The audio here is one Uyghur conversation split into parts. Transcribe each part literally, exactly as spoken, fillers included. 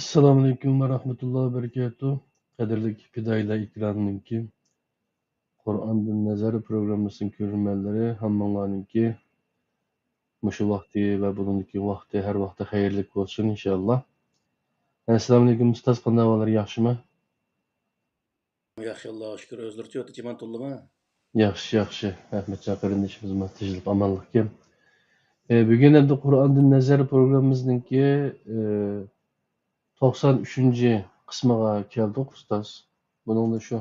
ئەسسالامۇئەلەيكۇم ۋە رەھمەتۇللاھى ۋە بەرىكاتۇھ. قەدىرلىك پىدائىيلار ئېكرانىنىڭكى قۇرئاندىن نەزەر پروگراممىسىنىڭ كۆرۈرمەنلىرى، ھەممىڭلارنىڭكى مۇشۇ ۋاقتى ۋە بۇنىڭدىكى ۋاقتى ھەر ۋاقتى خەيرلىك بولسۇن، ئىنشائاللا. ئەسسالامۇئەلەيكۇم ئۇستاز، قانداق ئەھۋاللار، ياخشىمۇ؟ ياخشى، ئاللاغا شۈكۈر. ئۆزلىرىچە ئۆتتى جىمان تولىمۇ؟ ياخشى، ياخشى. ئەخمەتجان قېرىندىشىمىزمۇ تىنچلىق، ئامانلىقكەن. ئە، بۈگۈن ئەمدى قۇرئاندىن نەزەر پروگراممىمىزنىڭكى، ئە، توقسان ئۈچىنچى قىسمىغا كەلدۇق، ئۇستاز. بۇنىڭدا شۇ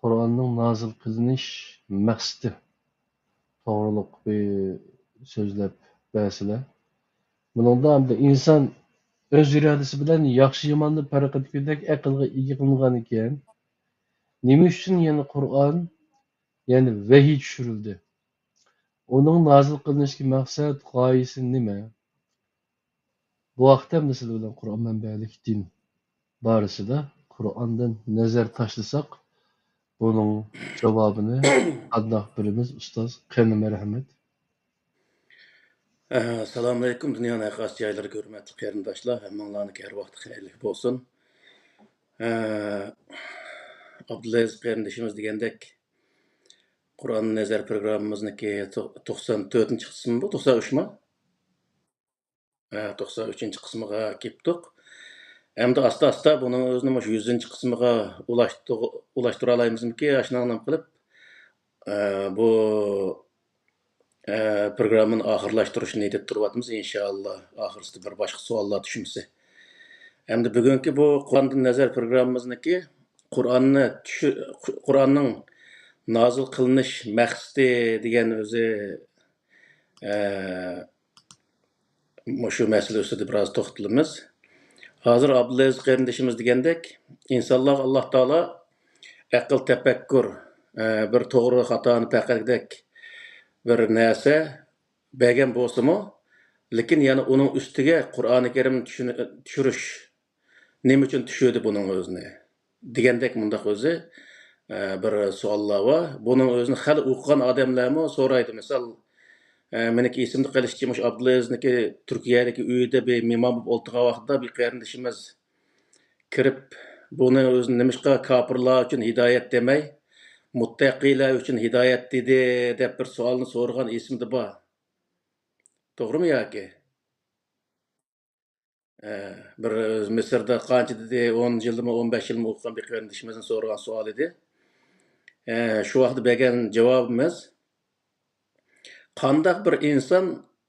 قۇرئاننىڭ نازىل قىلىنىش مەقسىتى توغرۇلۇق بىر سۆزلەپ بەرسىلە. بۇنىڭدا ئەمدى ئىنسان ئۆز ئىرادىسى بىلەن ياخشى-ياماننى پەرق ئېتىپ بىلىدىغان ئەقىلگە ئىگە قىلىنغان ئىكەن، نېمە ئۈچۈن يەنە قۇرئان، يەنى ۋەھىي چۈشۈرۈلدى؟ ئۇنىڭ نازىل قىلىنىشتىكى مەقسەت، غايىسى نېمە؟ بۇ ھەقتە ئەمدى سىلەر بىلەن قۇرئان مەنبەلىك دىن بارىسىدا قۇرئاندىن نەزەر تاشلىساق، بۇنىڭ جاۋابىنى قانداق بېرىمىز، ئۇستاز؟ قېنى، مەرھەمەت. ئەسسالامۇئەلەيكۇم، دۇنيانىڭ ھەر قايسى جايلىرىدىكى ھۆرمەتلىك قېرىنداشلار، ھەممىڭلارنىڭكى ھەر ۋاقتى خەيرلىك بولسۇن. ئە، ئابدۇلئەزىز قېرىندىشىمىز دېگەندەك، قۇرئان نەزەر پروگراممىمىزنىڭكى تو-، توقسان تۆتىنچى قىسمى بۇ، توقسان ئۈچمۇ؟ ئە، توقسان ئۈچىنچى قىسمىغا كېلىپتۇق. ئەمدى ئاستا-ئاستا بۇنىڭ ئۆزىنى مۇشۇ يۈزىنچى قىسمىغا ئۇلاشتۇ-، ئۇلاشتۇرالايمىزمىكىن، ئاشۇنىڭ نېمە قىلىپ، ئە، بۇ، ئە، پروگراممىنى ئاخىرلاشتۇرۇشنى نىيەت تۇرۇۋاتىمىز، ئىنشائاللا. ئاخىرسىدا بىر باشقا سوئاللار چۈشمىسە. ئەمدى بۈگۈنكى بۇ قۇرئاندىن نەزەر پروگراممىمىزنىڭكى قۇرئاننى چۈشۈ-، قۇرئاننىڭ نازىل قىلىنىش مەقسىتى دېگەن ئۆزى، ئە، مۇشۇ مەسىلە ئۈستىدە بىراز توختىلىمىز. ھازىر ئابدۇلئەزىز قېرىندىشىمىز دېگەندەك، ئىنسانلارغا ئاللا تائالا ئەقىل، تەپەككۇر، ئە، بىر توغرا خاتانى پەرقلىگۈدەك بىر نەرسە بەرگەن بولسىمۇ، لېكىن يەنە ئۇنىڭ ئۈستىگە قۇرئانى كەرىمنى چۈشۈن-، چۈشۈرۈش نېمە ئۈچۈن چۈشۈردى بۇنىڭ ئۆزىنى؟ دېگەندەك مۇنداق ئۆزى، ئە، بىر سوئاللار بار. بۇنىڭ ئۆزىنى خېلى ئوقۇغان ئادەملەرمۇ سورايدۇ. مىسال، ئە، مېنىڭكى ئېسىمدە قېلىشىچە، مۇشۇ ئابدۇلئەزىزنىڭكى تۈركىيەدىكى ئۆيىدە بىر مېھمان بولۇپ ئولتۇرغان ۋاقتىدا بىر قېرىندىشىمىز كىرىپ، بۇنى ئۆزىنى نېمىشقا كاپىرلار ئۈچۈن ھىدايەت دېمەي، مۇتتەقىيلەر ئۈچۈن ھىدايەت دېدى، دەپ بىر سوئالنى سورىغان ئېسىمدە بار. توغرىمۇ ياكى؟ ئە، بىر مىسىردا قانچە دېدى، ئون يىلمۇ، ئون بەش يىلمۇ ئوقۇغان بىر قېرىندىشىمىزنىڭ سورىغان سوئالى ئىدى. ئە، شۇ ۋاقىتتا بەرگەن جاۋابىمىز، قانداق بىر ئىنسان،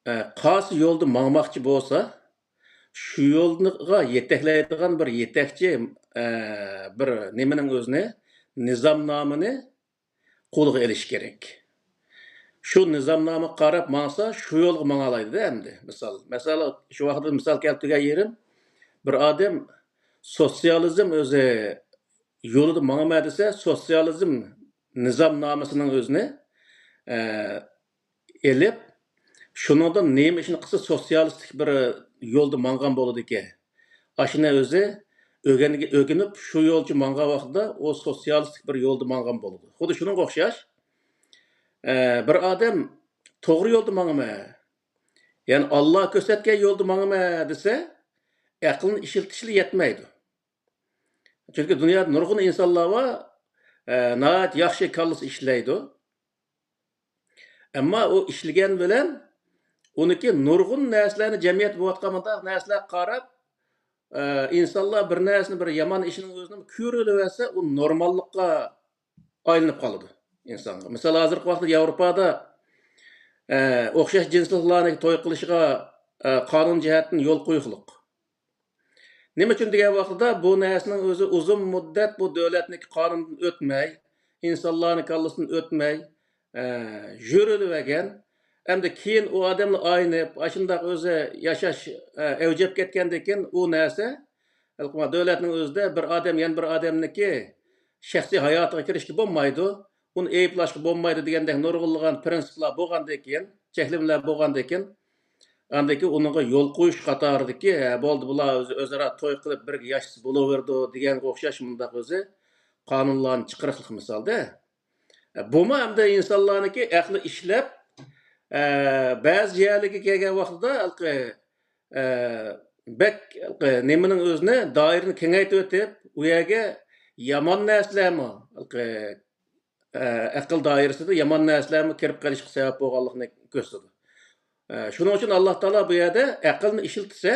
ئە، قايسى يولدا ماڭماقچى بولسا، شۇ يولغا يېتەكلەيدىغان بىر يېتەكچى، ئە، بىر نېمىنىڭ ئۆزىنى، نىزامنامىنى قولىغا ئېلىشى كېرەك. شۇ نىزامنامىغا قاراپ ماڭسا، شۇ يولغا ماڭالايدۇ-دە ئەمدى. مىسال، مەسىلەن، شۇ ۋاقىتتا مىسال كەلتۈرگەن يېرىم، بىر ئادەم سوتسىيالىزم ئۆزى يولىدا ماڭىمەن دېسە، سوتسىيالىزم نىزامنامىسىنىڭ ئۆزىنى، ئە، ئېلىپ، شۇنىڭدىن نېمە ئىشنى قىلسا سوتسىيالىستىك بىر يولدا ماڭغان بولىدىكەن. ئاشۇنى ئۆزى ئۆگەنگە-، ئۆگىنىپ، شۇ يولچە ماڭغان ۋاقتىدا ئۇ سوتسىيالىستىك بىر يولدا ماڭغان بولىدۇ. خۇددى شۇنىڭغا ئوخشاش، ئە، بىر ئادەم توغرا يولدا ماڭىمەن، يەنى ئاللا كۆرسەتكەن يولدا ماڭىمەن دېسە، ئەقلىنى ئىشلىتىشلا يەتمەيدۇ. چۈنكى دۇنيادا نۇرغۇن ئىنسانلار بار، ئە، ناھايىتى ياخشى كاللىسى ئىشلەيدۇ. ئەمما ئۇ ئىشلىگەن بىلەن ئۇنىڭكى نۇرغۇن نەرسىلەرنى، جەمئىيەتتە بولۇۋاتقان مۇنداق نەرسىلەرگە قاراپ، ئە، ئىنسانلار بىر نەرسىنى، بىر يامان ئىشنىڭ ئۆزىنى كۆرۈلۈۋەرسە، ئۇ نورماللىققا ئايلىنىپ قالىدۇ ئىنسانغا. مىسال، ھازىرقى ۋاقىتتا ياۋروپادا، ئە، ئوخشاش جىنسلىقلارنى توي قىلىشىغا، ئە، قانۇن جەھەتتىن يول قويۇقلۇق. نېمە ئۈچۈن دېگەن ۋاقتىدا، بۇ نەرسىنىڭ ئۆزى ئۇزۇن مۇددەت بۇ دۆلەتنىڭكى قانۇنىدىن ئۆتمەي، ئىنسانلارنىڭ كاللىسىدىن ئۆتمەي، ئە، يۈرۈلۈۋەرگەن. ئەمدى كېيىن ئۇ ئادەملەر ئاينىپ، ئاشۇنداق ئۆزى ياشاش، ئە، ئەۋج ئېلىپ كەتكەندىن كېيىن، ئۇ نەرسە ھېلىقى دۆلەتنىڭ ئۆزىدە بىر ئادەم يەنە بىر ئادەمنىڭكى شەخسىي ھاياتىغا كىرىشكە بولمايدۇ، ئۇنى ئەيىبلاشقا بولمايدۇ دېگەندەك نۇرغۇنلىغان پىرىنسىپلار بولغاندىن كېيىن، چەكلىمىلەر بولغاندىن كېيىن، ئاندىن كېيىن ئۇنىڭغا يول قويۇش قاتارىدىكى، ھە، بولدى، بۇلار ئۆزى ئۆزئارا توي قىلىپ بىرگە ياشىسا بولۇۋېرىدۇ دېگەنگە ئوخشاش مۇنداق ئۆزى قانۇنلارنى چىقىرىقلىق مىسالدا. بۇمۇ ئەمدى ئىنسانلارنىڭكى ئەقلى ئىشلەپ، ئە، بەزى يەرلەرگە كەلگەن ۋاقتىدا ھېلىقى، ئە، بەك، نېمىنىڭ ئۆزىنى، دائىرىنى كېڭەيتىۋېتىپ، ئۇ يەرگە يامان نەرسىلەرمۇ، ئەقىل دائىرىسىدە يامان نەرسىلەرمۇ كىرىپ قېلىشقا سەۋەب بولغانلىقىنى كۆرسىتىدۇ. شۇنىڭ ئۈچۈن ئاللا تائالا بۇ يەردە ئەقىلنى ئىشلىتىسە،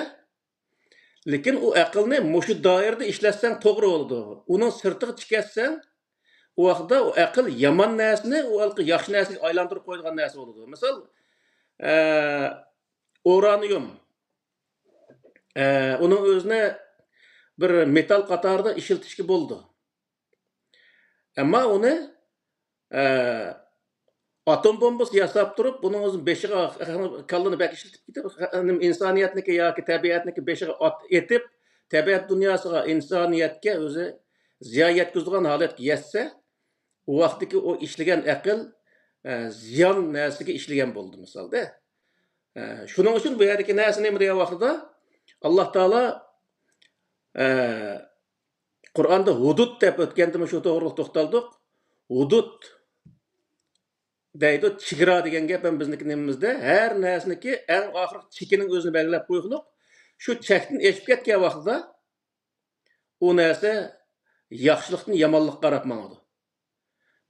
لېكىن ئۇ ئەقىلنى مۇشۇ دائىرىدە ئىشلەتسەڭ توغرا بولىدۇ. ئۇنىڭ سىرتىغا چىقىپ كەتسەڭ، ئۇ ۋاقىتتا ئۇ ئەقىل يامان نەرسىنى ئۇ ھېلىقى ياخشى نەرسىگە ئايلاندۇرۇپ قويىدىغان نەرسە بولىدۇ. مىسال، ئە، ئۇرانىيۇم. ئە، ئۇنىڭ ئۆزىنى بىر مېتال قاتارىدا ئىشلىتىشكە بولىدۇ. ئەمما ئۇنى، ئە، ئاتوم بومبىسى ياساپ تۇرۇپ، بۇنىڭ ئۆزىنى بېشىغا، كاللىنى بەك ئىشلىتىپ كېتىپ، ئىنسانىيەتنىكى ياكى تەبىئەتنىكى بېشىغا ئات-، ئېتىپ، تەبىئەت دۇنياسىغا، ئىنسانىيەتكە ئۆزى زىيان يەتكۈزىدىغان ھالەتكە يەتسە، ئۇ ۋاقىتتىكى ئۇ ئىشلىگەن ئەقىل، ئە، زىيان نەرسىگە ئىشلىگەن بولىدۇ، مىسالدا. ئە، شۇنىڭ ئۈچۈن بۇ يەردىكى نەرسە نېمە دېگەن ۋاقتىدا، ئاللا تائالا، ئە، قۇرئاندا ھۇدۇد دەپ ئۆتكەندىمۇ شۇ توغرىلىق توختالدۇق. ھۇدۇد دەيدۇ، چېگرا دېگەن گەپ ھەم بىزنىڭكى نېمىمىزدە، ھەر نەرسىنىڭكى ئەڭ ئاخىرقى چېكىنىڭ ئۆزىنى بەلگىلەپ قويغۇلۇق. شۇ چەكتىن ئېشىپ كەتكەن ۋاقتىدا ئۇ نەرسە ياخشىلىقتىن يامانلىققا قاراپ ماڭىدۇ.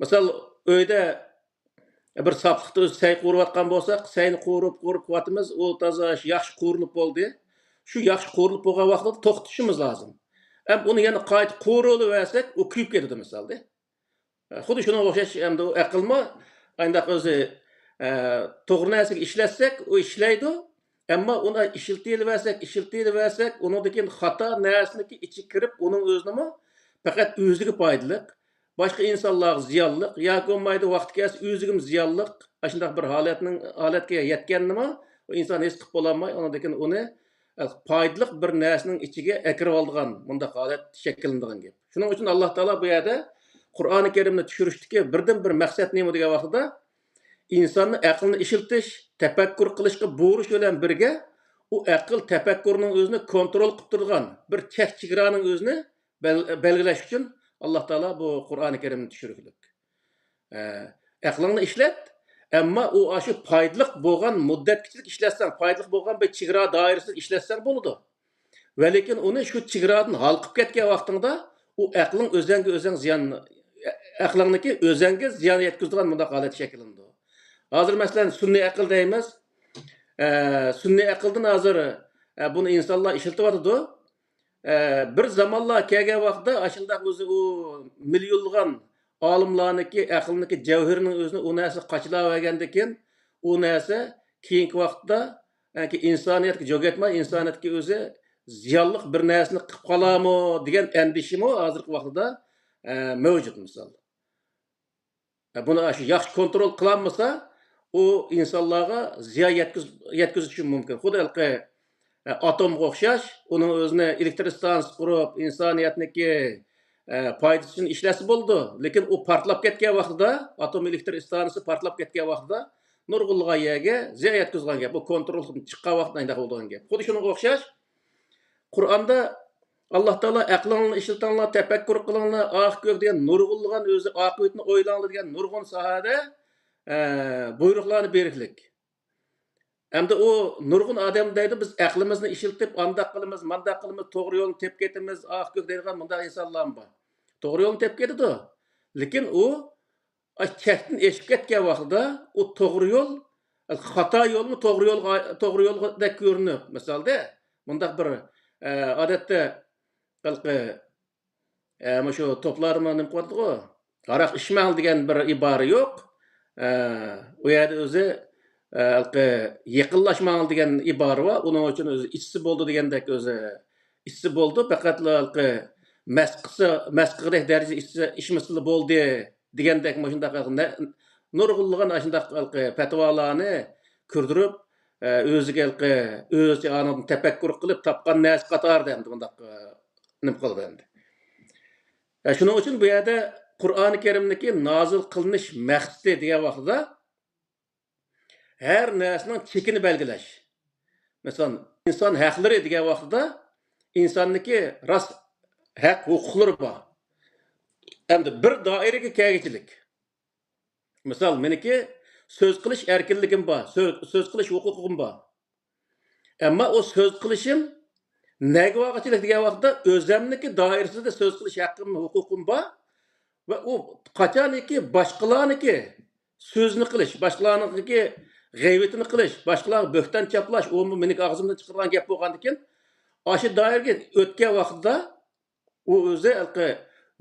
مىسال، ئۆيدە بىر ساپلىقتا ئۆزى سەي قورۇۋاتقان بولساق، سەينى قورۇپ، قورۇپ قويۇۋاتىمىز، ئۇ تازا ياخشى قورۇلۇپ بولدى. شۇ ياخشى قورۇلۇپ بولغان ۋاقتىدا توختىتىشىمىز لازىم. ئەم ئۇنى يەنە قايتا قورۇلۇۋەرسەك، ئۇ كۆيۈپ كېتىدۇ، مىسالدا. خۇددى شۇنىڭغا ئوخشاش، ئەمدى ئۇ ئەقىلمۇ ئانداق ئۆزى، ئە، توغرا نەرسىگە ئىشلەتسەك، ئۇ ئىشلەيدۇ. ئەمما ئۇنى ئىشلىتىۋەرسەك، ئىشلىتىۋەرسەك، ئۇنىڭدىن كېيىن خاتا نەرسىنىڭكى ئىچىگە كىرىپ، ئۇنىڭ ئۆزىنىمۇ پەقەت ئۆزىگە پايدىلىق، باشقا ئىنسانلارغا زىيانلىق ياكى بولمايدۇ، ۋاقتى كەلسە ئۆزىگىمۇ زىيانلىق، ئاشۇنداق بىر ھالەتنىڭ، ھالەتكە يەتكەننىمۇ ئۇ ئىنسان ھېس قىلىپ بولالماي، ئۇنىڭدىن كېيىن ئۇنى پايدىلىق بىر نەرسىنىڭ ئىچىگە ئەكىرىۋالىدىغان مۇنداق ھالەت شەكىللىنىدىغان گەپ. شۇنىڭ ئۈچۈن ئاللا تائالا بۇ يەردە قۇرئانى كەرىمنى چۈشۈرۈشتىكى بىردىنبىر مەقسەت نېمە دېگەن ۋاقتىدا، ئىنساننى ئەقلىنى ئىشلىتىش، تەپەككۇر قىلىشقا بۇيرۇش بىلەن بىرگە، ئۇ ئەقىل تەپەككۇرنىڭ ئۆزىنى كونترول قىلىپ تۇرىدىغان بىر چەك چېگرانىڭ ئۆزىنى بەل-، بەلگىلەش ئۈچۈن ئاللا تائالا بۇ قۇرئانى كەرىمنى چۈشۈرگۈلۈك. ئە، ئەقلىڭنى ئىشلەت، ئەمما ئۇ ئاشۇ پايدىلىق بولغان مۇددەتكىچىلىك ئىشلەتسەڭ، پايدىلىق بولغان بىر چېگرا دائىرىسىدە ئىشلەتسەڭ بولىدۇ. ۋە لېكىن ئۇنى شۇ چېگرادىن ھالقىپ كەتكەن ۋاقتىڭدا، ئۇ ئەقلىڭ ئۆزەڭگە ئۆزەڭ زىيان، ئەقلىڭنىكى ئۆزەڭگە زىيان يەتكۈزىدىغان مۇنداق ھالەت شەكىللىنىدۇ. ھازىر مەسىلەن، سۈنئىي ئەقىل دەيمىز. ئە، سۈنئىي ئەقىلدىن ھازىر، ئە، بۇنى ئىنسانلار ئىشلىتىۋاتىدۇ. ئە، بىر زامانلار كەلگەن ۋاقىتتا ئاشۇنداق ئۆزى ئۇ مىليونلىغان ئالىملارنىڭكى ئەقلىنىڭكى جەۋھىرىنىڭ ئۆزىنى ئۇ نەرسە قاچىلاۋەرگەندىن كېيىن، ئۇ نەرسە كېيىنكى ۋاقىتتا، يەنى ئىنسانىيەتكە جۆگەتمە، ئىنسانىيەتكە ئۆزى زىيانلىق بىر نەرسىنى قىلىپ قالارمۇ دېگەن ئەندىشىمۇ ھازىرقى ۋاقتىدا، ئە، مەۋجۇت، مىسال. ئە، بۇنى شۇ ياخشى كونترول قىلالمىسا، ئۇ ئىنسانلارغا زىيان يەتكۈز-، يەتكۈزۈشى مۇمكىن. خۇددى ھېلىقى، ئە، ئاتومغا ئوخشاش، ئۇنىڭ ئۆزىنى ئېلېكتر ئىستانسىسى قۇرۇپ، ئىنسانىيەتنىڭكى، ئە، پايدىسى ئۈچۈن ئىشلەتسە بولىدۇ. لېكىن ئۇ پارتلاپ كەتكەن ۋاقتىدا، ئاتوم ئېلېكتر ئىستانسىسى پارتلاپ كەتكەن ۋاقتىدا، نۇرغۇنلىغان يەرگە زىيان يەتكۈزىدىغان گەپ. ئۇ كونترولدىن چىققان ۋاقىتتا ئانداق بولىدىغان گەپ. خۇددى شۇنىڭغا ئوخشاش، قۇرئاندا ئاللا تائالا «ئەقلىڭلارنى ئىشلىتىڭلار، تەپەككۇر قىلىڭلار، ئاق كۆك» دېگەن نۇرغۇنلىغان، ئۆزى «ئاقىۋىتىنى ئويلاڭلار» دېگەن نۇرغۇن ساھەدە، ئە، بۇيرۇقلارنى بېرىكلىك. ئەمدى ئۇ نۇرغۇن ئادەم دەيدۇ، «بىز ئەقلىمىزنى ئىشلىتىپ، ئانداق قىلىمىز، مانداق قىلىمىز، توغرا يولنى تېپىپ كېتىمىز، ئاق كۆك» دەيدىغان مۇنداق ئىنسانلارمۇ بار. توغرا يولنى تېپىپ كېتىدۇ. لېكىن ئۇ ئاشۇ چەكتىن ئېشىپ كەتكەن ۋاقتىدا ئۇ توغرا يول، خاتا يولمۇ توغرا يولغا، توغرا يولدەك كۆرۈنۈپ، مىسالدا، مۇنداق بىر، ئە، ئادەتتە ھېلىقى، ئە، مۇشۇ توپلارمۇ نېمە قىلىۋاتىدىغۇ؟ «ھاراق ئىچمەڭ» دېگەن بىر ئىبارە يوق. ئە، ئۇ يەردە ئۆزى، ئە، ھېلىقى «يېقىنلاشماڭ» دېگەن ئىبارە بار. ئۇنىڭ ئۈچۈن ئۆزى ئىچسە بولىدۇ دېگەندەك ئۆزى ئىچسە بولىدۇ، پەقەتلا ھېلىقى مەس قىلسا، مەس قىلغۇدەك دەرىجىدە ئىچسە، ئىچمىسىلا بولدى دېگەندەك مۇشۇنداق نە-، نۇرغۇنلىغان ئاشۇنداق ھېلىقى پەتىۋالارنى كىردۈرۈپ، ئە، ئۆزىگە ھېلىقى ئۆزىچە ئانىڭدىن تەپەككۇر قىلىپ تاپقان نەرسە قاتارىدا ئەمدى مۇنداق، ئە، نېمە قىلىدۇ ئەمدى. ئە، شۇنىڭ ئۈچۈن بۇ يەردە قۇرئانى كەرىمنىكى نازىل قىلىنىش مەقسىتى دېگەن ۋاقتىدا، ھەر نەرسىنىڭ چېكىنى بەلگىلەش. مەسىلەن، ئىنسان ھەقلىرى دېگەن ۋاقتىدا ئىنساننىڭكى راست ھەق ھوقۇقلىرى بار. ئەمدى بىر دائىرىگە كەلگۈچىلىك. مىسال، مېنىڭكى سۆز قىلىش ئەركىنلىكىم بار، سۆز، سۆز قىلىش ھوقۇقۇم بار. ئەمما ئۇ سۆز قىلىشىم نەگە بارغۇچىلىك دېگەن ۋاقىتتا ئۆزەمنىكى دائىرىسىدە سۆز قىلىش ھەققىم، ھوقۇقۇم بار. ۋە ئۇ قاچانكى باشقىلارنىڭكى سۆزىنى قىلىش، باشقىلارنىڭكى غەيۋىتىنى قىلىش، باشقىلارغا بۆھتان چاپلاش، ئۇمۇ مېنىڭ ئاغزىمدىن چىقىدىغان گەپ بولغاندىكىن، ئاشۇ دائىرىگە ئۆتكەن ۋاقتىدا ئۇ ئۆزى ھېلىقى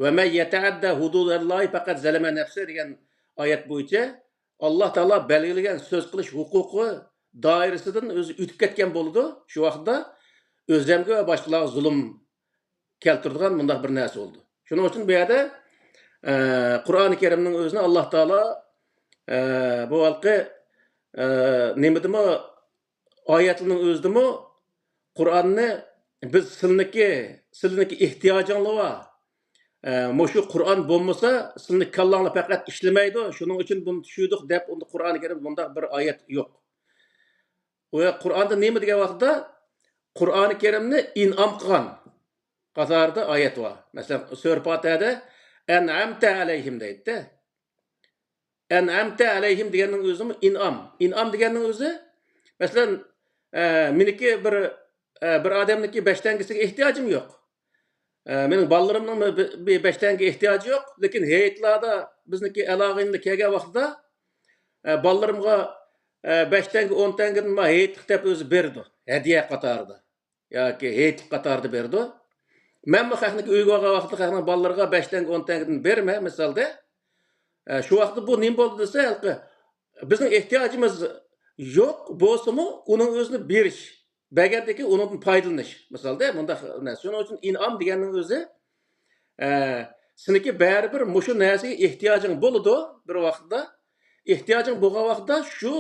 «ۋە مەن يەتەئەددە ھۇدۇدەللاھى پەقەت زەلەمە نەفسە» دېگەن ئايەت بويىچە، ئاللا تائالا بەلگىلىگەن سۆز قىلىش ھوقۇقى دائىرىسىدىن ئۆزى ئۆتۈپ كەتكەن بولىدۇ. شۇ ۋاقىتتا ئۆزەمگە ۋە باشقىلارغا زۇلۇم كەلتۈرىدىغان مۇنداق بىر نەرسە بولىدۇ. شۇنىڭ ئۈچۈن بۇ يەردە، ئە، قۇرئانى كەرىمنىڭ ئۆزىنى ئاللا تائالا، ئە، بۇ ھالقى، ئە، نېمىدىمۇ، ئايەتلىرىنىڭ ئۆزىدىمۇ قۇرئاننى بىز سىلنىكى، سىلنىكى ئېھتىياجىڭلار بار. ئە، مۇشۇ قۇرئان بولمىسا، سىلنىڭ كاللاڭلار پەقەت ئىشلىمەيدۇ، شۇنىڭ ئۈچۈن بۇنى چۈشۈردۇق دەپ، ئۇندا قۇرئانى كەرىمدە بۇنداق بىر ئايەت يوق. ئۇ قۇرئاندا نېمە دېگەن ۋاقىتتا، قۇرئانى كەرىمنى ئىنئام قىلغان قاتارىدا ئايەت بار. مەسىلەن، سۈرە پاتىھەدە «ئەنئەمتە ئەلەيھىم» دەيدىدە. «ئەنئەمتە ئەلەيھىم» دېگەننىڭ ئۆزىمۇ ئىنئام. ئىنئام دېگەننىڭ ئۆزى، مەسىلەن، ئە، مېنىڭكى بىر، ئە، بىر ئادەمنىڭكى بەش تەڭگىسىگە ئېھتىياجىم يوق. ئە، مېنىڭ بالىلىرىمنىڭمۇ بى-، بى-، بەش تەڭگە ئېھتىياجى يوق. لېكىن ھېيتلاردا بىزنىڭكى ئالاغىنىدا كەلگەن ۋاقتىدا، ئە، بالىلىرىمغا، ئە، بەش تەڭگە، ئون تەڭگىدىن ما ھېيتلىق دەپ ئۆزى بېرىدۇ، ھەدىيە قاتارىدا. ياكى ھېيتلىق قاتارىدا بېرىدۇ. مەنمۇ خەقنىڭكى ئۆيىگە بارغان ۋاقىتتا خەقنىڭ بالىلىرىغا بەش تەڭگە، ئون تەڭگىدىن بېرىمەن، مىسالدا. ئە، شۇ ۋاقىتتا بۇ نېمە بولدى دېسە، ھېلىقى بىزنىڭ ئېھتىياجىمىز يوق بولسىمۇ، ئۇنىڭ ئۆزىنى بېرىش، بەرگەندىن كېيىن ئۇنىڭدىن پايدىلىنىش. مىسالدا، مۇنداق نەرسە. شۇنىڭ ئۈچۈن ئىنئام دېگەننىڭ ئۆزى، ئە، سېنىڭكى بەرىبىر مۇشۇ نەرسىگە ئېھتىياجىڭ بولىدۇ بىر ۋاقىتتا. ئېھتىياجىڭ بولغان ۋاقىتتا شۇ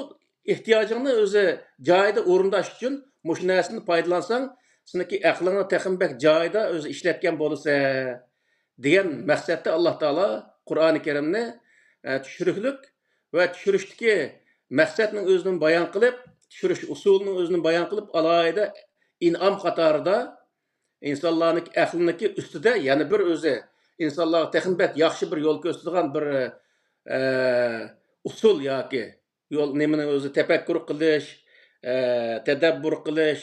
ئېھتىياجىڭنى ئۆزى جايىدا ئورۇنداش ئۈچۈن مۇشۇ نەرسىدىن پايدىلانساڭ، سېنىڭكى ئەقلىڭنى تېخىمۇ بەك جايىدا ئۆزى ئىشلەتكەن بولىسەن، دېگەن مەقسەتتە ئاللا تائالا قۇرئانى كەرىمنى، ئە، چۈشۈرۈكلۈك ۋە چۈشۈرۈشتىكى مەقسەتنىڭ ئۆزىنى بايان قىلىپ، چۈشۈرۈش ئۇسۇلىنىڭ ئۆزىنى بايان قىلىپ، ئالاھىدە ئىنئام قاتارىدا ئىنسانلارنىڭكى ئەقلىنىڭكى ئۈستىدە يەنە بىر ئۆزى ئىنسانلارغا تېخىمۇ بەك ياخشى بىر يول كۆرسىتىدىغان بىر، ئە، ئۇسۇل ياكى يول، نېمىنى ئۆزى تەپەككۇر قىلىش، ئە، تەدەببۇر قىلىش،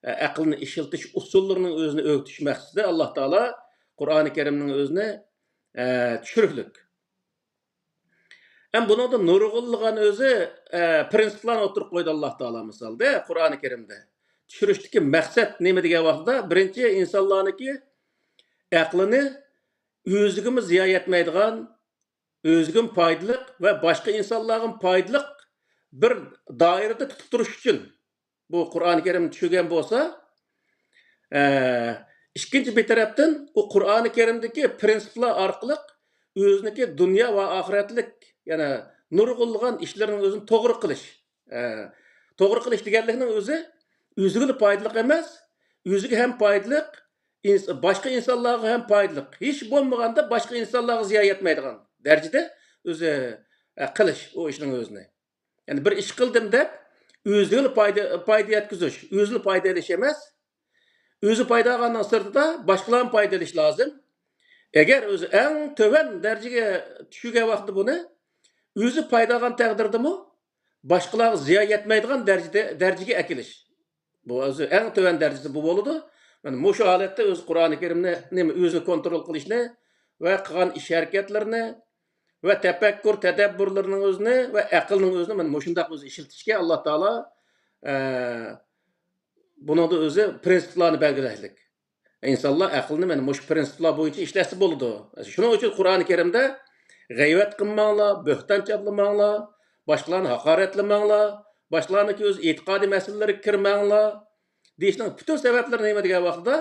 ئە، ئەقىلنى ئىشلىتىش ئۇسۇللىرىنىڭ ئۆزىنى ئۆگىتىش مەقسىتىدە ئاللا تائالا قۇرئانى كەرىمنىڭ ئۆزىنى، ئە، چۈشۈرۈكلۈك. ھەم بۇنىڭدا نۇرغۇنلىغان ئۆزى، ئە، پرىنسىپلارنى ئوتتۇرىغا قويدى ئاللا تائالا مىسالدا قۇرئانى كەرىمدە. چۈشۈرۈشتىكى مەقسەت نېمە دېگەن ۋاقتىدا، بىرىنچى، ئىنسانلارنىڭكى ئەقلىنى ئۆزىگىمۇ زىيان يەتمەيدىغان، ئۆزىگىمۇ پايدىلىق ۋە باشقا ئىنسانلارغىمۇ پايدىلىق بىر دائىرىدە تۇتۇپ تۇرۇش ئۈچۈن بۇ قۇرئانى كەرىمنى چۈشۈرگەن بولسا، ئە، ئىككىنچى بىر تەرەپتىن ئۇ قۇرئانى كەرىمدىكى پرىنسىپلار ئارقىلىق ئۆزىنىڭكى دۇنيا ۋە ئاخىرەتلىك، يەنى نۇرغۇنلىغان ئىشلىرىنىڭ ئۆزىنى توغرا قىلىش. ئە، توغرا قىلىش دېگەنلىكنىڭ ئۆزى ئۆزىگىلا پايدىلىق ئەمەس، ئۆزىگە ھەم پايدىلىق، ئىنس-، باشقا ئىنسانلارغا ھەم پايدىلىق. ھېچ بولمىغاندا باشقا ئىنسانلارغا زىيان يەتمەيدىغان دەرىجىدە ئۆزى، ئە، قىلىش ئۇ ئىشنىڭ ئۆزىنى. يەنى بىر ئىش قىلدىم دەپ، ئۆزىگىلا پايدا، پايدا يەتكۈزۈش، ئۆزىلا پايدا ئېلىش ئەمەس، ئۆزى پايدا ئالغاننىڭ سىرتىدا باشقىلارمۇ پايدا ئېلىش لازىم. ئەگەر ئۆزى ئەڭ تۆۋەن دەرىجىگە چۈشۈرگەن ۋاقتىدا بۇنى، ئۆزى پايدا ئالغان تەقدىردىمۇ باشقىلارغا زىيان يەتمەيدىغان دەرىجىدە، دەرىجىگە ئەكېلىش. بۇ ئۆزى ئەڭ تۆۋەن دەرىجىسى بۇ بولىدۇ. مانا مۇشۇ ھالەتتە ئۆزى قۇرئانى كەرىمنى، نېمە، ئۆزىنى كونترول قىلىشنى ۋە قىلغان ئىش ھەرىكەتلىرىنى ۋە تەپەككۇر، تەدەببۇرلىرىنىڭ ئۆزىنى ۋە ئەقىلنىڭ ئۆزىنى مانا مۇشۇنداق ئۆزى ئىشلىتىشكە ئاللا تائالا، ئە، بۇنىڭدا ئۆزى پرىنسىپلارنى بەلگىلەيلىك. ئىنسانلار ئەقلىنى مانا مۇشۇ پرىنسىپلار بويىچە ئىشلەتسە بولىدۇ. شۇنىڭ ئۈچۈن قۇرئانى كەرىمدە «غەيۋەت قىلماڭلار، بۆھتان چاپلىماڭلار، باشقىلارنى ھاقارەتلىمەڭلار، باشقىلارنىڭكى ئۆز ئېتىقادىي مەسىلىلىرىگە كىرمەڭلار» دېيىشنىڭ پۈتۈن سەۋەبلىرى نېمە دېگەن ۋاقتىدا،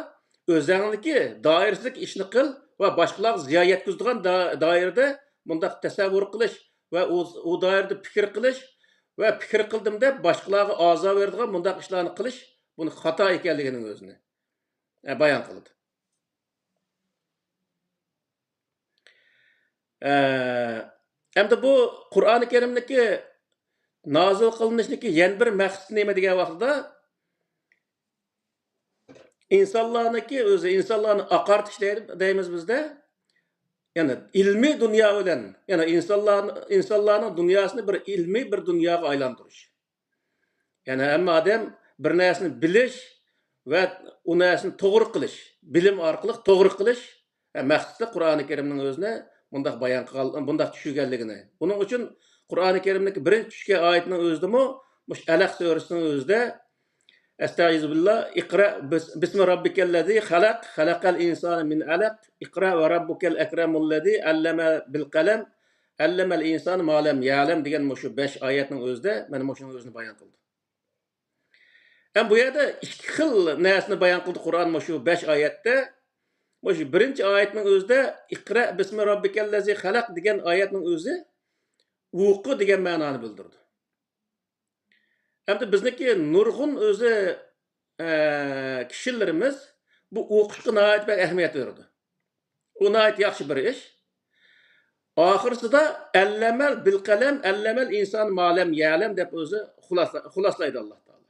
ئۆزەڭنىڭكى دائىرىسىدىكى ئىشنى قىل ۋە باشقىلارغا زىيان يەتكۈزىدىغان دا-، دائىرىدە مۇنداق تەسەۋۋۇر قىلىش ۋە ئۇ، ئۇ دائىرىدە پىكىر قىلىش ۋە پىكىر قىلدىم دەپ باشقىلارغا ئازار بېرىدىغان مۇنداق ئىشلارنى قىلىش، بۇنى خاتا ئىكەنلىكىنىڭ ئۆزىنى، ئە، بايان قىلىدۇ. ئە، ئەمدى بۇ قۇرئانى كەرىمنىڭكى نازىل قىلىنىشنىڭكى يەنە بىر مەقسىتى نېمە دېگەن ۋاقتىدا، ئىنسانلارنىڭكى ئۆزى، ئىنسانلارنى ئاقارتىش دەي-، دەيمىز بىزدە. يەنى ئىلمىي دۇنيا بىلەن، يەنى ئىنسانلارنى، ئىنسانلارنىڭ دۇنياسىنى بىر ئىلمىي بىر دۇنياغا ئايلاندۇرۇش. يەنى ھەممە ئادەم بىر نەرسىنى بىلىش، ۋە ئۇ نەرسىنى توغرا قىلىش، بىلىم ئارقىلىق توغرا قىلىش، ھە، مەقسىتى قۇرئانى كەرىمنىڭ ئۆزىنى بۇنداق بايان قىلغان، بۇنداق چۈشۈرگەنلىكىنى. ئۇنىڭ ئۈچۈن قۇرئانى كەرىمنىڭكى بىرىنچى چۈشكەن ئايىتىنىڭ ئۆزىدىمۇ، مۇشۇ ئەلەق سۈرىسىنىڭ ئۆزىدە، ئەستەئىزۇ بىللا، ئىقرا بىس-، بىسمى رەببىكەللەزى خەلەق، خەلەقەل ئىنسانە مىن ئەلەق، ئىقرا ۋە رەببۇكەل ئەكرەمۇللەزى ئەللەمە بىل قەلەم، ئەللەمەل ئىنسانە ما لەم يەلەم دېگەن مۇشۇ بەش ئايەتنىڭ ئۆزىدە مانا مۇشۇنىڭ ئۆزىنى بايان قىلدى. ھەم بۇ يەردە ئىككى خىل نەرسىنى بايان قىلدى قۇرئان مۇشۇ بەش ئايەتتە. مۇشۇ بىرىنچى ئايەتنىڭ ئۆزىدە «ئىقرا بىسمى رەببىكەللەزى خەلەق» دېگەن ئايەتنىڭ ئۆزى ئوقۇ دېگەن مەنانى بىلدۈرىدۇ. ئەمدى بىزنىڭكى نۇرغۇن ئۆزى، ئە، كىشىلىرىمىز بۇ ئوقۇشقا ناھايىتى بەك ئەھمىيەت بېرىدۇ. ئۇ ناھايىتى ياخشى بىر ئىش. ئاخىرسىدا «ئەللەمەل بىل قەلەم، ئەللەمەل ئىنسان ما لەم يەلەم» دەپ ئۆزى خۇلاسلا-، خۇلاسلايدۇ ئاللا تائالا.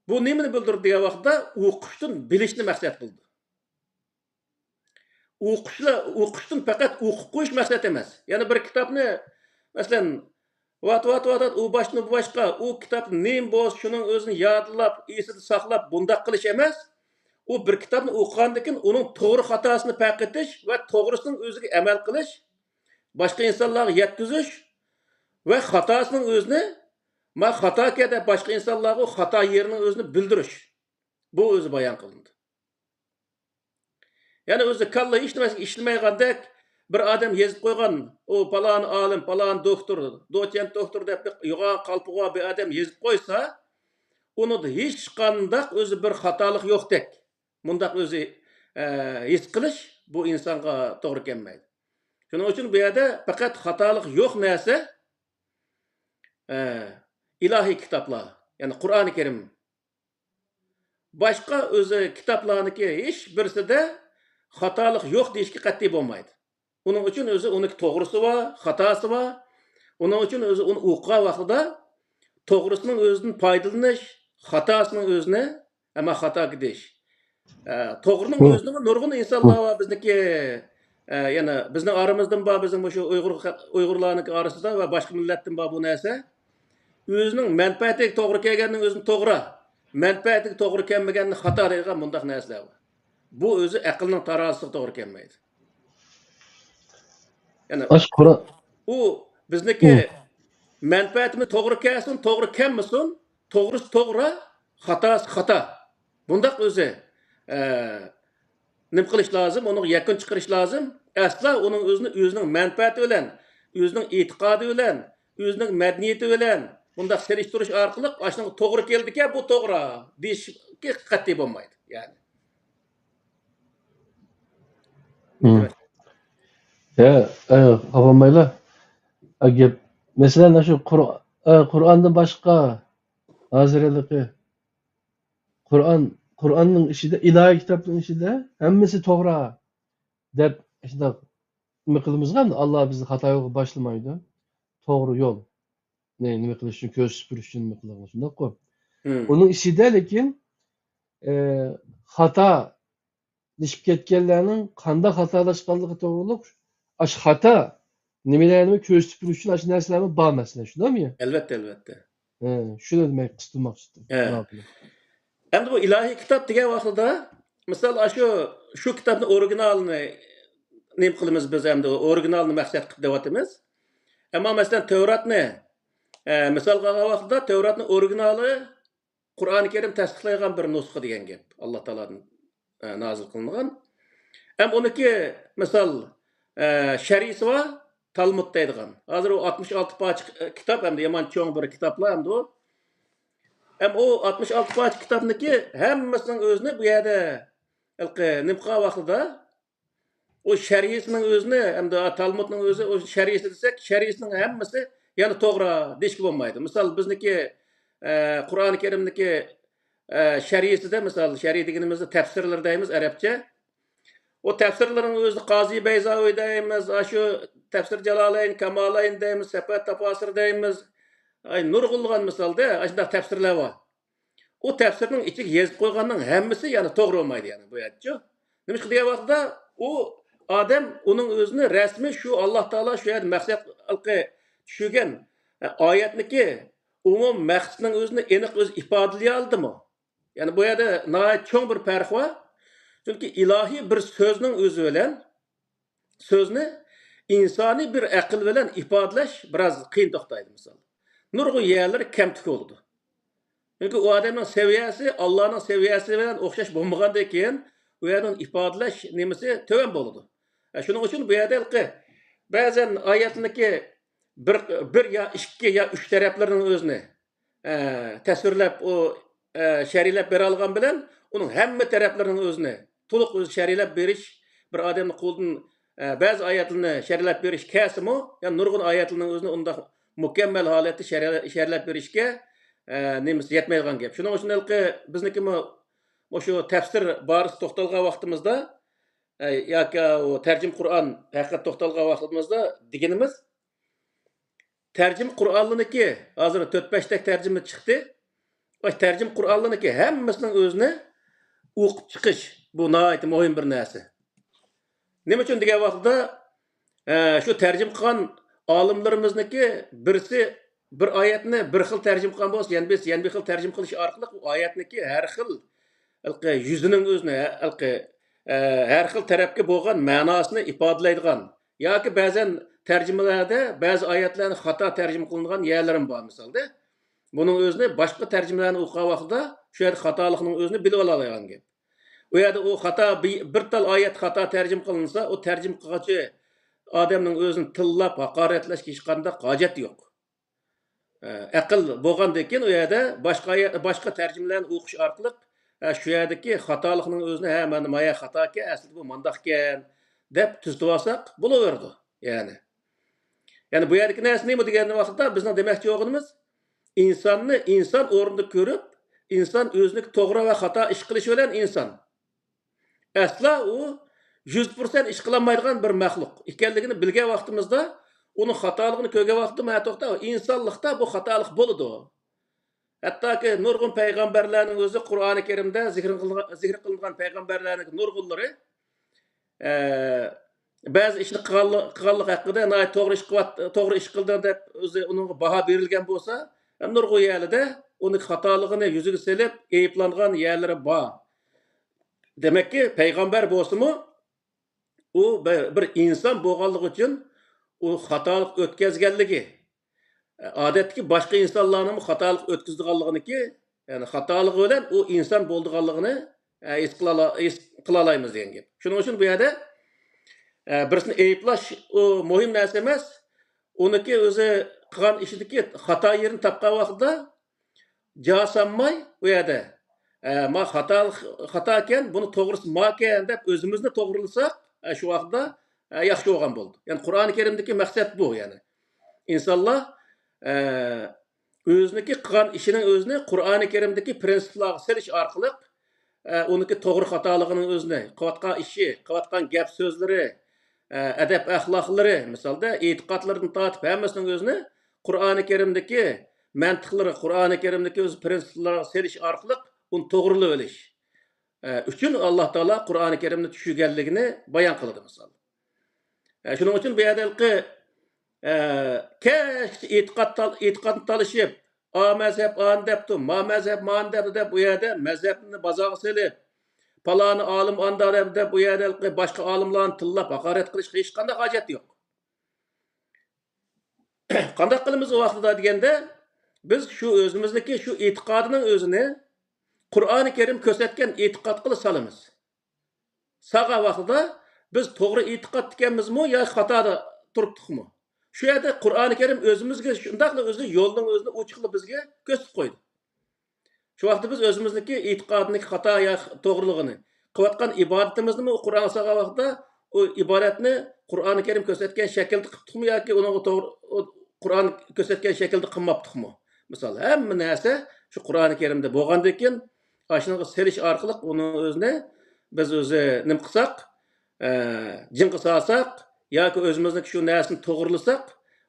بۇ نېمىنى بىلدۈرىدۇ دېگەن ۋاقىتتا، ئوقۇشتىن بىلىشنى مەقسەت قىلىدۇ. ئوقۇشلا-، ئوقۇشتىن پەقەت ئوقۇپ قويۇش مەقسەت ئەمەس. يەنە بىر كىتابنى، مەسىلەن، ۋات، ۋات، ۋات، ۋات، ئۇ باشتىن بۇ باشقا، ئۇ كىتاب نېمە بولسا، شۇنىڭ ئۆزىنى يادلاپ، ئېسىدە ساقلاپ، بۇنداق قىلىش ئەمەس. ئۇ بىر كىتابنى ئوقۇغاندىن كېيىن، ئۇنىڭ توغرا خاتاسىنى پەرق ئېتىش ۋە توغرىسىنىڭ ئۆزىگە ئەمەل قىلىش، باشقا ئىنسانلارغا يەتكۈزۈش ۋە خاتاسىنىڭ ئۆزىنى، ما خاتاكەن دەپ باشقا ئىنسانلارغا خاتا يېرىنىڭ ئۆزىنى بىلدۈرۈش. بۇ ئۆزى بايان قىلىندى. يەنى ئۆزى كاللا ھېچ نېمىسىگە ئىشلىمەيدىغاندەك بىر ئادەم يېزىپ قويغان، ئۇ پالان ئالىم، پالان دوكتور، دوچېنت دوكتور دەپ بىر يوغان قالپىغا بىر ئادەم يېزىپ قويسا، ئۇنىڭدا ھېچقانداق ئۆزى بىر خاتالىق يوقتەك، مۇنداق ئۆزى، ئە، ھېس قىلىش بۇ ئىنسانغا توغرا كەلمەيدۇ. شۇنىڭ ئۈچۈن بۇ يەردە پەقەت خاتالىق يوق نەرسە، ئە، ئىلاھىي كىتابلار، يەنى قۇرئانى كەرىم. باشقا ئۆزى كىتابلارنىڭكى ھېچ بىرسىدە خاتالىق يوق دېيىشكە قەتئىي بولمايدۇ. ئۇنىڭ ئۈچۈن ئۆزى ئۇنىڭكى توغرىسى بار، خاتاسى بار. ئۇنىڭ ئۈچۈن ئۆزى ئۇنى ئوقۇغان ۋاقتىدا توغرىسىنىڭ ئۆزىدىن پايدىلىنىش، خاتاسىنىڭ ئۆزىنى، ئەمما خاتا دېيىش. ئە، توغرىنىڭ ئۆزىنىڭ نۇرغۇن ئىنسانلار بار بىزنىڭكى، ئە، يەنە بىزنىڭ ئارىمىزدىن بار، بىزنىڭ مۇشۇ ئۇيغۇر، ئۇيغۇرلارنىڭكى ئارىسىدا ۋە باشقا مىللەتتىن بار بۇ نەرسە. ئۆزىنىڭ مەنپەئەتىگە توغرا كەلگەننىڭ ئۆزىنى توغرا، مەنپەئەتىگە توغرا كەلمىگەننى خاتا دەيدىغان مۇنداق نەرسىلەر بار. بۇ ئۆزى ئەقىلنىڭ تارازىسىغا توغرا كەلمەيدۇ. يەنى ئاشۇ قۇرئان ئۇ بىزنىكى مەنپەئەتىمىز توغرا كەلسۇن، توغرا كەلمىسۇن، توغرىسى توغرا، خاتاسى خاتا. بۇنداق ئۆزى، ئە، نېمە قىلىش لازىم؟ ئۇنىڭغا يەكۈن چىقىرىش لازىم. ئەسلا ئۇنىڭ ئۆزىنى ئۆزىنىڭ مەنپەئەتى بىلەن، ئۆزىنىڭ ئېتىقادى بىلەن، ئۆزىنىڭ مەدەنىيىتى بىلەن بۇنداق سېلىشتۇرۇش ئارقىلىق، «ئاشۇنىڭغا توغرا كېلىدىكەن، بۇ توغرا» دېيىشكە قەتئىي بولمايدۇ، يەنى. مم. يا، ئە، خاپا بولمايلا. ئە، گەپ، مەسىلەن، شۇ قۇر-، ئە، قۇرئاندىن باشقا ھازىر ھېلىقى قۇرئان، قۇرئاننىڭ ئىچىدە، ئىلاھىي كىتابنىڭ ئىچىدە ھەممىسى توغرا دەپ شۇنداق نېمە قىلىمىزغان، ئاللا بىزنى خاتا يولغا باشلىمايدۇ. توغرا يول. نېمە قىلىش ئۈچۈن، كۆز سۈپۈرۈش ئۈچۈن نېمە قىلىدىغان، شۇنداققۇ؟ مم. ئۇنىڭ ئىچىدە لېكىن، ئە، خاتالىشىپ كەتكەنلەرنىڭ قانداق خاتالاشقانلىقى توغرۇلۇق، ئاشۇ خاتا نېمىلەرنى كۆرسىتىپ بېرىش ئۈچۈن ئاشۇ نەرسىلەرمۇ بار مەسىلەن، شۇنداقمۇ يا؟ ئەلۋەتتە، ئەلۋەتتە. ھە، شۇنى دېمەك، قىستىلماقچى ئىدىم. ھە. ئەمدى بۇ ئىلاھىي كىتاب دېگەن ۋاقتىدا، مىسال، ئاشۇ، شۇ كىتابنى ئورىگىنالىنى نېمە قىلىمىز بىز، ئەمدى ئورىگىنالنى مەقسەت قىلىپ دەۋاتىمىز. ئەمما، مەسىلەن، تەۋراتنى، ئە، مىسالغا ئالغان ۋاقتىدا، تەۋراتنى ئورىگىنالى قۇرئانى كەرىم تەستىقلايدىغان بىر نۇسخا دېگەن گەپ. ئاللا تائالادىن، ئە، نازىل قىلىنغان. ھەم ئۇنىڭكى، مىسال، ئە، شەرھىسى بار، تالمۇد دەيدىغان. ھازىر ئۇ ئاتمىش ئالتە پارچە، ئە، كىتاب، ئەمدى يامان چوڭ بىر كىتابلا ئەمدى ئۇ. ھەم ئۇ ئاتمىش ئالتە پارچە كىتابنىڭكى ھەممىسىنىڭ ئۆزىنى بۇ يەردە ھېلىقى نېمە قىلغان ۋاقتىدا، ئۇ شەرھىسىنىڭ ئۆزىنى، ئەمدى تالمۇدنىڭ ئۆزى، ئۇ شەرھىسى دېسەك، شەرھىسىنىڭ ھەممىسى يەنە توغرا دېيىشكە بولمايدۇ. مىسال، بىزنىڭكى، ئە، قۇرئانى كەرىمنىكى، ئە، شەرھىسىدە، مىسال، شەرھى دېگىنىمىزدە تەپسىرلىرى دەيمىز ئەرەبچە. ئۇ تەپسىرلىرىنىڭ ئۆزىدە قازى بەيزاۋى دەيمىز، ئاشۇ تەپسىر جالالەين، كامالەين دەيمىز، سەپەت تاپاسىر دەيمىز. ئاي، نۇرغۇنلىغان مىسالدا ئاشۇنداق تەپسىرلەر بار. ئۇ تەپسىرنىڭ ئىچىگە يېزىپ قويغاننىڭ ھەممىسى يەنە توغرا بولمايدۇ، يەنى بۇ يەردىچۇ. نېمىشقا دېگەن ۋاقىتتا، ئۇ ئادەم ئۇنىڭ ئۆزىنى رەسمىي شۇ ئاللا تائالا شۇ يەردە مەقسەت قىلىپ چۈشۈرگەن، ئە، ئايەتنىكى ئومۇم مەقسىتىنىڭ ئۆزىنى ئېنىق ئۆزى ئىپادىلىيالىدىمۇ؟ يەنى بۇ يەردە ناھايىتى چوڭ بىر پەرق بار. چۈنكى ئىلاھىي بىر سۆزنىڭ ئۆزى بىلەن سۆزنى ئىنسانىي بىر ئەقىل بىلەن ئىپادىلەش بىراز قىيىن توختايدۇ، مىسال. نۇرغۇن يەرلىرى كەمتۈك بولىدۇ. چۈنكى ئۇ ئادەمنىڭ سەۋىيەسى ئاللانىڭ سەۋىيەسى بىلەن ئوخشاش بولمىغاندىن كېيىن، ئۇ يەردىن ئىپادىلەش نېمىسى تۆۋەن بولىدۇ. ئە، شۇنىڭ ئۈچۈن بۇ يەردە ھېلىقى بەزەن ئايەتنىڭكى بىر، بىر يا ئىككى يا ئۈچ تەرەپلىرىنىڭ ئۆزىنى، ئە، تەسۋىرلەپ، ئۇ، ئە، شەرھلەپ بېرەلىگەن بىلەن ئۇنىڭ ھەممە تەرەپلىرىنىڭ ئۆزىنى تولۇق ئۆزى شەرھلەپ بېرىش، بىر ئادەمنىڭ قولىدىن، ئە، بەزى ئايەتلەرنى شەرھلەپ بېرىش كەلسىمۇ، يا نۇرغۇن ئايەتلەرنىڭ ئۆزىنى ئۇنداق مۇكەممەل ھالەتتە شەرھلە-، شەرھلەپ بېرىشكە، ئە، نېمىسى يەتمەيدىغان گەپ. شۇنىڭ ئۈچۈن ھېلىقى بىزنىڭكىمۇ مۇشۇ تەپسىر بارىسىدا توختالغان ۋاقتىمىزدا، ئە، ياكى ئۇ تەرجىمە قۇرئان ھەققىدە توختالغان ۋاقتىمىزدا دېگىنىمىز، تەرجىمە قۇرئانلىرىنىڭكى ھازىر تۆت بەشتەك تەرجىمە چىقتى. ئاشۇ تەرجىمە قۇرئانلىرىنىڭكى ھەممىسىنىڭ ئۆزىنى ئوقۇپ چىقىش، بۇ ناھايىتى مۇھىم بىر نەرسە. نېمە ئۈچۈن دېگەن ۋاقىتتا، ئە، شۇ تەرجىمە قىلغان ئالىملىرىمىزنىڭكى بىرسى بىر ئايەتنى بىر خىل تەرجىمە قىلغان بولسا، يەنە بىرسى يەنە بىر خىل تەرجىمە قىلىش ئارقىلىق ئۇ ئايەتنىڭكى ھەر خىل ھېلىقى يۈزىنىڭ ئۆزىنى، ھە-، ھېلىقى، ئە، ھەر خىل تەرەپكە بولغان مەناسىنى ئىپادىلەيدىغان ياكى بەزەن تەرجىمىلەردە بەزى ئايەتلەرنى خاتا تەرجىمە قىلىنغان يەرلىرىمۇ بار مىسالدا. بۇنىڭ ئۆزىنى باشقا تەرجىمىلەرنى ئوقۇغان ۋاقتىدا شۇ يەردە خاتالىقنىڭ ئۆزىنى بىلىپ ئالالايدىغان گەپ. ئۇ يەردە ئۇ خاتا بى-، بىر تال ئايەت خاتا تەرجىمە قىلىنسا، ئۇ تەرجىمە قىلغۇچى ئادەمنىڭ ئۆزىنى تىللاپ، ھاقارەتلەشكە ھېچقانداق ھاجەت يوق. ئە، ئەقىل بولغاندىن كېيىن ئۇ يەردە باشقا، باشقا تەرجىمىلەرنى ئوقۇش ئارقىلىق، ئە، شۇ يەردىكى خاتالىقنىڭ ئۆزىنى، ھە، مانا ما يەر خاتاكەن، ئەسلىدە بۇ مانداقكەن، دەپ تۈزىتىۋالساق بولۇۋېرىدۇ، يەنى. يەنى بۇ يەردىكى نەرسە نېمە دېگەن ۋاقىتتا بىزنىڭ دېمەكچى بولغىنىمىز، ئىنساننى ئىنسان ئورنىدا كۆرۈپ، ئىنسان ئۆزىنىڭكى توغرا ۋە خاتا ئىش قىلىشى بىلەن ئىنسان. ئەسلا ئۇ يۈز پىرسەنت ئىش قىلالمايدىغان بىر مەخلۇق ئىكەنلىكىنى بىلگەن ۋاقتىمىزدا، ئۇنىڭ خاتالىقىنى كۆرگەن ۋاقتىدا، مانا توختا، ئىنسانلىقتا بۇ خاتالىق بولىدۇ. ھەتتاكى نۇرغۇن پەيغەمبەرلەرنىڭ ئۆزى قۇرئانى كەرىمدە زىكرى قىلغان، زىكرى قىلىنغان پەيغەمبەرلەرنىڭ نۇرغۇنلىرى، ئە، بەزى ئىشنى قىلغانلىق، قىلغانلىق ھەققىدە ناھايىتى توغرا ئىش قىلىۋات-، توغرا ئىش قىلدى دەپ ئۆزى ئۇنىڭغا باھا بېرىلگەن بولسا، نۇرغۇن يەرلىدە ئۇنى خاتالىقىنى يۈزىگە سېلىپ، ئەيىبلەنگەن يەرلىرى بار. دېمەككى، پەيغەمبەر بولسىمۇ، ئۇ بىر، بىر ئىنسان بولغانلىقى ئۈچۈن ئۇ خاتالىق ئۆتكەزگەنلىكى، ئادەتتىكى باشقا ئىنسانلارنىڭمۇ خاتالىق ئۆتكۈزىدىغانلىقىنىكى، يەنى خاتالىقى بىلەن ئۇ ئىنسان بولىدىغانلىقىنى، ئە، ھېس قىلالا-، ھېس قىلالايمىز دېگەن گەپ. شۇنىڭ ئۈچۈن بۇ يەردە، ئە، بىرسىنى ئەيىبلەش ئۇ مۇھىم نەرسە ئەمەس. ئۇنىڭكى ئۆزى قىلغان ئىشىدىكى خاتا يېرىنى تاپقان ۋاقتىدا جا سالماي ئۇ يەردە، ئە، ما خاتا، خاتاكەن، بۇنى توغرىسى ماكەن دەپ ئۆزىمىزنى توغرىلىساق، ئە، شۇ ۋاقىتتا، ئە، ياخشى بولغان بولىدۇ. يەنى قۇرئانى كەرىمدىكى مەقسەت بۇ، يەنى. ئىنسانلار، ئە، ئۆزىنىڭكى قىلغان ئىشىنىڭ ئۆزىنى قۇرئانى كەرىمدىكى پرىنسىپلارغا سېلىش ئارقىلىق، ئە، ئۇنىڭكى توغرا خاتالىقىنىڭ ئۆزىنى، قىلىۋاتقان ئىشى، قىلىۋاتقان گەپ سۆزلىرى، ئە، ئەدەپ ئەخلاقلىرى، مىسالدا ئېتىقادلىرىدىن تارتىپ ھەممىسىنىڭ ئۆزىنى قۇرئانى كەرىمدىكى مەنتىقلىرى، قۇرئانى كەرىمدىكى ئۆز پرىنسىپلىرىغا سېلىش ئارقىلىق ئۇنى توغرىلىۋېلىش، ئە، ئۈچۈن ئاللا تائالا قۇرئانى كەرىمنى چۈشۈرگەنلىكىنى بايان قىلىدۇ، مىسال. ئە، شۇنىڭ ئۈچۈن بۇ يەردە ھېلىقى، ئە، كەچكىچە ئېتىقاد تال-، ئېتىقادنى تالىشىپ، ئا مەزھەپ ئانى دەپتۇ، ما مەزھەپ مانى دەپتۇ دەپ، بۇ يەردە مەزھەپنى بازارغا سېلىپ، پالانى ئالىم ئاندا دەپ، دەپ، بۇ يەردە ھېلىقى باشقا ئالىملارنى تىللاپ ھاقارەت قىلىشقا ھېچقانداق ھاجەت يوق. قانداق قىلىمىز ئۇ ۋاقتىدا دېگەندە، بىز شۇ ئۆزىمىزنىڭكى شۇ ئېتىقادىنىڭ ئۆزىنى قۇرئانى كەرىم كۆرسەتكەن ئېتىقادقىلا سالىمىز. سالغان ۋاقتىدا بىز توغرا ئېتىقادتىكەنمىزمۇ ياكى خاتادا تۇرۇپتۇقمۇ؟ شۇ يەردە قۇرئانى كەرىم ئۆزىمىزگە شۇنداقلا ئۆزى يولنىڭ ئۆزىنى ئوچۇقلا بىزگە كۆرسىتىپ قويدى. شۇ ۋاقىتتا بىز ئۆزىمىزنىڭكى ئېتىقادىنىڭكى خاتا يا توغرىلىقىنى، قىلىۋاتقان ئىبادىتىمىزنىمۇ قۇرئان سالغان ۋاقىتتا ئۇ ئىبادەتنى قۇرئانى كەرىم كۆرسەتكەن شەكىلدە قىپتۇقمۇ ياكى ئۇنىڭغا توغرا، ئۇ قۇرئان كۆرسەتكەن شەكىلدە قىلماپتۇقمۇ؟ مىسال، ھەممە نەرسە شۇ قۇرئانى كەرىمدە بولغاندىن كېيىن، ئاشۇنىڭغا سېلىش ئارقىلىق ئۇنىڭ ئۆزىنى بىز ئۆزى نېمە قىلساق، ئە، جىڭغا سالساق ياكى ئۆزىمىزنىڭ شۇ نەرسىنى توغرىلىساق،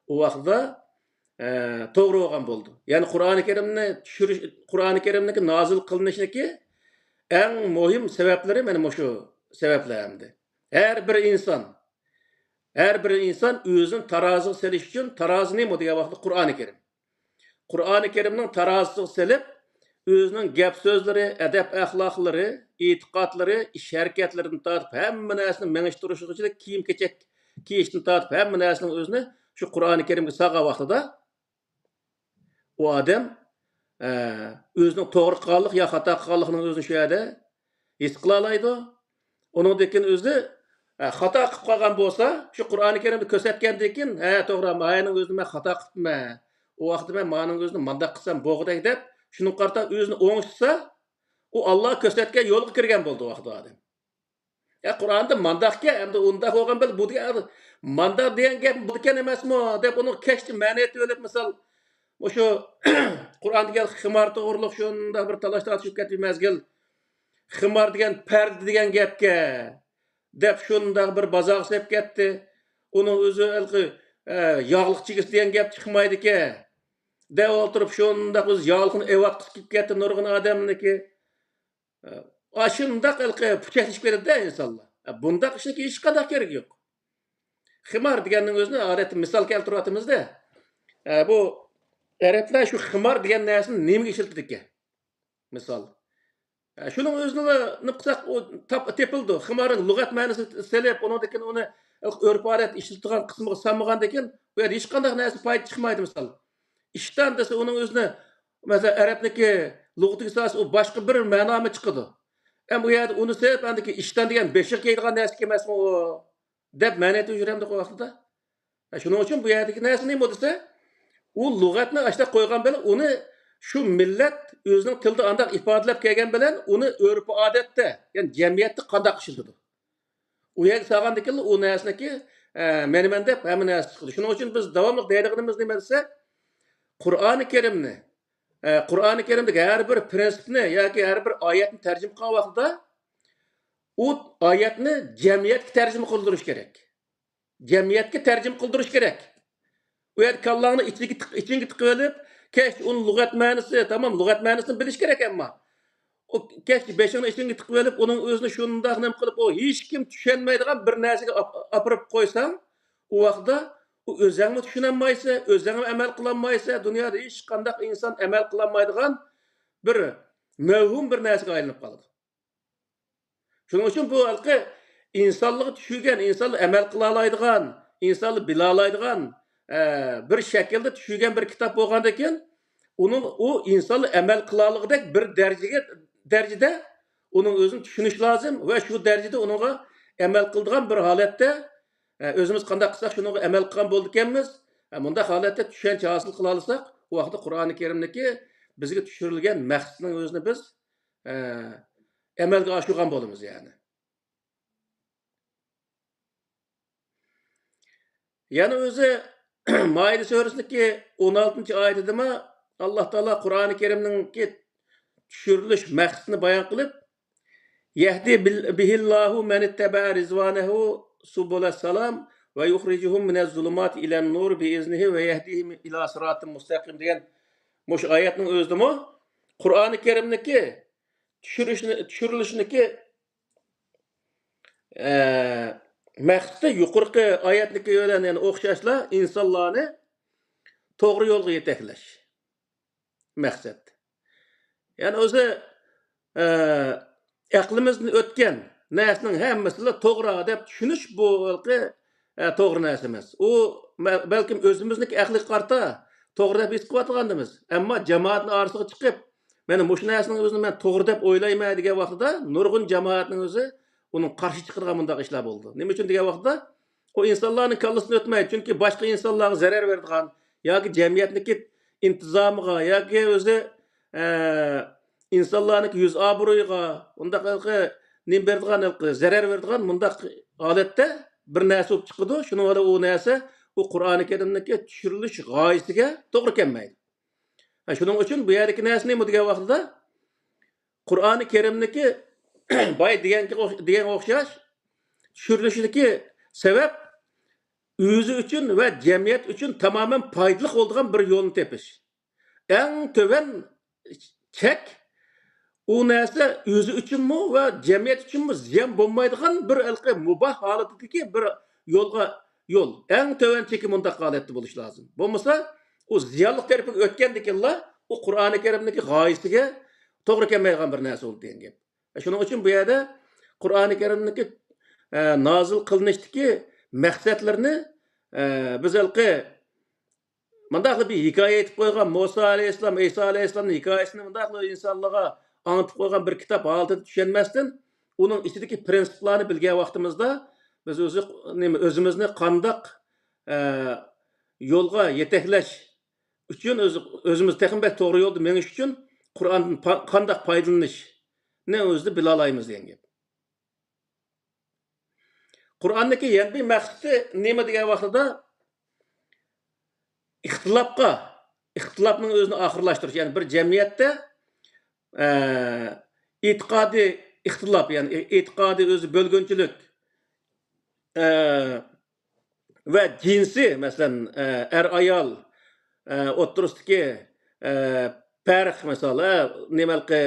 ئۇ ۋاقىتتا، ئە، توغرا بولغان بولىدۇ. يەنى قۇرئانى كەرىمنى چۈشۈرۈش، قۇرئانى كەرىمنىڭكى نازىل قىلىنىشىنىڭكى ئەڭ مۇھىم سەۋەبلىرى مانا مۇشۇ سەۋەبلەر ئەمدى. ھەر بىر ئىنسان، ھەر بىر ئىنسان ئۆزىنى تارازىغا سېلىش ئۈچۈن، تارازى نېمە دېگەن ۋاقىتتا قۇرئانى كەرىم. قۇرئانى كەرىمنىڭ تارازىسىغا سېلىپ، ئۆزىنىڭ گەپ سۆزلىرى، ئەدەپ ئەخلاقلىرى، ئېتىقادلىرى، ئىش ھەرىكەتلىرىدىن تارتىپ ھەممە نەرسىنى، مېڭىش تۇرۇشىغىچە، كىيىم كېچەك كىيىشتىن تارتىپ ھەممە نەرسىنىڭ ئۆزىنى شۇ قۇرئانى كەرىمگە سالغان ۋاقتىدا، ئۇ ئادەم، ئە، ئۆزىنىڭ توغرا قىلغانلىق يا خاتا قىلغانلىقىنىڭ ئۆزىنى شۇ يەردە ھېس قىلالايدۇ. ئۇنىڭدىن كېيىن ئۆزى، ئە، خاتا قىلىپ قالغان بولسا، شۇ قۇرئانى كەرىمدە كۆرسەتكەندىن كېيىن، ھە، توغرا، ماينىڭ ئۆزىنى مەن خاتا قىپتىمەن. ئۇ ۋاقىتتا مەن مانىڭ ئۆزىنى مانداق قىلسام بوغۇدەك دەپ، شۇنىڭغا قارىتا ئۆزىنى ئوڭشىتسا، ئۇ ئاللا كۆرسەتكەن يولغا كىرگەن بولىدۇ ئۇ ۋاقىتتا ئادەم. يا، قۇرئاندا مانداقكەن، ئەمدى ئۇنداق بولغان بىلەن بۇ دېگەن، مانداق دېگەن گەپ بۇدىكەن ئەمەسمۇ دەپ، ئۇنىڭ كەشتە مەنە ئېتىۋېلىپ، مىسال، مۇشۇ قۇرئاندا كەلگەن خىمار توغرۇلۇق شۇنداق بىر تالاش تارتىشىپ كەتتى مەزگىل. خىمار دېگەن پەردە دېگەن گەپكە دەپ شۇنداق بىر بازارغا سېلىپ كەتتى. ئۇنىڭ ئۆزى ھېلىقى، ئە، ياغلىق چىگىسى دېگەن گەپ چىقمايدىكەن دەپ ئولتۇرۇپ، شۇنداق ئۆزى ياغلىقنى ئېۋاتقۇسى كېلىپ كەتتى نۇرغۇن ئادەمنىڭكى. ئاشۇنداق ھېلىقى پۇچەكلىشىپ كېتىدۇ-دە ئىنسانلار. بۇنداق ئىشنىڭكى ھېچقانداق كېرىكى يوق. خىمار دېگەننىڭ ئۆزىنى ئادەتتە مىسال كەلتۈرۈۋاتىمىز-دە. بۇ ئەرەبلەر شۇ خىمار دېگەن نەرسىنى نېمىگە ئىشلىتىدىكەن؟ مىسال. شۇنىڭ ئۆزىنىلا نېمە قىلساق، ئۇ تاپ-، تېپىلىدۇ. خىمارنىڭ لۇغەت مەنىسىنى سېلىپ، ئۇنىڭدىن كېيىن ئۇنى ئۆرپ-ئادەت ئىشلىتىدىغان قىسمىغا سالمىغاندىن كېيىن، ئۇ يەردە ھېچقانداق نەرسە پايدا چىقمايدۇ، مىسال. ئىشتان دېسە، ئۇنىڭ ئۆزىنى، مەسىلەن، ئەرەبنىكى لۇغىتىگە سالسا، ئۇ باشقا بىر مەنامۇ چىقىدۇ. ئەمما ئۇ يەردە ئۇنى سېلىپ، ئاندىكى ئىشتان دېگەن بېشىغا كىيىدىغان نەرسە ئىكەن ئەمەسمۇ ئۇ؟ دەپ مەنە ئېيتىپ يۈرەمدۇق ئۇ ۋاقتىدا. شۇنىڭ ئۈچۈن بۇ يەردىكى نەرسە نېمە دېسە، ئۇ لۇغەتنى ئاشۇنداق قويغان بىلەن، ئۇنى شۇ مىللەت ئۆزىنىڭ تىلىدا ئانداق ئىپادىلەپ كەلگەن بىلەن، ئۇنى ئۆرپ-ئادەتتە، يەنى جەمئىيەتتە قانداق ئىشلىتىدۇ؟ ئۇ يەرگە سالغاندىكىنلا ئۇ نەرسىنىڭكى، ئە، مەنىمەن دەپ ھەممە نەرسە چىقىدۇ. شۇنىڭ ئۈچۈن بىز داۋاملىق دەيدىغىنىمىز نېمە دېسە، قۇرئانى كەرىمنى، ئە، قۇرئانى كەرىمدىكى ھەر بىر پىرىنسىپنى ياكى ھەر بىر ئايەتنى تەرجىمە قىلغان ۋاقتىدا، ئۇ ئايەتنى جەمئىيەتكە تەرجىمە قىلدۇرۇش كېرەك. جەمئىيەتكە تەرجىمە قىلدۇرۇش كېرەك. ئۇ يەردە كاللاڭنى ئىچىگە تىق-، ئىچىڭگە تىقىۋېلىپ، كەچتە ئۇنىڭ لۇغەت مەنىسى، تامام، لۇغەت مەنىسىنى بىلىش كېرەك، ئەمما ئۇ كەچتە بېشىڭنى ئىچىڭگە تىقىۋېلىپ، ئۇنىڭ ئۆزىنى شۇنداق نېمە قىلىپ، ئۇ ھېچكىم چۈشەنمەيدىغان بىر نەرسىگە ئاپ-، ئاپىرىپ قويساڭ، ئۇ ۋاقىتتا ئۇ ئۆزەڭمۇ چۈشىنەلمەيسەن، ئۆزەڭمۇ ئەمەل قىلالمايسەن، دۇنيادا ھېچقانداق ئىنسان ئەمەل قىلالمايدىغان بىر مەۋھۇم بىر نەرسىگە ئايلىنىپ قالىدۇ. شۇنىڭ ئۈچۈن بۇ ھېلىقى ئىنسانلىققا چۈشۈرگەن، ئىنسانلار ئەمەل قىلالايدىغان، ئىنسانلار بىلالايدىغان، ئە، بىر شەكىلدە چۈشۈرگەن بىر كىتاب بولغاندىكىن، ئۇنىڭ، ئۇ ئىنسانلار ئەمەل قىلالىغۇدەك بىر دەرىجىگە، دەرىجىدە ئۇنىڭ ئۆزىنى چۈشىنىش لازىم ۋە شۇ دەرىجىدە ئۇنىڭغا ئەمەل قىلىدىغان بىر ھالەتتە، ئە، ئۆزىمىز قانداق قىلساق، شۇنىڭغا ئەمەل قىلغان بولىدىكەنمىز. ئە، مۇنداق ھالەتتە چۈشەنچە ھاسىل قىلالىساق، ئۇ ۋاقىتتا قۇرئانى كەرىمدىكى بىزگە چۈشۈرۈلگەن مەقسەتنىڭ ئۆزىنى بىز ئە، ئەمەلگە ئاشۇرغان بولىمىز، يەنى. يەنە ئۆزى مائىدە سۈرىسىنىڭكى ئون ئالتىنچى ئايىتىدىمۇ ئاللا تائالا قۇرئانى كەرىمنىڭكى چۈشۈرۈلۈش مەقسىتىنى بايان قىلىپ، يەھدى بىل-، بىھىللاھۇ مەنىتتەبەئە رىزۋانەھۇ سۇبۇلەسسالام ۋە يۇخرىجۇھۇم مىنەززۇلۇماتى ئىلەننۇر بىئىزنىھى ۋە يەھدىھىم ئىلا سىراتىن مۇستەقىم دېگەن مۇشۇ ئايەتنىڭ ئۆزىدىمۇ قۇرئانى كەرىمنىكى چۈشۈرۈشنى، چۈشۈرۈلۈشنىكى، ئە، مەقسىتى يۇقىرىقى ئايەتنىكى بىلەن يەنە ئوخشاشلا ئىنسانلارنى توغرا يولغا يېتەكلەش مەقسەت. يەنى ئۆزى، ئە، ئەقلىمىزدىن ئۆتكەن نەرسىنىڭ ھەممىسىلا توغرا دەپ چۈشىنىش بۇ ھېلىقى ئە، توغرا نەرسە ئەمەس. ئۇ مە-، بەلكىم ئۆزىمىزنىڭكى ئەقلىگە قارىتا توغرا دەپ ھېس قىلىۋاتقاندىمىز. ئەمما جامائەتنىڭ ئارىسىغا چىقىپ، مانا مۇشۇ نەرسىنىڭ ئۆزىنى مەن توغرا دەپ ئويلايمەن دېگەن ۋاقتىدا، نۇرغۇن جامائەتنىڭ ئۆزى ئۇنىڭ قارشى چىقىدىغان مۇنداق ئىشلار بولىدۇ. نېمە ئۈچۈن دېگەن ۋاقتىدا، ئۇ ئىنسانلارنىڭ كاللىسىدىن ئۆتمەيدۇ. چۈنكى باشقا ئىنسانلارغا زەرەر بېرىدىغان ياكى جەمئىيەتنىڭكى ئىنتىزامىغا ياكى ئۆزى، ئە، ئىنسانلارنىڭكى يۈز ئابرۇيىغا ئۇنداق ھېلىقى نېمە بېرىدىغان، ھېلىقى زەرەر بېرىدىغان مۇنداق ھالەتتە بىر نەرسە بولۇپ چىقىدۇ. شۇنىڭ بىلەن ئۇ نەرسە ئۇ قۇرئانى كەرىمنىڭكى چۈشۈرۈلۈش غايىسىگە توغرا كەلمەيدۇ. ھە، شۇنىڭ ئۈچۈن بۇ يەردىكى نەرسە نېمە دېگەن ۋاقتىدا، قۇرئانى كەرىمنىڭكى بايا دېگەنگە ئوخ-، دېگەنگە ئوخشاش چۈشۈرۈلۈشىدىكى سەۋەب ئۆزى ئۈچۈن ۋە جەمئىيەت ئۈچۈن تامامەن پايدىلىق بولىدىغان بىر يولنى تېپىش. ئەڭ تۆۋەن چەك، ئۇ نەرسە ئۆزى ئۈچۈنمۇ ۋە جەمئىيەت ئۈچۈنمۇ زىيان بولمايدىغان بىر ھېلىقى مۇباھ ھالىتىدىكى بىر يولغا يول. ئەڭ تۆۋەن چېكى مۇنداق ھالەتتە بولۇشى لازىم. بولمىسا، ئۇ زىيانلىق تەرىپىگە ئۆتكەندىكىنلا، ئۇ قۇرئانى كەرىمدىكى غايىسىگە، توغرا كەلمەيدىغان بىر نەرسە بولدى دېگەن گەپ. شۇنىڭ ئۈچۈن بۇ يەردە قۇرئانى كەرىمنىڭكى، ئە، نازىل قىلىنىشتىكى مەقسەتلىرىنى، ئە، بىز ھېلىقى مۇنداقلا بىر ھېكايە ئېيتىپ قويغان، مۇسا ئەلەيھىسسالام، ئەيسا ئەلەيھىسسالامنىڭ ھېكايىسىنى مۇنداقلا ئىنسانلارغا ئاڭلىتىپ قويغان بىر كىتاب ھالىتىدە چۈشەنمەستىن، ئۇنىڭ ئىچىدىكى پرىنسىپلارنى بىلگەن ۋاقتىمىزدا، بىز ئۆزى، نېمە، ئۆزىمىزنى قانداق، ئە، يولغا يېتەكلەش ئۈچۈن، ئۆز-، ئۆزىمىز تېخىمۇ بەك توغرا يولدا مېڭىش ئۈچۈن قۇرئاندىن پا-، قانداق پايدىلىنىشنى ئۆزىدە بىلالايمىز دېگەن گەپ. قۇرئاننىڭكى يەنە بىر مەقسىتى نېمە دېگەن ۋاقتىدا، ئىختىلاپقا، ئىختىلاپنىڭ ئۆزىنى ئاخىرلاشتۇرۇش. يەنى بىر جەمئىيەتتە، ئە، ئېتىقادىي ئىختىلاپ، يەنى ئېتىقادىي ئۆزى بۆلگۈنچىلىك، ئە، ۋە جىنسىي، مەسىلەن، ئە، ئەر-ئايال، ئە، ئوتتۇرىسىدىكى، ئە، پەرق، مىسال، ئە، نېمە ھېلىقى،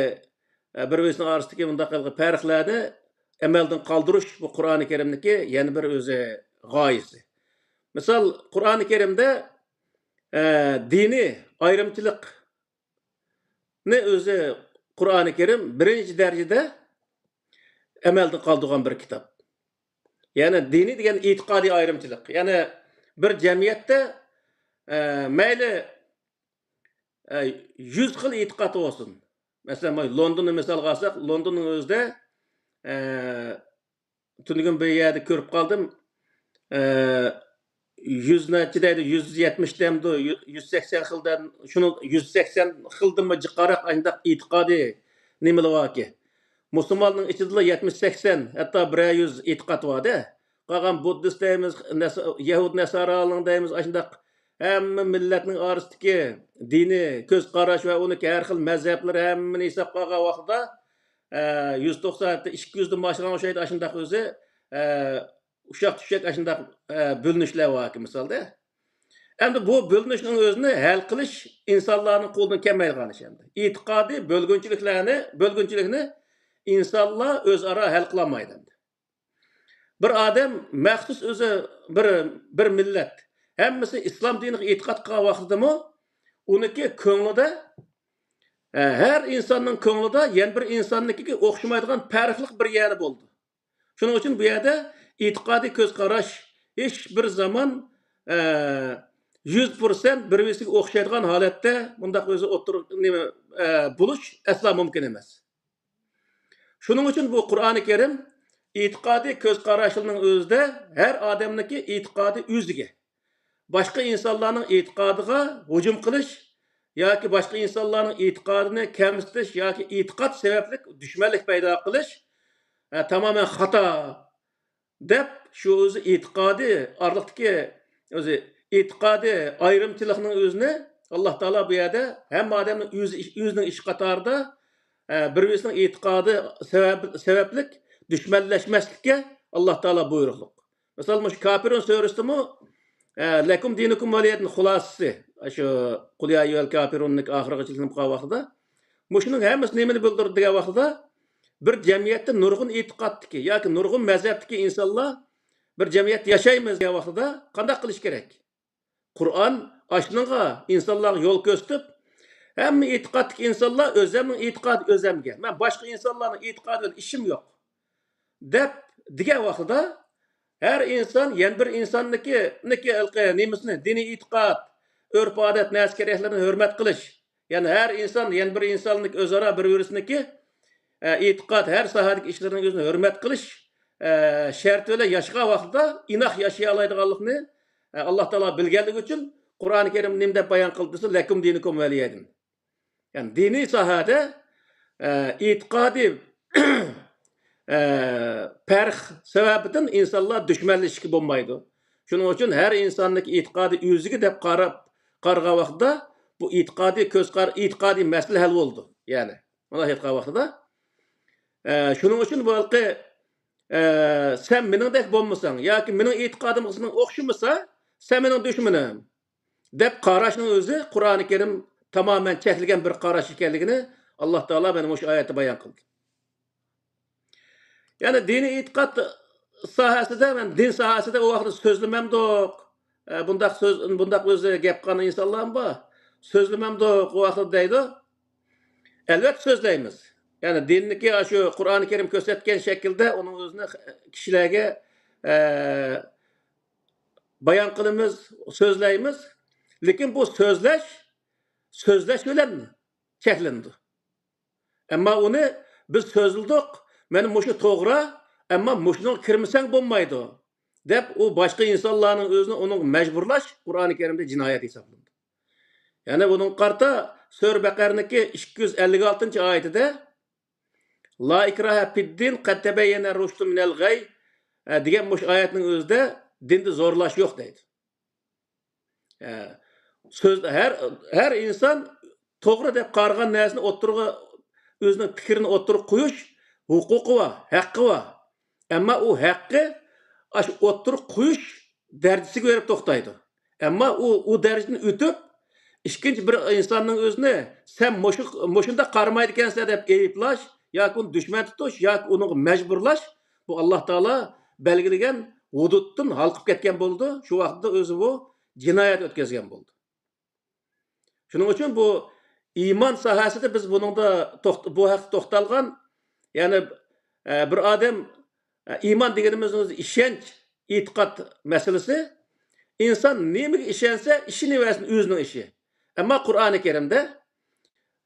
ئە، بىر-بىرسىنىڭ ئارىسىدىكى مۇنداق ھېلىقى پەرقلەرنى ئەمەلدىن قالدۇرۇش، بۇ قۇرئانى كەرىمنىڭكى يەنە بىر ئۆزى غايىسى. مىسال، قۇرئانى كەرىمدە، ئە، دىنىي ئايرىمچىلىقنى ئۆزى قۇرئانى كەرىم بىرىنچى دەرىجىدە ئەمەلدىن قالدۇرغان بىر كىتاب. يەنى دىنىي دېگەن ئېتىقادىي ئايرىمچىلىق. يەنى بىر جەمئىيەتتە، ئە، مەيلى، ئە، يۈز خىل ئېتىقاد بولسۇن. مەسىلەن، مانا لوندوننى مىسالغا ئالساق، لوندوننىڭ ئۆزىدە، ئە، تۈنۈگۈن بىر يەردە كۆرۈپ قالدىم. ئە، يۈز نەچچە دەيدۇ، يۈز يەتمىش دەمدۇ، يۈ-، يۈز سەكسەن خىلدىن، شۇنىڭ يۈز سەكسەن خىلدىنمۇ جىقراق ئانداق ئېتىقادى نېمىلەر باركى. مۇسۇلماننىڭ ئىچىدىلا يەتمىش سەكسەن، ھەتتا بىرەر يۈز ئېتىقاد بار-دە. قالغان بۇددىست دەيمىز، نەس-، يەھۇد نەسارانىڭ دەيمىز، ئاشۇنداق ھەممە مىللەتنىڭ ئارىسىدىكى دىنىي كۆز قاراش ۋە ئۇنىڭكى ھەر خىل مەزھەپلىرى ھەممىنى ھېسابقا ئالغان ۋاقتىدا، ئە، يۈز توقسان، ھەتتا ئىككى يۈزدىن ئاشىدىغان ئوخشايدۇ، ئاشۇنداق ئۆزى، ئە، ئۇششاق-چۈششەك ئاشۇنداق، ئە، بۆلۈنۈشلەر باركى مىسالدا. ئەمدى بۇ بۆلۈنۈشنىڭ ئۆزىنى ھەل قىلىش ئىنسانلارنىڭ قولىدىن كەلمەيدىغان ئىش ئەمدى. ئېتىقادىي بۆلگۈنچىلىكلەرنى، بۆلگۈنچىلىكنى ئىنسانلار ئۆزئارا ھەل قىلالمايدۇ ئەمدى. بىر ئادەم مەخسۇس ئۆزى بىر، بىر مىللەت، ھەممىسى ئىسلام دىنىغا ئېتىقاد قىلغان ۋاقتىدىمۇ ئۇنىڭكى كۆڭلىدە، ئە، ھەر ئىنساننىڭ كۆڭلىدە يەنە بىر ئىنساننىڭكىگە ئوخشىمايدىغان پەرقلىق بىر يەرى بولىدۇ. شۇنىڭ ئۈچۈن بۇ يەردە ئېتىقادىي كۆز قاراش ھېچ بىر زامان، ئە، يۈز پىرسەنت بىر-بىرسىگە ئوخشايدىغان ھالەتتە مۇنداق ئۆزى ئوتتۇرا، نېمە، ئە، بولۇش ئەسلا مۇمكىن ئەمەس. شۇنىڭ ئۈچۈن بۇ قۇرئانى كەرىم ئېتىقادىي كۆز قاراشلىرىنىڭ ئۆزىدە ھەر ئادەمنىڭكى ئېتىقادى ئۆزىگە، باشقا ئىنسانلارنىڭ ئېتىقادىغا ھۇجۇم قىلىش ياكى باشقا ئىنسانلارنىڭ ئېتىقادىنى كەمسىتىش ياكى ئېتىقاد سەۋەبلىك دۈشمەنلىك پەيدا قىلىش، ئە، تامامەن خاتا. دەپ، شۇ ئۆزى ئېتىقادى ئارىلىقتىكى ئۆزى ئېتىقادى ئايرىمچىلىقنىڭ ئۆزىنى ئاللا تائالا بۇ يەردە ھەممە ئادەمنىڭ ئۆزى، ئۆزىنىڭ ئىش قاتارىدا، ئە، بىر-بىرسىنىڭ ئېتىقادى سەۋەب-، سەۋەبلىك دۈشمەنلەشمەسلىككە ئاللا تائالا بۇيرۇقلۇق. مىسال، مۇشۇ كاپىرۇن سۈرىسىدىمۇ، ئە، لەكۇم دىنۇكۇم ۋەلىيەدىن خۇلاسىسى، شۇ قۇل يا ئەييۇھەل كاپىرۇننىڭ ئاخىرىغىچە كېلىپ قالغان ۋاقتىدا، مۇشۇنىڭ ھەممىسى نېمىنى بىلدۈرىدۇ دېگەن ۋاقتىدا، بىر جەمئىيەتتە نۇرغۇن ئېتىقادتىكى ياكى نۇرغۇن مەزھەپتىكى ئىنسانلار بىر جەمئىيەتتە ياشايمىز دېگەن ۋاقتىدا قانداق قىلىش كېرەك؟ قۇرئان ئاشۇنىڭغا ئىنسانلارغا يول كۆرسىتىپ، ھەممە ئېتىقادتىكى ئىنسانلار ئۆزەمنىڭ ئېتىقادى ئۆزەمگە، مەن باشقا ئىنسانلارنىڭ ئېتىقادى بىلەن ئىشىم يوق دەپ دېگەن ۋاقتىدا، ھەر ئىنسان يەنە بىر ئىنساننىڭكى، نىكى، ھېلىقى نېمىسىنى، دىنىي ئېتىقاد، ئۆرپ-ئادەت، نەرسە-كېرەكلىرىنى ھۆرمەت قىلىش، يەنى ھەر ئىنسان يەنە بىر ئىنساننىڭ ئۆزئارا بىر-بىرسىنىڭكى، ئە، ئېتىقاد، ھەر ساھەدىكى ئىشلىرىنىڭ ئۆزىنى ھۆرمەت قىلىش، ئە، شەرتى بىلەن ياشىغان ۋاقتىدا ئىناق ياشىيالايدىغانلىقىنى، ئە، ئاللا تائالا بىلگەنلىكى ئۈچۈن قۇرئانى كەرىم نېمە دەپ بايان قىلدى دېسە، لەكۇم دىنۇكۇم ۋەلىيەدىن. يەنى دىنىي ساھەدە، ئە، ئېتىقادىي، ئە، پەرق سەۋەبىدىن ئىنسانلار دۈشمەنلىشىشكە بولمايدۇ. شۇنىڭ ئۈچۈن ھەر ئىنساننىڭكى ئېتىقادى ئۆزىگە دەپ قاراپ، قارىغان ۋاقتىدا بۇ ئېتىقادىي كۆز قار-، ئېتىقادىي مەسىلە ھەل بولىدۇ. يەنى، مۇنداق ئېيتقان ۋاقتىدا، ئە، شۇنىڭ ئۈچۈن بۇ ھېلىقى، ئە، سەن مېنىڭدەك بولمىساڭ ياكى مېنىڭ ئېتىقادىمغا سېنىڭ ئوخشىمىسا، سەن مېنىڭ دۈشمىنىم. دەپ قاراشنىڭ ئۆزى قۇرئانى كەرىم تامامەن چەكلىگەن بىر قاراش ئىكەنلىكىنى ئاللا تائالا مانا مۇشۇ ئايەتتە بايان قىلدى. يەنى دىنىي ئېتىقاد ساھەسىدە، مەن دىن ساھەسىدە ئۇ ۋاقىتتا سۆزلىمەمدۇق. ئە، بۇنداق سۆز، بۇنداق ئۆزى گەپ قىلغان ئىنسانلارمۇ بار. سۆزلىمەمدۇق ئۇ ۋاقىتتا دەيدۇ. ئەلۋەتتە سۆزلەيمىز. يەنى دىننىكى شۇ قۇرئانى كەرىم كۆرسەتكەن شەكىلدە ئۇنىڭ ئۆزىنى كىشىلەرگە، ئە، بايان قىلىمىز، سۆزلەيمىز. لېكىن بۇ سۆزلەش، سۆزلەش بىلەن چەكلىنىدۇ. ئەمما ئۇنى بىز سۆزلىدۇق، مانا مۇشۇ توغرا، ئەمما مۇشۇنىڭغا كىرمىسەڭ بولمايدۇ، دەپ ئۇ باشقا ئىنسانلارنىڭ ئۆزىنى ئۇنىڭغا مەجبۇرلاش قۇرئانى كەرىمدە جىنايەت ھېسابلىنىدۇ. يەنى بۇنىڭغا قارىتا سۈرە بەقەرىنىڭكى ئىككى يۈز ئەللىك ئالتىنچى ئايىتىدە، «لا ئىكراھە فىددىن، قەد تەبەييەنە رۇشدۇ مىنەل غەي»، ئە، دېگەن مۇشۇ ئايەتنىڭ ئۆزىدە دىندا زورلاش يوق دەيدۇ. ئە، سۆز، ھەر، ھەر ئىنسان توغرا دەپ قارىغان نەرسىنى ئوتتۇرىغا، ئۆزىنىڭ پىكرىنى ئوتتۇرىغا قويۇش ھوقۇقى بار، ھەققى بار. ئەمما ئۇ ھەققى ئاشۇ ئوتتۇرىغا قويۇش دەرىجىسىگە بېرىپ توختايدۇ. ئەمما ئۇ، ئۇ دەرىجىدىن ئۆتۈپ، ئىككىنچى بىر ئىنساننىڭ ئۆزىنى، «سەن مۇشۇ، مۇشۇنداق قارىمايدىكەنسەن» دەپ ئەيىبلەش ياكى ئۇنى دۈشمەن تۇتۇش ياكى ئۇنىڭغا مەجبۇرلاش، بۇ ئاللا تائالا بەلگىلىگەن ھۇدۇدتىن ھالقىپ كەتكەن بولىدۇ. شۇ ۋاقىتتا ئۆزى بۇ جىنايەت ئۆتكۈزگەن بولىدۇ. شۇنىڭ ئۈچۈن بۇ ئىمان ساھەسىدە بىز بۇنىڭدا توخت-، بۇ ھەقتە توختالغان، يەنى، ئە، بىر ئادەم، ئە، ئىمان دېگىنىمىز ئۆزى ئىشەنچ، ئېتىقاد مەسىلىسى. ئىنسان نېمىگە ئىشەنسە، ئىشىنىۋەرسۇن، ئۆزىنىڭ ئىشى. ئەمما قۇرئانى كەرىمدە،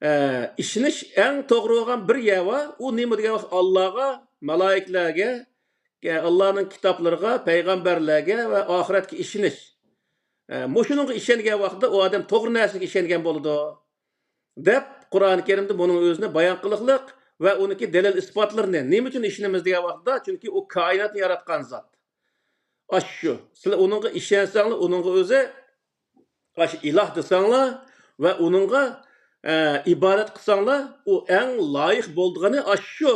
ئە، ئىشىنىش ئەڭ توغرا بولغان بىر يەر بار. ئۇ نېمە دېگەن ۋاقىت، ئاللاغا، مالايىكىلەرگە، ئە، ئاللانىڭ كىتابلىرىغا، پەيغەمبەرلەرگە ۋە ئاخىرەتكە ئىشىنىش. ئە، مۇشۇنىڭغا ئىشەنگەن ۋاقتىدا ئۇ ئادەم توغرا نەرسىگە ئىشەنگەن بولىدۇ، دەپ قۇرئانى كەرىمدە بۇنىڭ ئۆزىنى بايان قىلىقلىق ۋە ئۇنىڭكى دەلىل ئىسپاتلىرىنى، نېمە ئۈچۈن ئىشىنىمىز دېگەن ۋاقتىدا، چۈنكى ئۇ كائىناتنى ياراتقان زات. ئاشۇ، سىلەر ئۇنىڭغا ئىشەنسەڭلار، ئۇنىڭغا ئۆزى، ئاشۇ ئىلاھ دېسەڭلار ۋە ئۇنىڭغا، ئە، ئىبادەت قىلساڭلار، ئۇ ئەڭ لايىق بولىدىغىنى ئاشۇ.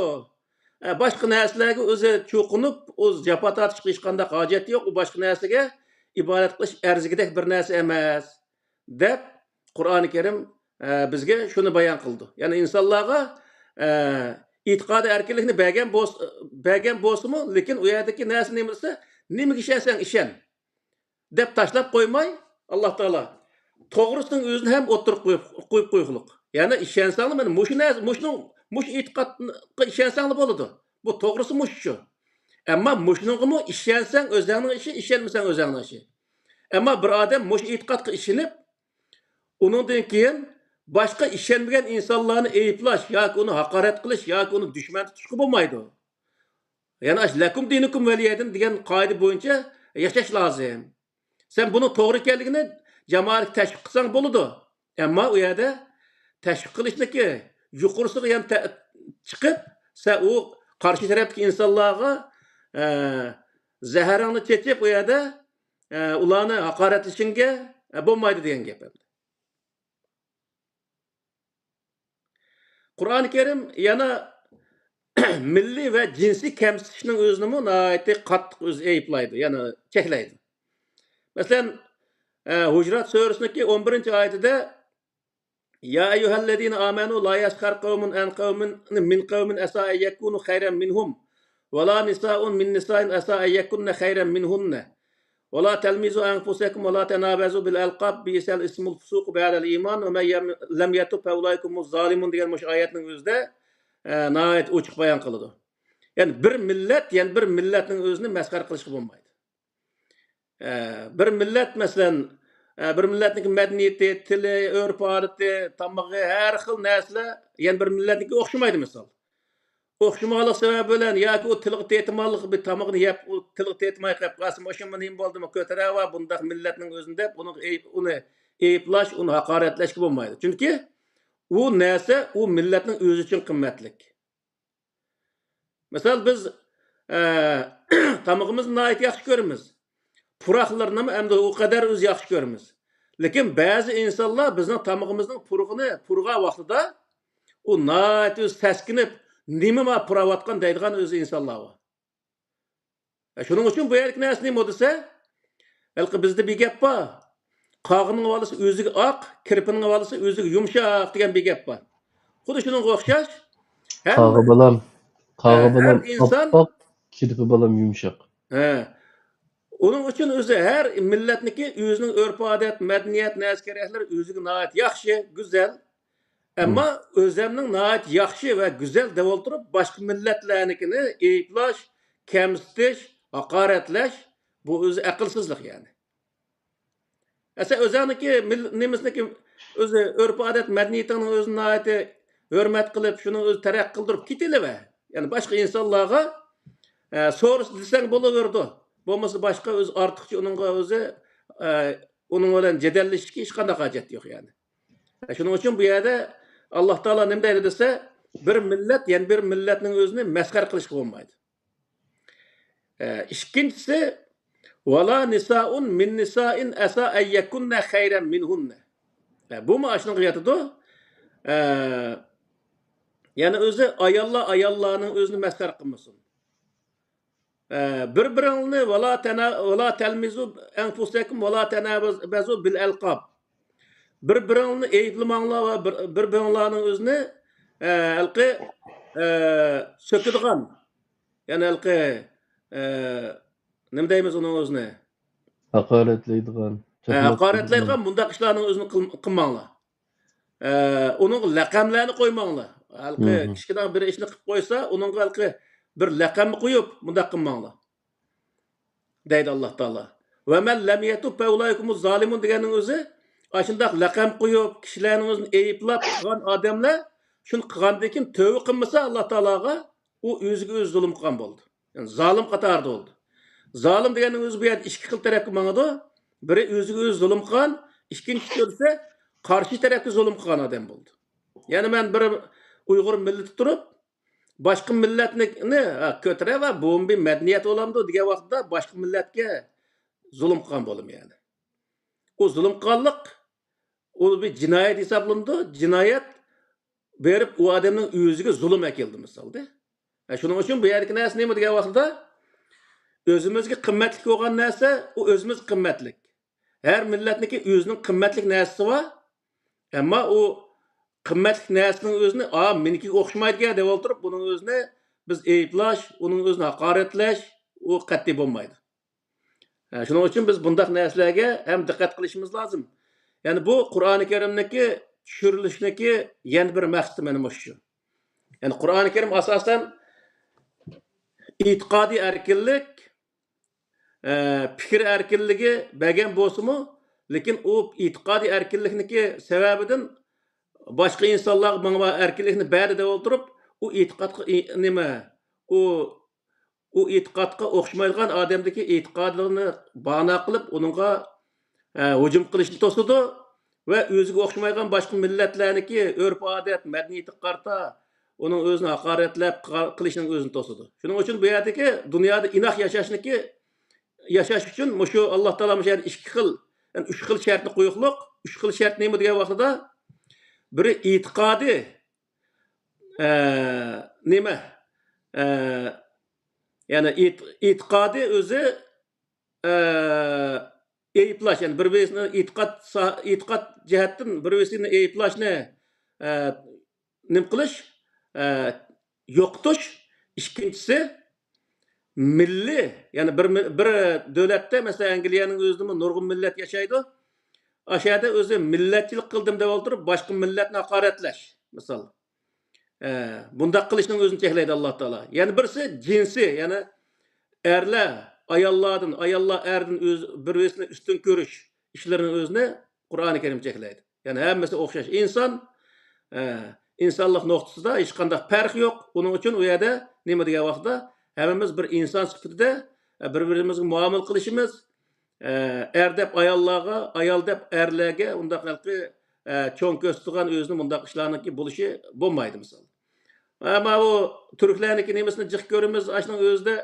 ئە، باشقا نەرسىلەرگە ئۆزى چوقۇنۇپ، ئۇ جاپا تارتىشقا ھېچقانداق ھاجەت يوق، ئۇ باشقا نەرسىگە ئىبادەت قىلىش ئەرزىگۈدەك بىر نەرسە ئەمەس، دەپ قۇرئانى كەرىم، ئە، بىزگە شۇنى بايان قىلىدۇ. يەنى ئىنسانلارغا، ئە، ئېتىقادىي ئەركىنلىكنى بەرگەن بولس-، بەرگەن بولسىمۇ، لېكىن ئۇ يەردىكى نەرسە نېمە دېسە، نېمىگە ئىشەنسەڭ ئىشەن، دەپ تاشلاپ قويماي، ئاللا تائالا توغرىسىنىڭ ئۆزىنى ھەم ئوتتۇرىغا قويۇپ، قويۇپ قويغۇلۇق. يەنى ئىشەنسەڭلار، مانا مۇشۇ نەرسە، مۇشۇنىڭ، مۇشۇ ئېتىقادقا ئىشەنسەڭلار بولىدۇ. بۇ توغرىسى مۇشۇ. ئەمما مۇشۇنىڭغىمۇ ئىشەنسەڭ ئۆزۈڭنىڭ ئىشى، ئىشەنمىسەڭ ئۆزۈڭنىڭ ئىشى. ئەمما بىر ئادەم مۇشۇ ئېتىقادقا ئىشىنىپ، ئۇنىڭدىن كېيىن باشقا ئىشەنمىگەن ئىنسانلارنى ئەيىبلەش ياكى ئۇنى ھاقارەت قىلىش ياكى ئۇنى دۈشمەن تۇتۇشقا بولمايدۇ. يەنى ئاشۇ «لەكۇم دىنۇكۇم ۋەلىيەدىن» دېگەن قائىدە بويىچە ياشاش لازىم. سەن بۇنىڭ توغرا ئىكەنلىكىنى جامائەتكە تەشۋىق قىلساڭ بولىدۇ. ئەمما ئۇ يەردە تەشۋىق قىلىشنىكى يۇقىرىسىغا يەنە تە-، چىقىپ، سەن ئۇ قارشى تەرەپتىكى ئىنسانلارغا، ئە، زەھىرىڭنى چېچىپ، ئۇ يەردە، ئە، ئۇلارنى ھاقارەتلىشىڭگە، ئە، بولمايدۇ دېگەن گەپ ئەمدى. قۇرئانى كەرىم يەنە مىللىي ۋە جىنسىي كەمسىتىشنىڭ ئۆزىنىمۇ ناھايىتى قاتتىق ئۆزى ئەيىبلەيدۇ، يەنى چەكلەيدۇ. مەسىلەن، ئە، ھۇجرات سۈرىسىنىڭكى ئون بىرىنچى ئايىتىدە، يا أيها الذين آمنوا لا يسخر قوم من قوم عسى أن يكونوا خيرا منهم ولا نساء من نساء عسى أن يكن خيرا منهن ولا تلمزوا أنفسكم ولا تنابزوا بالألقاب بئس الاسم الفسوق بعد الإيمان ومن يم-، لم يتب فأولئك هم الظالمون دېگەن مۇشۇ ئايەتنىڭ ئۆزىدە، ئە، ناھايىتى ئوچۇق بايان قىلىدۇ. يەنى بىر مىللەت يەنە بىر مىللەتنىڭ ئۆزىنى مەسخەرە قىلىشقا بولمايدۇ. ئە، بىر مىللەت، مەسىلەن، ئە، بىر مىللەتنىڭكى مەدەنىيىتى، تىلى، ئۆرپ-ئادىتى، تامىقى، ھەر خىل نەرسىلەر يەنە بىر مىللەتنىڭكى ئوخشىمايدۇ، مىسال. ئوخشىماغانلىق سەۋەبى بىلەن ياكى ئۇ تىلغا تېتىمانلىق بىر تامىقنى يەپ، ئۇ تىلغا تېتىماي قېلىپ قالسا، مۇشۇمۇ نېمە بولدىمۇ، كۆتۈرەۋا بۇنداق مىللەتنىڭ ئۆزىنى دەپ، ئۇنىڭغا ئەيىب-، ئۇنى ئەيىبلەش، ئۇنى ھاقارەتلەشكە بولمايدۇ. چۈنكى ئۇ نەرسە ئۇ مىللەتنىڭ ئۆزى ئۈچۈن قىممەتلىك. مىسال، بىز، ئە، تامىقىمىزنى ناھايىتى ياخشى كۆرىمىز. پۇراقلىرىنىمۇ ئەمدى ئۇ قەدەر ئۆزى ياخشى كۆرىمىز. لېكىن بەزى ئىنسانلار بىزنىڭ تامىقىمىزنىڭ پۇرىقىنى پۇرىغان ۋاقتىدا، ئۇ ناھايىتى ئۆزى سەسكىنىپ، «نېمە ما پۇراۋاتقان؟» دەيدىغان ئۆزى ئىنسانلار بار. ئە، شۇنىڭ ئۈچۈن بۇ يەردىكى نەرسە نېمە دېسە، ھېلىقى بىزدە بىر گەپ بار. «قاغىنىڭ بالىسى ئۆزىگە ئاق، كىرپىنىڭ بالىسى ئۆزىگە يۇمشاق» دېگەن بىر گەپ بار. خۇددى شۇنىڭغا ئوخشاش. ھەم، قاغا بالام، قاغا ھە، ھەر بالام ئىنسان ئاپئاق، كىرپى بالام يۇمشاق. ھە. ئۇنىڭ ئۈچۈن ئۆزى ھەر مىللەتنىكى ئۆزىنىڭ ئۆرپ-ئادەت، مەدەنىيەت، نەرسە-كېرەكلىرى ئۆزىگە ناھايىتى ياخشى، گۈزەل. ئەمما ئۆزەمنىڭ ناھايىتى ياخشى ۋە گۈزەل دەپ ئولتۇرۇپ، باشقا مىللەتلەرنىڭكىنى ئەيىبلەش، كەمسىتىش، ھاقارەتلەش، بۇ ئۆزى ئەقىلسىزلىق، يەنى. ئە، سەن ئۆزۈڭنىڭكى مىل-، نېمىسىنىڭكى ئۆزى، ئۆرپ-ئادەت، مەدەنىيىتىڭنى ئۆزىنى ناھايىتى ھۆرمەت قىلىپ، شۇنى ئۆزى تەرەققىي قىلدۇرۇپ كېتىۋەر. يەنى باشقا ئىنسانلارغا، ئە، سورىسا دېسەڭ بولۇۋېرىدۇ. بولمىسا باشقا ئۆزى ئارتۇقچە ئۇنىڭغا ئۆزى، ئە، ئۇنىڭ بىلەن جېدەللىشىشكە ھېچقانداق ھاجەت يوق، يەنى. شۇنىڭ ئۈچۈن بۇ يەردە ئاللا تائالا نېمە دەيدۇ دېسە، بىر مىللەت يەنە بىر مىللەتنىڭ ئۆزىنى مەسخەرە قىلىشقا بولمايدۇ. ئە، ئىككىنچىسى، ۋالا نىسائۇن مىن نىسائىن ئەسا ئەن يەكۇننە خەيرەن مىنھۇننە. ئە، بۇمۇ ئاشۇنىڭغا ياتىدۇ. ئە، يەنى ئۆزى ئاياللار ئاياللارنىڭ ئۆزىنى مەسخەرە قىلمىسۇن. ئە، بىر-بىرىڭلارنى ۋالا تەنا-، ۋالا تەلمىزۇ ئەنفۇسەكۇم ۋالا تەنابەزۇ بىل ئەلقاب. بىر-بىرىڭلارنى ئەيىبلىمەڭلار ۋە بىر-، بىر-بىرىڭلارنىڭ ئۆزىنى، ئە، ھېلىقى، ئە، سۆكىدىغان، يەنى ھېلىقى، ئە، نېمە دەيمىز ئۇنىڭ ئۆزىنى؟ ھاقارەتلەيدىغان، ئە، چاپلاپ ھاقارەتلەيدىغان بۇنداق ئىشلارنىڭ ئۆزىنى قىل-، قىلماڭلار. ئە، ئۇنىڭغا لەقەملەرنى قويماڭلار. ھېلىقى كىشىنىڭ بىر ئىشنى قىلىپ قويسا، ئۇنىڭغا ھېلىقى بىر لەقەمنى قويۇپ، مۇنداق قىلماڭلار، دەيدۇ ئاللا تائالا. ۋە مەن لەم يەتۇب فەئۇلائىكۇمۇز زالىمۇن دېگەننىڭ ئۆزى، ئاشۇنداق لەقەم قويۇپ، كىشىلەرنىڭ ئۆزىنى ئەيىبلاپ قىلغان ئادەملەر شۇنى قىلغاندىن كېيىن تۆۋە قىلمىسا ئاللا تائالاغا، ئۇ ئۆزىگە ئۆزى زۇلۇم قىلغان بولىدۇ. يەنى زالىم قاتارىدا بولىدۇ. زالىم دېگەننىڭ ئۆزى بۇ يەردە ئىككى خىل تەرەپكە ماڭىدۇ. بىرى ئۆزىگە ئۆزى زۇلۇم قىلغان، ئىككىنچىسى بولسا قارشى تەرەپكە زۇلۇم قىلغان ئادەم بولىدۇ. يەنى مەن بىر ئۇيغۇر مىللىتى تۇرۇپ، باشقا مىللەتنىڭكىنى، ھە، كۆتۈرەۋە، بۇمۇ بىر مەدەنىيەت بولامدۇ دېگەن ۋاقىتتا باشقا مىللەتكە زۇلۇم قىلغان بولىمەن، يەنى. ئۇ زۇلۇم قىلغانلىق، ئۇ بىر جىنايەت ھېسابلىنىدۇ. جىنايەت بېرىپ ئۇ ئادەمنىڭ ئۆزىگە زۇلۇم ئەكەلدى، مىسالدا. ھە، شۇنىڭ ئۈچۈن بۇ يەردىكى نەرسە نېمە دېگەن ۋاقتىدا، ئۆزىمىزگە قىممەتلىك بولغان نەرسە، ئۇ ئۆزىمىزگە قىممەتلىك. ھەر مىللەتنىڭكى ئۆزىنىڭ قىممەتلىك نەرسىسى بار. ئەمما ئۇ قىممەتلىك نەرسىنىڭ ئۆزىنى، «ئا، مېنىڭكىگە ئوخشىمايدىكەن» دەپ ئولتۇرۇپ، بۇنىڭ ئۆزىنى بىز ئەيىبلاش، ئۇنىڭ ئۆزىنى ھاقارەتلەش، ئۇ قەتئىي بولمايدۇ. ھە، شۇنىڭ ئۈچۈن بىز بۇنداق نەرسىلەرگە ھەم دىققەت قىلىشىمىز لازىم. يەنى بۇ قۇرئانى كەرىمنىڭكى چۈشۈرۈلۈشىنىڭكى يەنە بىر مەقسىتى مانا مۇشۇ. يەنى قۇرئانى كەرىم ئاساسەن ئېتىقادىي ئەركىنلىك، ئە، پىكىر ئەركىنلىكى بەرگەن بولسىمۇ، لېكىن ئۇ ئېتىقادىي ئەركىنلىكنىڭكى سەۋەبىدىن باشقا ئىنسانلارغا ماڭا ئەركىنلىكنى بەردى دەپ ئولتۇرۇپ، ئۇ ئېتىقادقا ئى-، نېمە، ئۇ، ئۇ ئېتىقادقا ئوخشىمايدىغان ئادەمدىكى ئېتىقادىنى بانا قىلىپ، ئۇنىڭغا، ئە، ھۇجۇم قىلىشنى توسىدۇ ۋە ئۆزىگە ئوخشىمايدىغان باشقا مىللەتلەرنىڭكى ئۆرپ-ئادەت، مەدەنىيىتىگە قارىتا ئۇنىڭ ئۆزىنى ھاقارەتلەپ قا-، قىلىشنىڭ ئۆزىنى توسىدۇ. شۇنىڭ ئۈچۈن بۇ يەردىكى دۇنيادا ئىناق ياشاشنىكى، ياشاش ئۈچۈن مۇشۇ ئاللا تائالا مۇشۇ يەردە ئىككى خىل، يەنى ئۈچ خىل شەرتنى قويۇقلۇق. ئۈچ خىل شەرت نېمە دېگەن ۋاقتىدا، بىرى ئېتىقادى، ئە، نېمە، ئە، يەنى ئېت-، ئېتىقادى ئۆزى، ئە، ئەيىبلەش، يەنى بىر-بىرسىنى ئېتىقاد سا-، ئېتىقاد جەھەتتىن بىر-بىرسىنى ئەيىبلەشنى، ئە، نېمە قىلىش، ئە، يوقىتىش. ئىككىنچىسى، مىللىي، يەنى بىر مىل-، بىر دۆلەتتە، مەسىلەن، ئەنگلىيەنىڭ ئۆزىدىمۇ نۇرغۇن مىللەت ياشايدۇ. ئاشۇ يەردە ئۆزى مىللەتچىلىك قىلدىم دەپ ئولتۇرۇپ، باشقا مىللەتنى ھاقارەتلەش، مىسال. ئە، بۇنداق قىلىشنىڭ ئۆزىنى چەكلەيدۇ ئاللا تائالا. يەنە بىرسى جىنسىي، يەنى ئەرلەر ئاياللاردىن، ئاياللار ئەردىن ئۆز، بىر-بىرسىنى ئۈستۈن كۆرۈش ئىشلىرىنىڭ ئۆزىنى قۇرئانى كەرىم چەكلەيدۇ. يەنى ھەممىسى ئوخشاش ئىنسان، ئە، ئىنسانلىق نۇقتىسىدا ھېچقانداق پەرق يوق. ئۇنىڭ ئۈچۈن ئۇ يەردە نېمە دېگەن ۋاقىتتا ھەممىمىز بىر ئىنسان سۈپىتىدە، ئە، بىر-بىرىمىزگە مۇئامىلە قىلىشىمىز، ئە، ئەر دەپ ئاياللارغا، ئايال دەپ ئەرلەرگە ئۇنداق ھېلىقى، ئە، چوڭ كۆرسىتىدىغان ئۆزىنى مۇنداق ئىشلارنىڭكى بولۇشى بولمايدۇ، مىسال. ئەمما ئۇ تۈركلەرنىڭكى نېمىسىنى جىق كۆرىمىز، ئاشۇنىڭ ئۆزىدە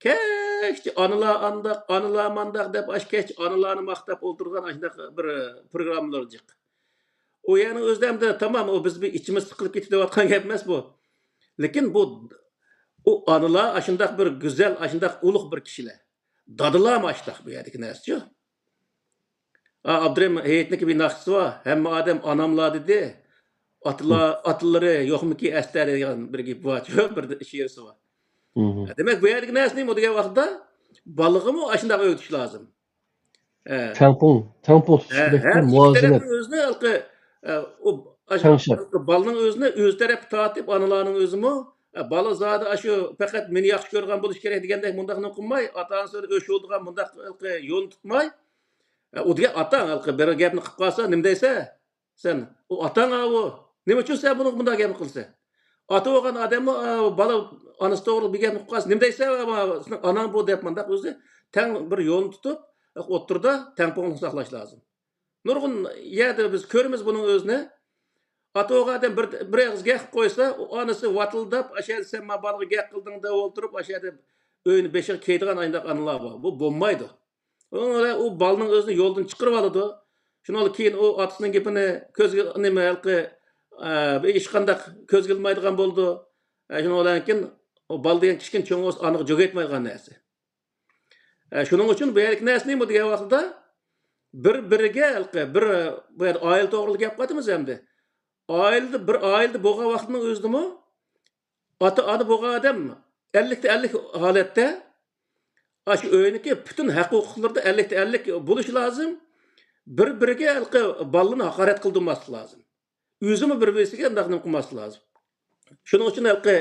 كەچتە ئانىلار ئانداق، ئانىلار مانداق دەپ، ئاشۇ كەچتە ئانىلارنى ماختاپ ئولتۇرغان ئاشۇنداق بىر پروگراممىلار جىق. ئۇ يەرنىڭ ئۆزىدە ئەمدى تامام، ئۇ بىز بىر ئىچىمىز سىقىلىپ كېتىپ دەۋاتقان گەپ ئەمەس بۇ. لېكىن بۇ، ئۇ ئانىلار ئاشۇنداق بىر گۈزەل، ئاشۇنداق ئۇلۇغ بىر كىشىلەر. دادىلارمۇ ئاشۇنداق بۇ يەردىكى نەرسىچۇ. ئا، ئابدۇرېھىم ھېيتنىڭكى بىر ناخشىسى بار. «ھەممە ئادەم ئاناملا» دېدى. «ئاتىلار، ئاتىلىرى يوقمىكى ئەستە» دېگەن بىر گېپى بارچۇ، بىر شېئىرسى بار. دېمەك، بۇ يەردىكى نەرسە نېمە دېگەن ۋاقىتتا، بالىغىمۇ ئاشۇنداق ئۆگىتىش لازىم. ئە. تەڭپۇڭ، تەڭپۇڭ تۇتۇش ھە، كېرەك، ھەر ئىككى مۇۋازىنەت. تەرەپنىڭ ئۆزىنى ھېلىقى، ئە، ئۇ ئاشۇ تەڭشەپ. بالىنىڭ ئۆزىنى ئۆز تەرەپكە تارتىپ، ئانىلارنىڭ ئۆزىمۇ، ئە، بالا زادى ئاشۇ پەقەت مېنى ياخشى كۆرىدىغان بولۇش كېرەك دېگەندەك مۇنداقنى قىلماي، ئاتا-ئانىسى بىلەن ئۆچ بولىدىغان مۇنداق يولنى تۇتماي، ئە، ئۇ دېگەن ئاتاڭ ھېلىقى بىر گەپنى قىلىپ قالسا، نېمە دەيسەن؟ سەن، ئۇ ئاتاڭ ئاۋۇ. نېمە ئۈچۈن سەن بۇنىڭغا بۇنداق گەپنى قىلىسەن؟ ئاتا بولغان ئادەممۇ، ئە، بالا ئانىسى توغرىلىق بىر گەپنى قىلىپ قالسا، نېمە دەيسەن، ئە، سېنىڭ ئاناڭ بۇ دەپ مۇنداق ئۆزى تەڭ بىر يولنى تۇتۇپ، ئوتتۇرىدا تەڭپۇڭلۇقنى ساقلاش لازىم. نۇرغۇن يەردە بىز كۆرىمىز بۇنىڭ ئۆزىنى. ئاتا بولغان ئادەم بىر، بىر ئېغىز گەپ قىلىپ قويسا، ئۇ ئانىسى ۋاتىلداپ، ئاشۇ يەردە سەن ما بالىغا گەپ قىلدىڭ دەپ ئولتۇرۇپ، ئاشۇ يەردە ئۆينى بېشىغا كىيىدىغان ئانداق ئانىلار بار. بۇ بولمايدۇ. ئۇنىڭ بىلەن ئۇ بالىنىڭ ئۆزىنى يولدىن چىقىرىۋالىدۇ. شۇنىڭ بىلەن كېيىن ئۇ ئاتىسىنىڭ گېپىنى كۆزگە، نېمە، ھېلىقى، ئە، بىر ھېچقانداق كۆزگە ئىلمايدىغان بولىدۇ. ئە، شۇنىڭ بىلەن كېيىن ئۇ بالا دېگەن كىچىككىنە چوڭ بولسا ئانىغا جوگا ئېيتمايدىغان نەرسە. ئە، شۇنىڭ ئۈچۈن بۇ يەردىكى نەرسە نېمە دېگەن ۋاقتىدا، بىر-بىرىگە ھېلىقى بىر، بۇ يەردە ئائىلە توغرىلىق گەپ قىلىۋاتىمىز ئەمدى. ئائىلىدە، بىر ئائىلىدە بولغان ۋاقىتنىڭ ئۆزىدىمۇ ئاتا-ئانا بولغان ئادەم ئەللىكتە ئەللىك ھالەتتە ئاشۇ ئۆينىڭكى پۈتۈن ھەق-ھوقۇقلىرىدا ئەللىكتە ئەللىك بولۇشى لازىم. بىر-بىرىگە ھېلىقى بالىلىرىنى ھاقارەت قىلدۇرماسلىقى لازىم. ئۆزىمۇ بىر-بىرسىگە ئۇنداق نېمە قىلماسلىقى لازىم. شۇنىڭ ئۈچۈن ھېلىقى،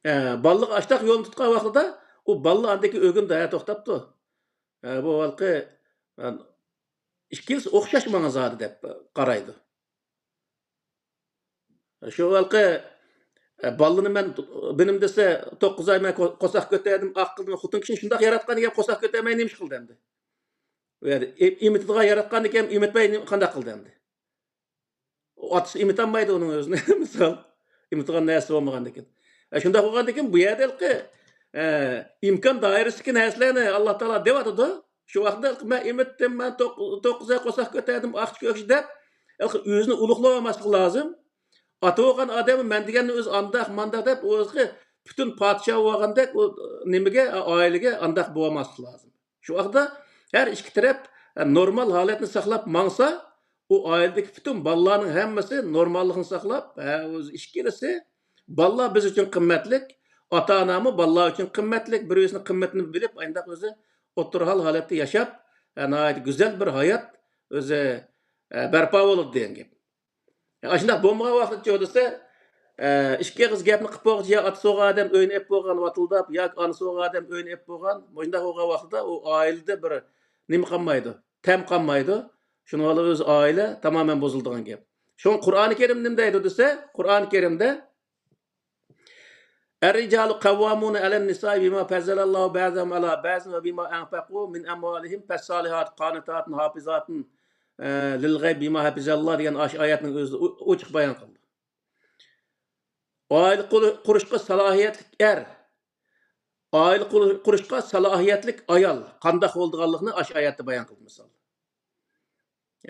ئە، بالىلىرىغا ئاشتاق يولنى تۇتقان ۋاقتىدا ئۇ بالىلار ئاندىكى ئۆگىنىدۇ، ھە، توختاپتۇ. ئە، بۇ ھېلىقى، ئە، ئىككىلىسى ئوخشاش ماڭا زادى دەپ قارايدۇ. شۇ ھېلىقى، ئە، بالىنى مەن بىنىم دېسە، توققۇز ئاي مەن قو-، قورساق كۆتەردىم، ئاق قىلدىم. خوتۇن كىشىنى شۇنداق ياراتقان ئىكەن، قورساق كۆتەرمەي نېمە ئىش قىلدى ئەمدى؟ ئۇ يەردە ئېم-، ئېمىتىدىغان ياراتقان ئىكەن، ئېمىتمەي نېمە، قانداق قىلدى ئەمدى؟ ئۇ ئاتىسى ئېمىتالمايدۇ ئۇنىڭ ئۆزىنى، مىسال. ئېمىتىدىغان نەرسىسى بولمىغاندىكىن. ئە، شۇنداق بولغاندىكىن، بۇ يەردە ھېلىقى، ئە، ئىمكان دائىرىسىدىكى نەرسىلەرنى ئاللا تائالا دەۋاتىدۇ. شۇ ۋاقىتتا ھېلىقى مەن ئېمىتتىم، مەن توق-، توققۇز ئاي قورساق كۆتەردىم، ئاقچى كۆكچى دەپ، ھېلىقى ئۆزىنى ئۇلۇغلىۋالماسلىقى لازىم. ئاتا بولغان ئادەم مەن دېگەننى ئۆزى ئانداق، مانداق دەپ، ئۆزى پۈتۈن پادىشاھ بولغاندەك ئۇ نېمىگە، ئائىلىگە ئانداق بولماسلىقى لازىم. شۇ ۋاقىتتا ھەر ئىككى تەرەپ، ئە، نورمال ھالەتنى ساقلاپ ماڭسا، ئۇ ئائىلىدىكى پۈتۈن بالىلارنىڭ ھەممىسى نورماللىقنى ساقلاپ، ھە، ئۆزى ئىككىلىسى، بالىلار بىز ئۈچۈن قىممەتلىك، ئاتا-ئانامۇ بالىلار ئۈچۈن قىممەتلىك، بىر-بىرسىنىڭ قىممىتىنى بىلىپ، ئانداق ئۆزى ئوتتۇرا ھال ھالەتتە ياشاپ، ھە، ناھايىتى گۈزەل بىر ھايات ئۆزى، ھە، بەرپا بولىدۇ دېگەن گەپ. ئاشۇنداق بولمىغان ۋاقىتچۇ دېسە، ئە، ئىككى ئېغىز گەپنى قىلىپ بولغۇچە يا ئاتىسى بولغان ئادەم ئۆينى ئېلىپ بولغان ۋاتىلداپ، ياكى ئانىسى بولغان ئادەم ئۆينى ئېلىپ بولغان. مۇشۇنداق بولغان ۋاقىتتا ئۇ ئائىلىدە بىر نېمە قالمايدۇ، تەم قالمايدۇ. شۇنىڭ بىلەن ئۆز ئائىلە تامامەن بۇزۇلىدىغان گەپ. شۇڭا قۇرئانى كەرىم نېمە دەيدۇ دېسە، قۇرئانى كەرىمدە، الرجال قوامون على النساء بما فضل الله بعضهم على بعض وبما أنفقوا من أموالهم فالصالحات قانتات حافظات، ئە، للغيب بما حفظ الله دېگەن ئاشۇ ئايەتنىڭ ئۆزىدە ئو-، ئوچۇق بايان قىلدى. ئائىلە قۇر-، قۇرۇشقا سالاھىيەتلىك ئەر، ئائىلە قۇر-، قۇرۇشقا سالاھىيەتلىك ئايال قانداق بولىدىغانلىقىنى ئاشۇ ئايەتتە بايان قىلدى، مىسال.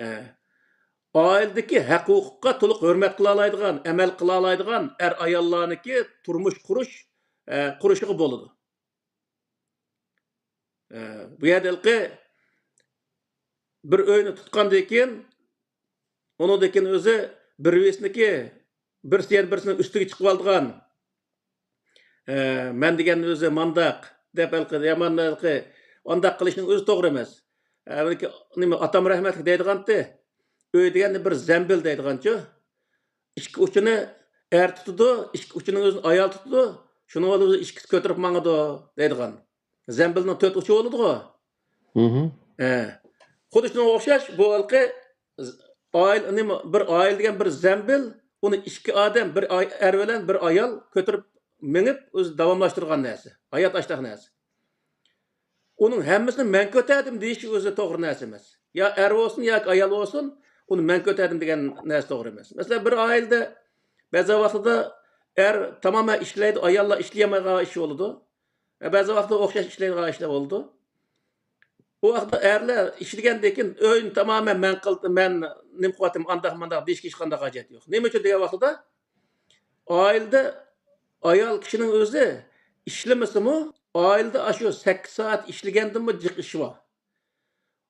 ئە، ئائىلىدىكى ھەق-ھوقۇققا تولۇق ھۆرمەت قىلالايدىغان، ئەمەل قىلالايدىغان ئەر-ئاياللارنىڭكى تۇرمۇش قۇرۇش، ئە، قۇرۇشىغا بولىدۇ. ئە، بۇ يەردە ھېلىقى بىر ئۆينى تۇتقاندىن كېيىن، ئۇنىڭدىن كېيىن ئۆزى بىر بىرسىنىڭكى، بىرسى يەنە بىرسىنىڭ ئۈستىگە چىقىۋالىدىغان، ئە، مەن دېگەن ئۆزى مانداق دەپ ھېلىقى يامان ھېلىقى ئانداق قىلىشنىڭ ئۆزى توغرا ئەمەس. ئە، بەلكى نېمە، ئاتام رەھمەتلىك دەيدىغانتى، ئۆي دېگەننى بىر زەمبىل دەيدىغانچۇ. ئىككى ئۇچىنى ئەر تۇتىدۇ، ئىككى ئۇچىنىڭ ئۆزىنى ئايال تۇتىدۇ. شۇنىڭ بىلەن ئىككىسى كۆتۈرۈپ ماڭىدۇ دەيدىغان. زەمبىلنىڭ تۆت ئۇچى بولىدىغۇ. مھم. ئە. خۇددى شۇنىڭغا ئوخشاش، بۇ ھېلىقى ئائىلە، نېمە، بىر ئائىلە دېگەن بىر زەمبىل، ئۇنى ئىككى ئادەم، بىر ئاي-، ئەر بىلەن بىر ئايال كۆتۈرۈپ مېڭىپ، ئۆزى داۋاملاشتۇرغان نەرسە. ھايات ئاشتاق نەرسە. ئۇنىڭ ھەممىسىنى مەن كۆتەردىم دېيىش ئۆزى توغرا نەرسە ئەمەس. يا ئەر بولسۇن، ياكى ئايال بولسۇن، ئۇنى مەن كۆتەردىم دېگەن نەرسە توغرا ئەمەس. مەسىلەن، بىر ئائىلىدە بەزى ۋاقتىدا ئەر تامامەن ئىشلەيدۇ، ئاياللار ئىشلىيەلمەيدىغان ئىش بولىدۇ. بەزى ۋاقىتتا ئوخشاش ئىشلەيدىغان ئىشلار بولىدۇ. ئۇ ۋاقىتتا ئەرلەر ئىشلىگەندىن كېيىن، ئۆينى تامامەن مەن قىلدىم، مەن نېمە قىلىۋاتىمەن، ئانداق مانداق دېيىشكە ھېچقانداق ھاجەت يوق. نېمە ئۈچۈن دېگەن ۋاقتىدا، ئائىلىدە ئايال كىشىنىڭ ئۆزى ئىشلىمىسىمۇ، ئائىلىدە ئاشۇ سەككىز سائەت ئىشلىگەندىنمۇ جىق ئىشى بار.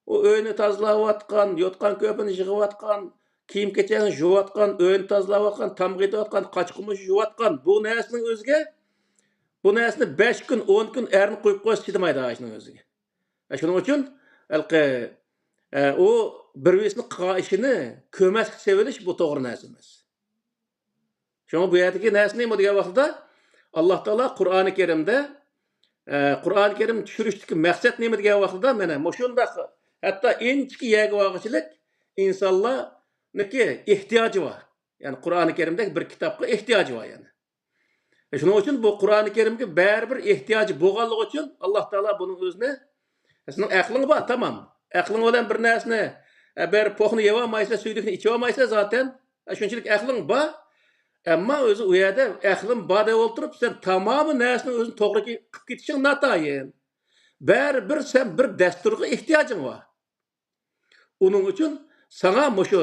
ئۇ ئۆينى تازىلاۋاتقان، يوتقان-كۆرپىنى يىغىۋاتقان، كىيىم-كېچەكنى يۇيۇۋاتقان، ئۆينى تازىلاۋاتقان، تامغا ئېتىۋاتقان، قاچا-قۇمۇچ يۇيۇۋاتقان. بۇ نەرسىنىڭ ئۆزىگە، بۇ نەرسىنى بەش كۈن، ئون كۈن ئەرنى قويۇپ قويسا چىدىمايدۇ ئاشۇنىڭ ئۆزىگە. ئە، شۇنىڭ ئۈچۈن ھېلىقى، ئە، ئۇ بىر-بىرسىنىڭ قىلغان ئىشىنى كۆرمەسكە سېلىۋېلىش، بۇ توغرا نەرسە ئەمەس. شۇڭا بۇ يەردىكى نەرسە نېمە دېگەن ۋاقتىدا، ئاللا تائالا قۇرئانى كەرىمدە، ئە، قۇرئانى كەرىم چۈشۈرۈشتىكى مەقسەت نېمە دېگەن ۋاقتىدا، مانا مۇشۇنداق ھەتتا ئىنچىكە يەرگە بارغۇچىلىك ئىنسانلارنىڭكى ئېھتىياجى بار. يەنى قۇرئانى كەرىمدەك بىر كىتابقا ئېھتىياجى بار يەنى. شۇنىڭ ئۈچۈن بۇ قۇرئانى كەرىمگە بەرىبىر ئېھتىياجى بولغانلىقى ئۈچۈن ئاللا تائالا بۇنىڭ ئۆزىنى، سېنىڭ ئەقلىڭ بار، تامام. ئەقلىڭ بىلەن بىر نەرسىنى، ئە، بىر پوخنى يەۋالمايسەن، سۈيدۈكنى ئىچىۋالمايسەن زاتەن. ئە، شۇنچىلىك ئەقلىڭ بار. ئەمما ئۆزى ئۇ يەردە ئەقلىم بار دەپ ئولتۇرۇپ، سەن تامامى نەرسىنىڭ ئۆزىنى توغرا قىلىپ كېتىشىڭ ناتايىن. بەرىبىر سەن بىر دەستۇرغا ئېھتىياجىڭ بار. ئۇنىڭ ئۈچۈن ساڭا مۇشۇ،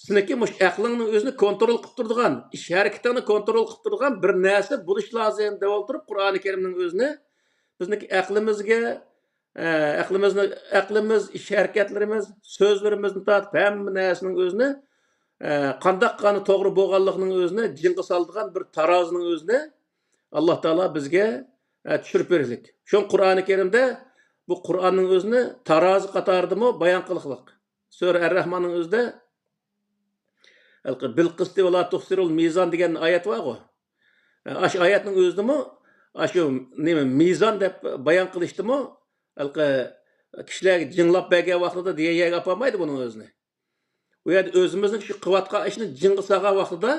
سېنىڭكى مۇشۇ ئەقلىڭنىڭ ئۆزىنى كونترول قىلىپ تۇرىدىغان، ئىش ھەرىكىتىڭنى كونترول قىلىپ تۇرىدىغان بىر نەرسە بولۇش لازىم دەپ ئولتۇرۇپ، قۇرئانى كەرىمنىڭ ئۆزىنى بىزنىڭكى ئەقلىمىزگە، ئە، ئەقلىمىزنى، ئەقلىمىز، ئىش ھەرىكەتلىرىمىز، سۆزلىرىمىزنى تارتىپ ھەممە نەرسىنىڭ ئۆزىنى، ئە، قانداق قانى توغرا بولغانلىقىنىڭ ئۆزىنى جىڭغا سالىدىغان بىر تارازىنىڭ ئۆزىنى ئاللا تائالا بىزگە، ئە، چۈشۈرۈپ بېرىشلىك. شۇڭا قۇرئانى كەرىمدە بۇ قۇرئاننىڭ ئۆزىنى تارازى قاتارىدىمۇ بايان قىلىقلىق. سۈرە ئەر-رەھماننىڭ ئۆزىدە «بىل قىستى ۋە لا تۇخسىرۇل مىزان» دېگەن ئايەت بارغۇ. ئاشۇ ئايەتنىڭ ئۆزىدىمۇ ئاشۇ نېمە، مىزان دەپ بايان قىلىشتىمۇ ھېلىقى كىشىلەرگە جىڭلاپ بەرگەن ۋاقتىدا دېگەن يەرگە ئاپارمايدۇ بۇنىڭ ئۆزىنى. ئۇ يەردە ئۆزىمىزنىڭ شۇ قىلىۋاتقان ئىشنى جىڭغا سالغان ۋاقتىدا،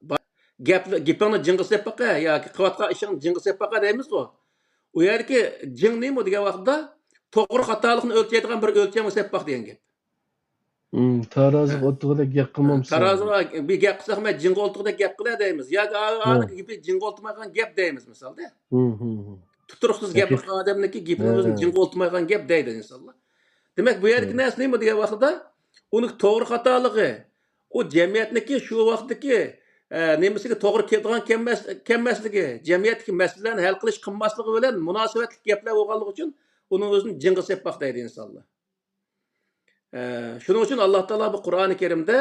با-، گەپ، گېپىڭنى جىڭغا سېلىپ باقە ياكى قىلىۋاتقان ئىشىڭنى جىڭغا سېلىپ باقە دەيمىزغۇ. ئۇ يەردىكى جىڭ نېمە دېگەن ۋاقتىدا، توغرا خاتالىقنى ئۆلچەيدىغان بىر ئۆلچەمگە سېلىپ باق دېگەن گەپ. مم، تارازىغا ئولتۇرغۇدەك گەپ قىلمامسەن. تارازىغا بىر گەپ قىلساق، مەن جىڭغا ئولتۇرغۇدەك گەپ قىلە دەيمىز. ياكى ئا-، ھە. ئانىڭ گېپى جىڭغا ئولتۇرمايدىغان گەپ دەيمىز، مىسالدا. ھم، ھم، ھم. تۇتۇرۇقسىز گەپ قىلغان ئادەمنىڭكى گېپىنىڭ ئۆزىنى جىڭغا ئولتۇرمايدىغان گەپ دەيدۇ ئىنسانلار. دېمەك، بۇ يەردىكى نەرسە نېمە دېگەن ۋاقتىدا، ئۇنىڭ توغرا خاتالىقى، ئۇ جەمئىيەتنىڭكى شۇ ۋاقىتتىكى، ئە، نېمىسىگە توغرا كېلىدىغان كەلمەس-، كەلمەسلىكى، جەمئىيەتتىكى مەسىلىلەرنى ھەل قىلىش قىلماسلىقى بىلەن مۇناسىۋەتلىك گەپلەر بولغانلىقى ئۈچۈن ئۇنىڭ ئۆزىنى جىڭغا سېلىپ باق دەيدۇ ئىنسانلار. ئە، شۇنىڭ ئۈچۈن ئاللا تائالا بۇ قۇرئانى كەرىمدە،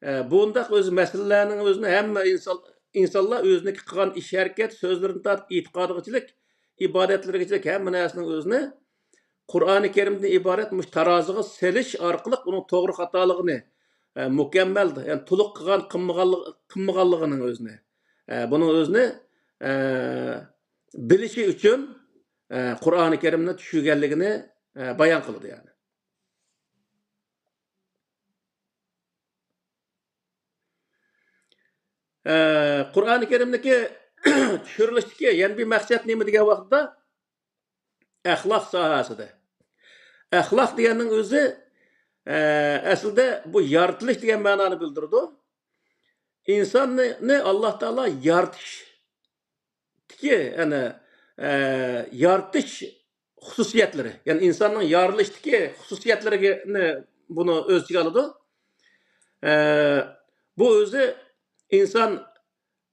ئە، بۇنداق ئۆزى مەسىلىلەرنىڭ ئۆزىنى ھەممە ئىنسان، ئىنسانلار ئۆزىنىڭكى قىلغان ئىش ھەرىكەت، سۆزلىرىدىن تارتىپ ئېتىقادىغىچىلىك، ئىبادەتلىرىگىچىلىك ھەممە نەرسىنىڭ ئۆزىنى قۇرئانى كەرىمدىن ئىبارەت مۇشۇ تارازىغا سېلىش ئارقىلىق ئۇنىڭ توغرا خاتالىقىنى، ئە، مۇكەممەل، يەنى تولۇق قىلغان، قىلمىغانلىق-، قىلمىغانلىقىنىڭ ئۆزىنى، ئە، بۇنىڭ ئۆزىنى، ئە، بىلىشى ئۈچۈن، ئە، قۇرئانى كەرىمنى چۈشۈرگەنلىكىنى، ئە، بايان قىلىدۇ، يەنى. ئە، قۇرئانى كەرىمنىڭكى چۈشۈرۈلۈشتىكى يەنە بىر مەقسەت نېمە دېگەن ۋاقىتتا، ئەخلاق ساھەسىدە. ئەخلاق دېگەننىڭ ئۆزى، ئە، ئەسلىدە بۇ يارىتىلىش دېگەن مەنانى بىلدۈرىدۇ. ئىنساننى، نى ئاللا تائالا يارىتىشتىكى، يەنى، ئە، يارىتىش خۇسۇسىيەتلىرى، يەنى ئىنساننىڭ يارىلىشتىكى خۇسۇسىيەتلىرىنى بۇنى ئۆز ئىچىگە ئالىدۇ. ئە، بۇ ئۆزى ئىنسان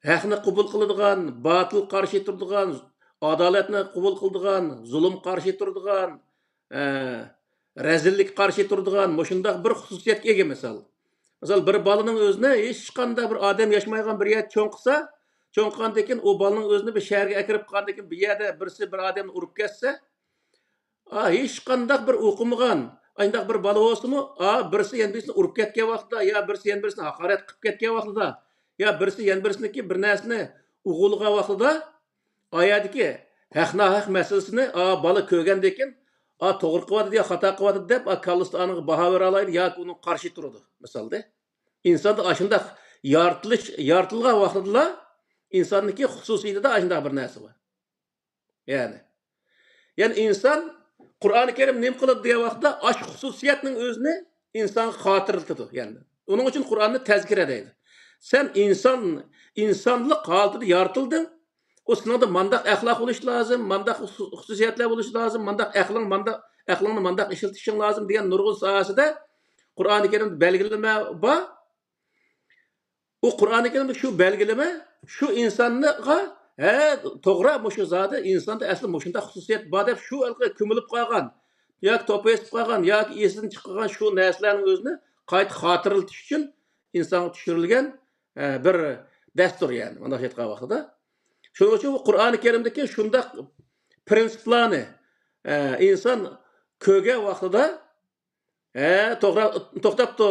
ھەقنى قوبۇل قىلىدىغان، باتىلغا قارشى تۇرىدىغان، ئادالەتنى قوبۇل قىلىدىغان، زۇلۇمغا قارشى تۇرىدىغان، ئە، رەزىللىككە قارشى تۇرىدىغان مۇشۇنداق بىر خۇسۇسىيەتكە ئىگە مىسال. مىسال، بىر بالىنىڭ ئۆزىنى ھېچقانداق بىر ئادەم ياشىمايدىغان بىر يەردە چوڭ قىلسا، چوڭ قىلغاندىن كېيىن ئۇ بالىنىڭ ئۆزىنى بىر شەھەرگە ئەكىرىپ قىلغاندىن كېيىن بىر يەردە بىرسى بىر ئادەمنى ئۇرۇپ كەتسە، ئا، ھېچقانداق بىر ئوقۇمىغان، ئانداق بىر بالا بولسىمۇ، ئا، بىرسى يەنە بىرسىنى ئۇرۇپ كەتكەن ۋاقتىدا، يا بىرسى يەنە بىرسىنى ھاقارەت قىلىپ كەتكەن ۋاقتىدا، يا بىرسى يەنە بىرسىنىڭكى بىر نەرسىنى ئوغرىلىغان ۋاقتىدا، ئا يەردىكى ھەق-ناھەق مەسىلىسىنى، ئا، بالا كۆرگەندىن كېيىن، ئا، توغرا قىلىۋاتىدۇ يا خاتا قىلىۋاتىدۇ دەپ، ئا، كاللىسىدا ئانىڭغا باھا بېرەلەيدۇ ياكى ئۇنىڭغا قارشى تۇرىدۇ، مىسالدا. ئىنساندا ئاشۇنداق يارىتىلىش، يارىتىلغان ۋاقتىدىلا ئىنساننىڭكى خۇسۇسىيىتىدە ئاشۇنداق بىر نەرسە بار. يەنى، يەنى ئىنسان، قۇرئانى كەرىم نېمە قىلىدۇ دېگەن ۋاقىتتا، ئاشۇ خۇسۇسىيەتنىڭ ئۆزىنى ئىنسانغا خاتىرىلىتىدۇ. يەنى، ئۇنىڭ ئۈچۈن قۇرئاندا تەزكىرە دەيدۇ. سەن ئىنسان، ئىنسانلىق ھالىتىدە يارىتىلدىڭ. ئۇ سېنىڭدە مانداق ئەخلاق بولۇشى لازىم، مانداق خۇسۇ-، خۇسۇسىيەتلەر بولۇشى لازىم، مانداق ئەقلىڭ، مانداق ئەقلىڭنى مانداق ئىشلىتىشىڭ لازىم دېگەن نۇرغۇن ساھەسىدە قۇرئانى كەرىمدە بەلگىلىمە بار. ئۇ قۇرئانى كەرىمدە شۇ بەلگىلىمە شۇ ئىنسانغا، ھە، توغرا، مۇشۇ زادى ئىنساندا ئەسلى مۇشۇنداق خۇسۇسىيەت بار دەپ شۇ ھېلىقى كۆمۈلۈپ قالغان ياكى توپا يېتىپ قالغان ياكى ئېسىدىن چىقىپ قالغان شۇ نەرسىلەرنىڭ ئۆزىنى قايتا خاتىرىلىتىش ئۈچۈن ئىنسانغا چۈشۈرۈلگەن، ئە، بىر دەستۇر، يەنى، مۇنداق ئېيتقان ۋاقتىدا. شۇنىڭ ئۈچۈن بۇ قۇرئانى كەرىمدىكى شۇنداق پىرىنسىپلارنى، ئە، ئىنسان كۆرگەن ۋاقتىدا، ھە، توغرا، توختاپتۇ.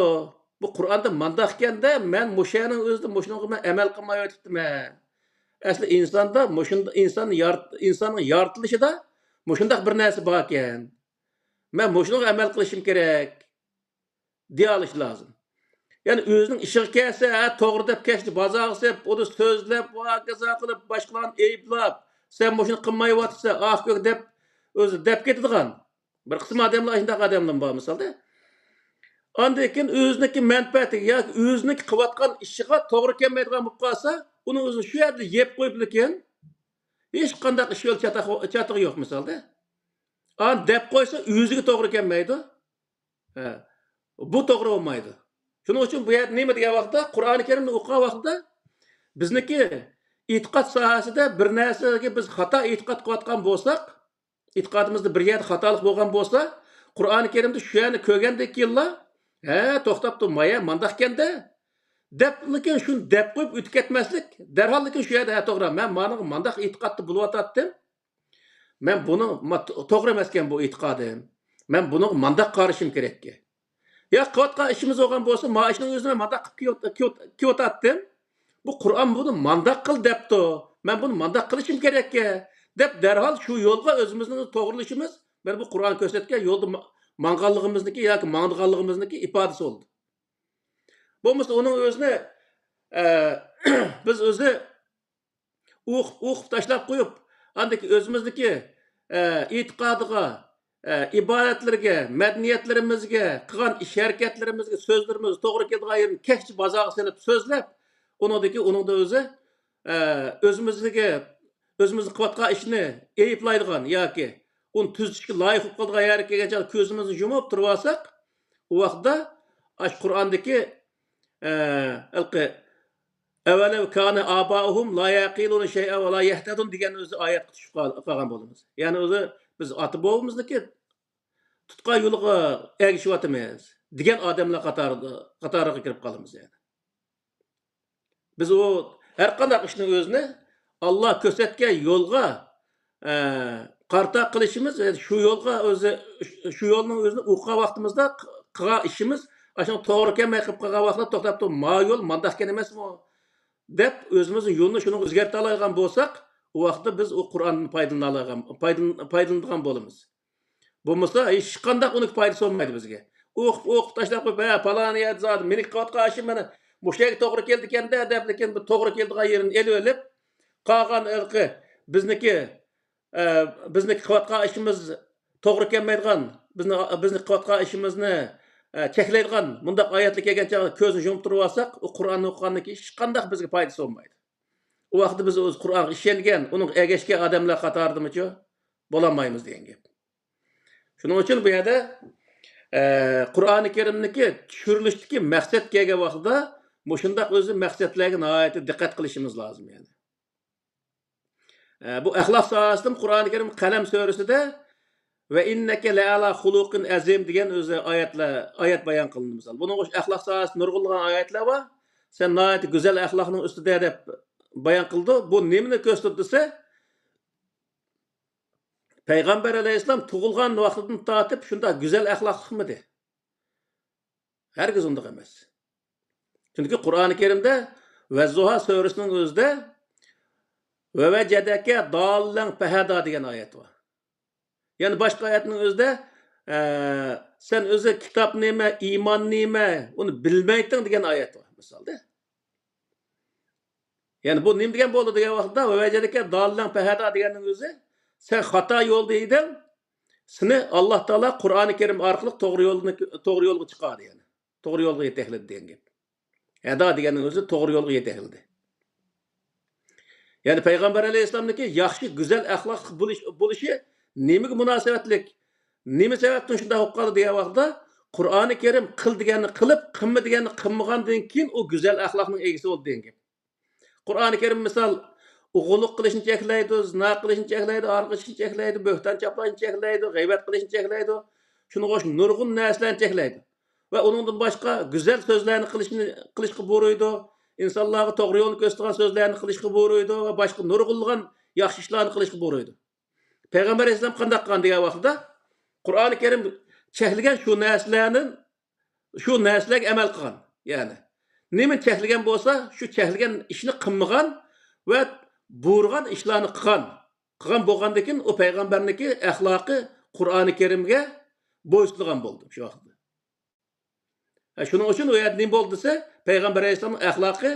بۇ قۇرئاندا مانداق ئىكەندە، مەن مۇشۇنىڭ ئۆزىدە مۇشۇنىڭغا مەن ئەمەل قىلمايۋېتىپتىمەن. ئەسلى ئىنساندا مۇشۇنداق، ئىنسان يارت-، ئىنساننىڭ يارىتىلىشىدا مۇشۇنداق بىر نەرسە باركەن. مەن مۇشۇنىڭغا ئەمەل قىلىشىم كېرەك دېيالىشى لازىم. يەنى ئۆزىنىڭ ئىشىغا كەلسە، ھە، توغرا دەپ كەچتە بازارغا سېلىپ، ئۇنى سۆزلەپ، ۋاكازا قىلىپ، باشقىلارنى ئەيىبلەپ، سەن مۇشۇنى قىلمايۋاتىسەن، ئاھ كۆك دەپ، ئۆزى دەپ كېتىدىغان. بىر قىسىم ئادەملەر ئاشۇنداق ئادەملەر بار مىسالدا. ئاندىن كېيىن ئۆزىنىڭكى مەنپەئەتىگە ياكى ئۆزىنىڭكى قىلىۋاتقان ئىشىغا توغرا كەلمەيدىغان بولۇپ قالسا، ئۇنى ئۆزىنى شۇ يەردە يەپ قويۇپ لېكىن، ھېچقانداق ئىشى چاتاق-، چاتىقى يوق مىسالدا. ئاندىن دەپ قويسا ئۆزىگە توغرا كەلمەيدۇ. ھە. بۇ توغرا بولمايدۇ. شۇنىڭ ئۈچۈن بۇ يەردە نېمە دېگەن ۋاقىتتا، قۇرئانى كەرىمنى ئوقۇغان ۋاقتىدا بىزنىڭكى ئېتىقاد ساھەسىدە بىر نەرسىگە بىز خاتا ئېتىقاد قىلىۋاتقان بولساق، ئېتىقادىمىزدا بىر يەردە خاتالىق بولغان بولسا، قۇرئانى كەرىمدە شۇ يەرنى كۆرگەندىن كېيىنلا، ھە، توختاپ تۇر، مايا مانداق ئىكەندە، دەپ، لېكىن شۇنى دەپ قويۇپ ئۆتۈپ كەتمەسلىك، دەرھال لېكىن شۇ يەردە، ھە، توغرا، مەن مانىڭغا مانداق ئېتىقادتا بولۇۋاتاتتىم، مەن بۇنىڭ ما-، تو-، توغرا ئەمەسكەن بۇ ئېتىقادىم. مەن بۇنىڭغا مانداق قارىشىم كېرەككەن. يا قىلىۋاتقان ئىشىمىز بولغان بولسا، ما ئىشنىڭ ئۆزىنى مەن مانداق قىلىپ كېلىۋات-، كېلىۋات-، كېلىۋاتاتتىم. بۇ قۇرئان بۇنى مانداق قىل دەپتۇ. مەن بۇنى مانداق قىلىشىم كېرەككەن، دەپ دەرھال شۇ يولغا ئۆزىمىزنى توغرىلىشىمىز، مانا بۇ قۇرئان كۆرسەتكەن يولدا ما-، ماڭغانلىقىمىزنىكى ياكى ماڭىدىغانلىقىمىزنىكى ئىپادىسى بولدى. بولمىسا ئۇنىڭ ئۆزىنى، ئە، بىز ئۆزى ئوقۇپ، ئوقۇپ تاشلاپ قويۇپ، ئاندىكى ئۆزىمىزنىكى، ئە، ئېتىقادىغا، ئە، ئىبادەتلىرىگە، مەدەنىيەتلىرىمىزگە، قىلغان ئىش ھەرىكەتلىرىمىزگە، سۆزلىرىمىزگە توغرا كېلىدىغان يېرىنى كەچتە بازارغا سېلىپ سۆزلەپ، ئۇنىڭدىكى، ئۇنىڭدا ئۆزى، ئە، ئۆزىمىزنىكى، ئۆزىمىزنىڭ قىلىۋاتقان ئىشىنى ئەيىبلەيدىغان ياكى ئۇنى تۈزىتىشكە لايىق بولۇپ قالىدىغان يەرگە كەلگەن چاغدا كۆزىمىزنى يۇمۇپ تۇرۇۋالساق، ئۇ ۋاقىتتا ئاشۇ قۇرئاندىكى، ئە، ھېلىقى «ئەۋەلەۋ كانە ئاباؤھۇم لا يەقىلۇنە شەيئەن ۋە لا يەھتەدۇن» دېگەن ئۆزى ئايەتكە چۈشۈپ قال-، قالغان بولىمىز. يەنى ئۆزى بىز ئاتا بوۋىمىزنىڭكى تۇتقان يولىغا ئەگىشىۋاتىمىز دېگەن ئادەملەر قاتارىدا، قاتارىغا كىرىپ قالىمىز يەنى. بىز ئۇ ھەر قانداق ئىشنىڭ ئۆزىنى ئاللا كۆرسەتكەن يولغا، ئە، قارىتا قىلىشىمىز، شۇ يولغا ئۆزى، شۇ يولنىڭ ئۆزىنى ئوقۇغان ۋاقتىمىزدا قىلغان ئىشىمىز ئاشۇنىڭ توغرا كەلمەي قېلىپ قالغان ۋاقتىدا توختاپ تۇرۇپ، ما يول مانداق ئىكەن ئەمەسمۇ دەپ ئۆزىمىزنىڭ يولىنى شۇنىڭغا ئۆزگەرتەلەيدىغان بولساق، ئۇ ۋاقىتتا بىز ئۇ قۇرئاندىن پايدىلىنالايدىغان، پايدىلىن-، پايدىلىنىدىغان بولىمىز. بولمىسا ھېچقانداق ئۇنىڭ پايدىسى بولمايدۇ بىزگە. ئوقۇپ، ئوقۇپ تاشلاپ قويۇپ، ھە، پالان يەردە زادى مېنىڭ قىلىۋاتقان ئىشىم مانا مۇشۇ يەرگە توغرا كېلىدىكەن-دە دەپ، لېكىن بىر توغرا كېلىدىغان يېرىنى ئېلىۋېلىپ، قالغان ھېلىقى بىزنىڭكى، ئە، بىزنىڭكى قىلىۋاتقان ئىشىمىز توغرا كەلمەيدىغان، بىزنى، بىزنى قىلىۋاتقان ئىشىمىزنى، ئە، چەكلەيدىغان مۇنداق ئايەتلەر كەلگەن چاغدا كۆزنى يۇمۇپ تۇرۇۋالساق، ئۇ قۇرئاننى ئوقۇغاندىن كېيىن ھېچقانداق بىزگە پايدىسى بولمايدۇ. ئۇ ۋاقىتتا بىز ئۆز قۇرئانغا ئىشەنگەن، ئۇنىڭغا ئەگەشكەن ئادەملەر قاتارىدىمۇچۇ بولالمايمىز دېگەن گەپ. شۇنىڭ ئۈچۈن بۇ يەردە، ئە، قۇرئانى كەرىمنىڭكى چۈشۈرۈلۈشتىكى مەقسەت كەلگەن ۋاقتىدا مۇشۇنداق ئۆزى مەقسەتلەرگە ناھايىتى دىققەت قىلىشىمىز لازىم يەنى. ئە، بۇ ئەخلاق ساھەسىدىمۇ قۇرئانى كەرىم قەلەم سۈرىسىدە «ۋە ئىننەكە لەئەلا خۇلۇقىن ئەزىم» دېگەن ئۆزى ئايەتلەر، ئايەت بايان قىلىندى مىسال. بۇنىڭغا ئەخلاق ساھەسىدە نۇرغۇنلىغان ئايەتلەر بار. «سەن ناھايىتى گۈزەل ئەخلاقنىڭ ئۈستىدە» دەپ بايان قىلىدۇ. بۇ نېمىنى كۆرسىتىدۇ دېسە، پەيغەمبەر ئەلەيھىسسالام تۇغۇلغان ۋاقتىدىن تارتىپ شۇنداق گۈزەل ئەخلاقلىقمىدى؟ ھەرگىز ئۇنداق ئەمەس. چۈنكى قۇرئانى كەرىمدە ۋەززۇھا سۈرىسىنىڭ ئۆزىدە «ۋە ۋەجەدەكە داللەن فەھەدا» دېگەن ئايەت بار. يەنە باشقا ئايەتنىڭ ئۆزىدە، ئە، «سەن ئۆزى كىتاب نېمە، ئىمان نېمە، ئۇنى بىلمەيتتىڭ» دېگەن ئايەت بار، مىسالدا. يەنى بۇ نېمە دېگەن بولدى دېگەن ۋاقىتتا، «ۋە ۋەجەدەكە داللەن فەھەدا» دېگەننىڭ ئۆزى، سەن خاتا يولدا ئىدىڭ، سېنى ئاللا تائالا قۇرئانى كەرىم ئارقىلىق توغرا يولنى، توغرا يولغا چىقاردى، يەنى توغرا يولغا يېتەكلىدى دېگەن گەپ. ھەدا دېگەننىڭ ئۆزى توغرا يولغا يېتەكلىدى. يەنى پەيغەمبەر ئەلەيھىسسالامنىڭكى ياخشى، گۈزەل ئەخلاقلىق بولۇش، بولۇشى نېمىگە مۇناسىۋەتلىك؟ نېمە سەۋەبتىن شۇنداق بولۇپ قالدى دېگەن ۋاقتىدا، قۇرئانى كەرىم قىل دېگەننى قىلىپ، قىلما دېگەننى قىلمىغاندىن كېيىن ئۇ گۈزەل ئەخلاقنىڭ ئىگىسى بولدى دېگەن گەپ. قۇرئانى كەرىم مىسال، ئوغرىلىق قىلىشنى چەكلەيدۇ، زىنا قىلىشنى چەكلەيدۇ، ئارىقى ئىچىشنى چەكلەيدۇ، بۆھتان چاپلاشنى چەكلەيدۇ، غەيۋەت قىلىشنى چەكلەيدۇ. شۇنىڭغا ئوخشاش نۇرغۇن نەرسىلەرنى چەكلەيدۇ. ۋە ئۇنىڭدىن باشقا گۈزەل سۆزلەرنى قىلىشنى، قىلىشقا بۇيرۇيدۇ. ئىنسانلارغا توغرا يولنى كۆرسىتىدىغان سۆزلەرنى قىلىشقا بۇيرۇيدۇ ۋە باشقا نۇرغۇنلىغان ياخشى ئىشلارنى قىلىشقا بۇيرۇيدۇ. پەيغەمبەر ئەلەيھىسسالام قانداق قىلغان دېگەن ۋاقتىدا، قۇرئانى كەرىم چەكلىگەن شۇ نەرسىلەرنى، شۇ نەرسىلەرگە ئەمەل قىلغان. يەنى نېمىنى چەكلىگەن بولسا، شۇ چەكلىگەن ئىشنى قىلمىغان ۋە بۇيرۇغان ئىشلارنى قىلغان. قىلغان بولغاندىكىن، ئۇ پەيغەمبەرنىڭكى ئەخلاقى قۇرئانى كەرىمگە بويسۇنىدىغان بولدى شۇ ۋاقىتتا. ھە، شۇنىڭ ئۈچۈن ئۇ يەردە نېمە بولدى دېسە، پەيغەمبەر ئەلەيھىسسالام ئەخلاقى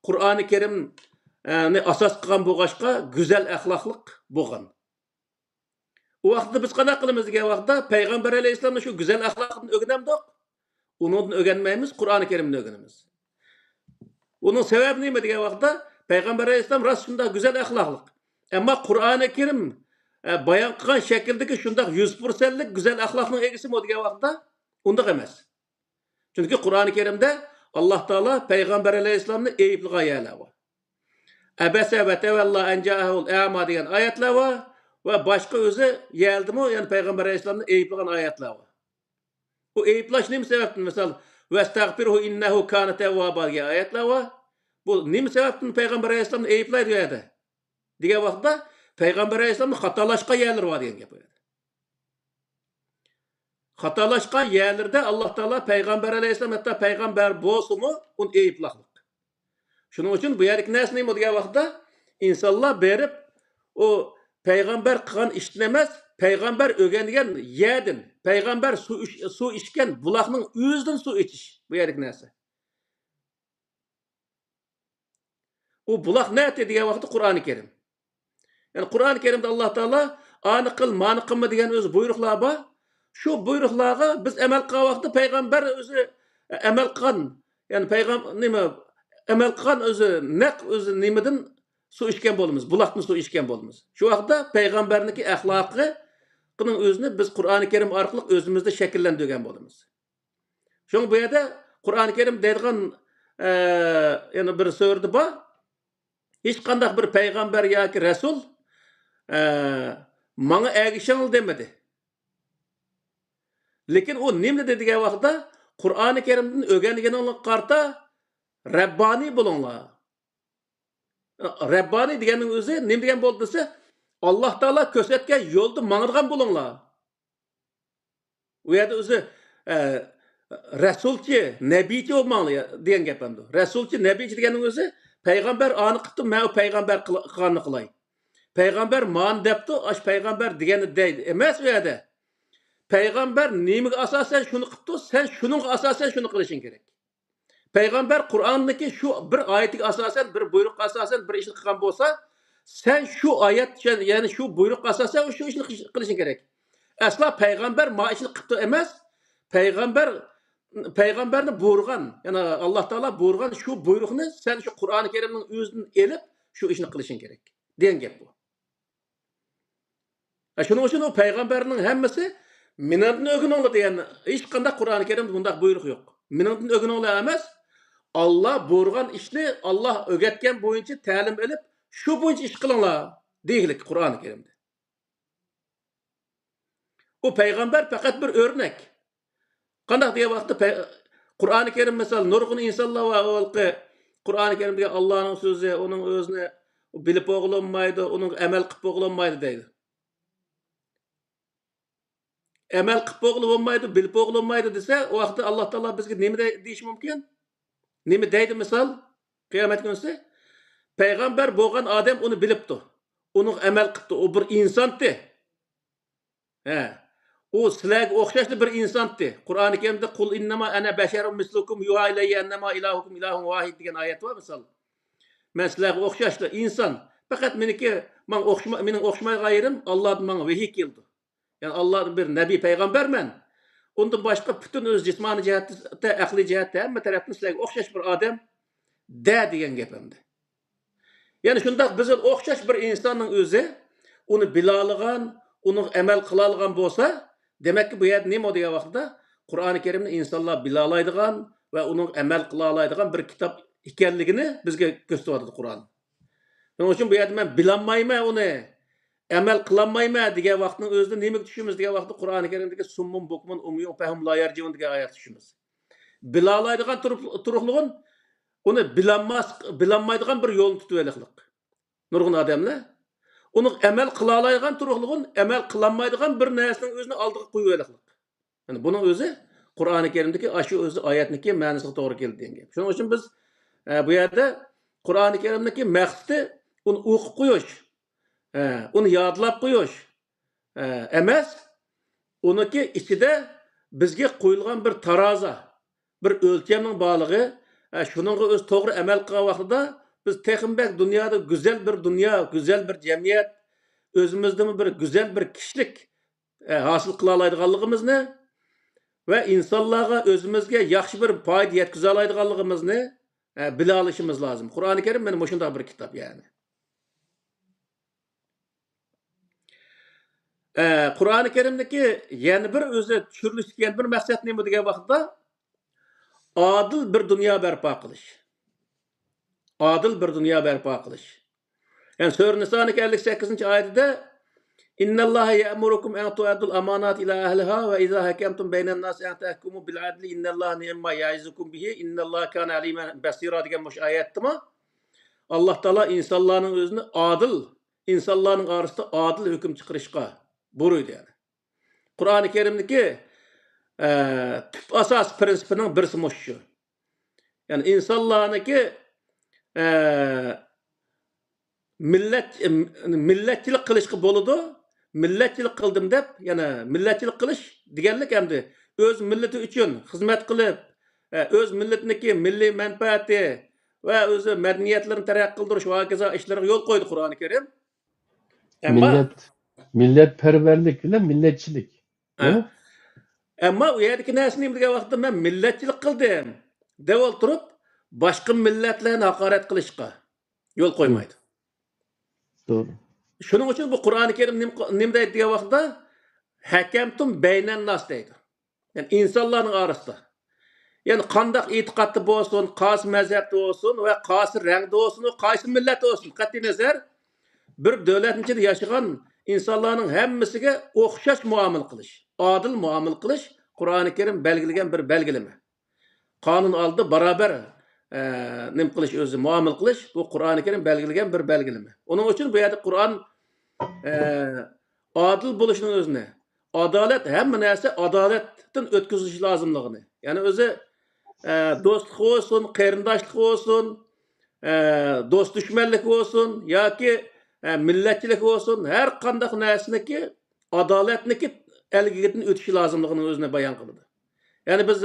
قۇرئانى كەرىمنى ئاساس قىلغان بولغاچقا، گۈزەل ئەخلاقلىق بولغان. ئۇ ۋاقىتتا بىز قانداق قىلىمىز دېگەن ۋاقىتتا، پەيغەمبەر ئەلەيھىسسالامنى شۇ گۈزەل ئەخلاقتىن ئۆگىنەمدۇق؟ ئۇنىڭدىن ئۆگەنمەيمىز، قۇرئانى كەرىمدىن ئۆگىنىمىز. ئۇنىڭ سەۋەبى نېمە دېگەن ۋاقىتتا، پەيغەمبەر ئەلەيھىسسالام راست شۇنداق گۈزەل ئەخلاقلىق. ئەمما قۇرئانى كەرىم، ئە، بايان قىلغان شەكىلدىكى شۇنداق يۈز پىرسەنتلىك گۈزەل ئەخلاقنىڭ ئىگىسىمۇ دېگەن ۋاقىتتا، ئۇنداق ئەمەس. چۈنكى قۇرئانى كەرىمدە ئاللا تائالا پەيغەمبەر ئەلەيھىسسالامنى ئەيىبلىگەن يەرلەر بار. ئەبەسە ۋە تەۋەللا ئەن جائەھۇل ئەما دېگەن ئايەتلەر بار ۋە باشقا ئۆزى يەردىمۇ، يەنى پەيغەمبەر ئەلەيھىسسالامنى ئەيىبلىگەن ئايەتلەر بار. بۇ ئەيىبلەش نېمە سەۋەبتىن؟ مىسال، ۋەستەغفىرھۇ ئىننەھۇ كانە تەۋۋابا دېگەن ئايەتلەر بار. بۇ نېمە سەۋەبتىن پەيغەمبەر ئەلەيھىسسالامنى ئەيىبلەيدۇ ئۇ يەردە؟ دېگەن ۋاقىتتا، پەيغەمبەر ئەلەيھىسسالامنىڭ خاتالاشقان يەرلىرى بار دېگەن گەپ ئۇ يەردە. خاتالاشقان يەرلىرىدە ئاللا تائالا پەيغەمبەر ئەلەيھىسسالام، ھەتتا پەيغەمبەر بولسىمۇ، ئۇنى ئەيىبلەقلىق. شۇنىڭ ئۈچۈن بۇ يەردىكى نەرسە نېمە دېگەن ۋاقىتتا، ئىنسانلار بېرىپ، ئۇ پەيغەمبەر قىلغان ئىشتىن ئەمەس، پەيغەمبەر ئۆگەنگەن يەردىن، پەيغەمبەر سۇ ئىچ-، سۇ ئىچكەن بۇلاقنىڭ ئۆزىدىن سۇ ئىچىش، بۇ يەردىكى نەرسە. ئۇ بۇلاق نەتى دېگەن ۋاقىتتا قۇرئانى كەرىم. يەنى قۇرئانى كەرىمدە ئاللا تائالا ئانى قىل، مانى قىلما دېگەن ئۆزى بۇيرۇقلار بار. شۇ بۇيرۇقلارغا بىز ئەمەل قىلغان ۋاقىتتا پەيغەمبەر ئۆزى ئەمەل قىلغان، يەنى پەيغەم-، نېمە، ئەمەل قىلغان ئۆزى نەق ئۆزى نېمىدىن سۇ ئىچكەن بولىمىز، بۇلاقتىن سۇ ئىچكەن بولىمىز. شۇ ۋاقىتتا پەيغەمبەرنىڭكى ئەخلاقىنىڭ ئۆزىنى بىز قۇرئانى كەرىم ئارقىلىق ئۆزىمىزدە شەكىللەندۈرگەن بولىمىز. شۇڭا بۇ يەردە قۇرئانى كەرىم دەيدىغان، ئە، يەنە بىر سۈرىدە بار. ھېچقانداق بىر پەيغەمبەر ياكى رەسۇل، ئە، ماڭا ئەگىشىڭلار دېمىدى. لېكىن ئۇ نېمە دېدى دېگەن ۋاقىتتا، قۇرئانى كەرىمدىن ئۆگەنگىنىڭلارغا قارىتا رەببانىي بولۇڭلار. رەببانىي دېگەننىڭ ئۆزى نېمە دېگەن بولدى دېسە، ئاللا تائالا كۆرسەتكەن يولدا ماڭىدىغان بولۇڭلار. ئۇ يەردە ئۆزى، ئە، رەسۇلچى، نەبىيچى بولماڭلار دېگەن گەپ ئەمدى. رەسۇلچى، نەبىيچى دېگەننىڭ ئۆزى پەيغەمبەر ئانى قىپتۇ، مەن ئۇ پەيغەمبەر قىل-، قىلغاننى قىلاي. پەيغەمبەر مانى دەپتۇ، ئاش پەيغەمبەر دېگەننى دەيدۇ ئەمەس ئۇ يەردە. پەيغەمبەر نېمىگە ئاساسەن شۇنى قىپتۇ، سەن شۇنىڭغا ئاساسەن شۇنى قىلىشىڭ كېرەك. پەيغەمبەر قۇرئاندىكى شۇ بىر ئايىتىگە ئاساسەن، بىر بۇيرۇققا ئاساسەن بىر ئىشنى قىلغان بولسا، سەن شۇ ئايەت، يەنى شۇ بۇيرۇققا ئاساسەن شۇ ئىشنى قىلىشىڭ كېرەك. ئەسلا پەيغەمبەر ما ئىشنى قىپتۇ ئەمەس، پەيغەمبەر، پەيغەمبەرنى بۇيرۇغان، يەنى ئاللا تائالا بۇيرۇغان شۇ بۇيرۇقنى سەن شۇ قۇرئانى كەرىمنىڭ ئۆزىدىن ئېلىپ شۇ ئىشنى قىلىشىڭ كېرەك دېگەن گەپ بۇ. ھە، شۇنىڭ ئۈچۈن ئۇ پەيغەمبەرنىڭ ھەممىسى مېنىڭدىن ئۆگىنىڭلار دېگەن، ھېچقانداق قۇرئانى كەرىمدە بۇنداق بۇيرۇق يوق. مېنىڭدىن ئۆگىنىڭلار ئەمەس، ئاللا بۇيرۇغان ئىشنى ئاللا ئۆگەتكەن بويىچە تەلىم ئېلىپ، شۇ بويىچە ئىش قىلىڭلار دېگىلىك قۇرئانى كەرىمدە. ئۇ پەيغەمبەر پەقەت بىر ئۆرنەك. قانداق دېگەن ۋاقىتتا پەي-، قۇرئانى كەرىم، مىسال، نۇرغۇن ئىنسانلار بار، ئۇ ھېلىقى قۇرئانى كەرىمدىكى ئاللانىڭ سۆزى، ئۇنىڭ ئۆزىنى بىلىپ بولغىلى بولمايدۇ، ئۇنىڭغا ئەمەل قىلىپ بولغىلى بولمايدۇ دەيدۇ. ئەمەل قىلىپ بولغىلى بولمايدۇ، بىلىپ بولغىلى بولمايدۇ دېسە، ئۇ ۋاقىتتا ئاللا تائالا بىزگە نېمە دەي-، دېيىشى مۇمكىن؟ نېمە دەيدۇ مىسال؟ قىيامەت كۈنىسى پەيغەمبەر بولغان ئادەم ئۇنى بىلىپتۇ. ئۇنىڭغا ئەمەل قىپتۇ. ئۇ بىر ئىنسانتى. ھە. ئۇ سىلەرگە ئوخشاشلا بىر ئىنسانتى. قۇرئانى كەرىمدە، قۇل ئىننەما ئەنە بەشەرۇن مىسلۇكۇم يۇھا ئىلەييە ئەننەما ئىلاھۇكۇم ئىلاھۇن ۋاھىد دېگەن ئايەت بار مىسال. مەن سىلەرگە ئوخشاشلا ئىنسان. پەقەت مېنىڭكى، ماڭا ئوخشىما-، مېنىڭ ئوخشىمايدىغان يېرىم، ئاللادىن ماڭا ۋەھىي كېلىدۇ. يەنى ئاللادىن بىر نەبىي پەيغەمبەرمەن. ئۇندىن باشقا پۈتۈن ئۆز جىسمانىي جەھەتتە، ئەقلىي جەھەتتە ھەممە تەرەپتىن سىلەرگە ئوخشاش بىر ئادەم دە دېگەن گەپ ئەمدى. يەنى شۇنداق بىزگە ئوخشاش بىر ئىنساننىڭ ئۆزى ئۇنى بىلالىغان، ئۇنىڭغا ئەمەل قىلالىغان بولسا، دېمەككى، بۇ يەردە نېمە دېگەن ۋاقىتتا، قۇرئانى كەرىمنى ئىنسانلار بىلالايدىغان ۋە ئۇنىڭغا ئەمەل قىلالايدىغان بىر كىتاب ئىكەنلىكىنى بىزگە كۆرسىتىۋاتىدۇ قۇرئان. شۇنىڭ ئۈچۈن بۇ يەردە مەن بىلالمايمەن ئۇنى، ئەمەل قىلالمايمەن دېگەن ۋاقىتنىڭ ئۆزىدە نېمىگە چۈشىمىز دېگەن ۋاقىتتا، قۇرئانى كەرىمدىكى سۇممۇن بۇكمۇن ئۇميۇن فەھۇم لا يەرجىئۇن دېگەن ئايەتكە چۈشىمىز. بىلالايدىغان تۇرۇق-، تۇرۇقلۇقۇن، ئۇنى بىلالماس-، بىلالمايدىغان بىر يولنى تۇتۇۋېلىقلىق. نۇرغۇن ئادەملەر ئۇنىڭ ئەمەل قىلالايدىغان تۇرۇقلۇقىنى ئەمەل قىلالمايدىغان بىر نەرسىنىڭ ئۆزىنى ئالدىغا قويۇۋېلىقلىق. يەنى بۇنىڭ ئۆزى قۇرئانى كەرىمدىكى ئاشۇ ئۆزى ئايەتنىكى مەنىسىگە توغرا كېلىدۇ دېگەن گەپ. شۇنىڭ ئۈچۈن بىز، ئە، بۇ يەردە قۇرئانى كەرىمدىكى مەقسىتى ئۇنى ئوقۇپ قويۇش، ئە، ئۇنى يادلاپ قويۇش، ئە، ئەمەس، ئۇنىڭكى ئىچىدە بىزگە قويۇلغان بىر تارازا، بىر ئۆلچەمنىڭ بارلىقى، ئە، شۇنىڭغا ئۆزى توغرا ئەمەل قىلغان ۋاقتىدا بىز تېخىمۇ بەك دۇنيادا گۈزەل بىر دۇنيا، گۈزەل بىر جەمئىيەت، ئۆزىمىزدىمۇ بىر گۈزەل بىر كىشىلىك، ئە، ھاسىل قىلالايدىغانلىقىمىزنى ۋە ئىنسانلارغا ئۆزىمىزگە ياخشى بىر پايدا يەتكۈزەلەيدىغانلىقىمىزنى، ئە، بىلەلىشىمىز لازىم. قۇرئانى كەرىم مانا مۇشۇنداق بىر كىتاب يەنى. ئە، قۇرئانى كەرىمدىكى يەنە بىر ئۆزى چۈشۈرۈلۈشتىكى يەنە بىر مەقسەت نېمە دېگەن ۋاقىتتا، ئادىل بىر دۇنيا بەرپا قىلىش. ئادىل بىر دۇنيا بەرپا قىلىش. يەنى سۈرە نىسانىڭكى ئەللىك سەككىزىنچى ئايىتىدە، إن الله يأمركم أن تؤدوا الأمانات إلى أهلها وإذا حكمتم بين الناس أن تحكموا بالعدل إن الله نعم ما يعظكم به إن الله كان عليما بصيرا دېگەن مۇشۇ ئايەتتىمۇ، ئاللا تائالا ئىنسانلارنىڭ ئۆزىنى ئادىل، ئىنسانلارنىڭ ئارىسىدا ئادىل ھۆكۈم چىقىرىشقا بۇيرۇيدۇ يەنى. قۇرئانى كەرىمدىكى، ئە، تۈپ ئاساس پىرىنسىپىنىڭ بىرسى مۇشۇ. يەنى ئىنسانلارنىڭكى، ئە، مىللەت-، مىللەتچىلىك قىلىشقا بولىدۇ. مىللەتچىلىك قىلدىم دەپ، يەنە مىللەتچىلىك قىلىش دېگەنلىك ئەمدى ئۆز مىللىتى ئۈچۈن خىزمەت قىلىپ، ئە، ئۆز مىللىتىنىڭكى مىللىي مەنپەئەتى ۋە ئۆزى مەدەنىيەتلىرىنى تەرەققىي قىلدۇرۇش ۋە ھاكازا ئىشلىرىغا يول قويدى قۇرئانى كەرىم. ئەمما مىللەت، مىللەتپەرۋەرلىك بىلەن مىللەتچىلىك. ھە. ھە؟ ئەمما ئۇ يەردىكى نەرسە نېمە دېگەن ۋاقىتتا، مەن مىللەتچىلىك قىلدىم دەپ ئولتۇرۇپ، باشقا مىللەتلەرنى ھاقارەت قىلىشقا يول قويمايدۇ. توغرا. شۇنىڭ ئۈچۈن بۇ قۇرئانى كەرىم نېمە، نېمە دەيدۇ دېگەن ۋاقىتتا، ھەكەمتۇم بەينەنناس دەيدۇ. يەنى ئىنسانلارنىڭ ئارىسىدا. يەنى قانداق ئېتىقادتا بولسۇن، قايسى مەزھەپتە بولسۇن ۋە قايسى رەڭدە بولسۇن، قايسى مىللەتتە بولسۇن، قەتئىينەزەر، بىر دۆلەتنىڭ ئىچىدە ياشىغان ئىنسانلارنىڭ ھەممىسىگە ئوخشاش مۇئامىلە قىلىش، ئادىل مۇئامىلە قىلىش قۇرئانى كەرىم بەلگىلىگەن بىر بەلگىلىمە. قانۇن ئالدىدا باراۋەر، ئە، نېمە قىلىش ئۆزى، مۇئامىلە قىلىش، بۇ قۇرئانى كەرىم بەلگىلىگەن بىر بەلگىلىمە. ئۇنىڭ ئۈچۈن بۇ يەردە قۇرئان، ئە، ئادىل بولۇشنىڭ ئۆزىنى، ئادالەت، ھەممە نەرسە ئادالەتتىن ئۆتكۈزۈلۈشى لازىملىقىنى. يەنى ئۆزى، ئە، دوستلۇق بولسۇن، قېرىنداشلىق بولسۇن، ئە، دوست دۈشمەنلىك بولسۇن ياكى، ئە، مىللەتچىلىك بولسۇن، ھەر قانداق نەرسىنىڭكى ئادالەتنىڭكى ئەلگىدىن ئۆتۈشى لازىملىقىنىڭ ئۆزىنى بايان قىلىدۇ. يەنى بىز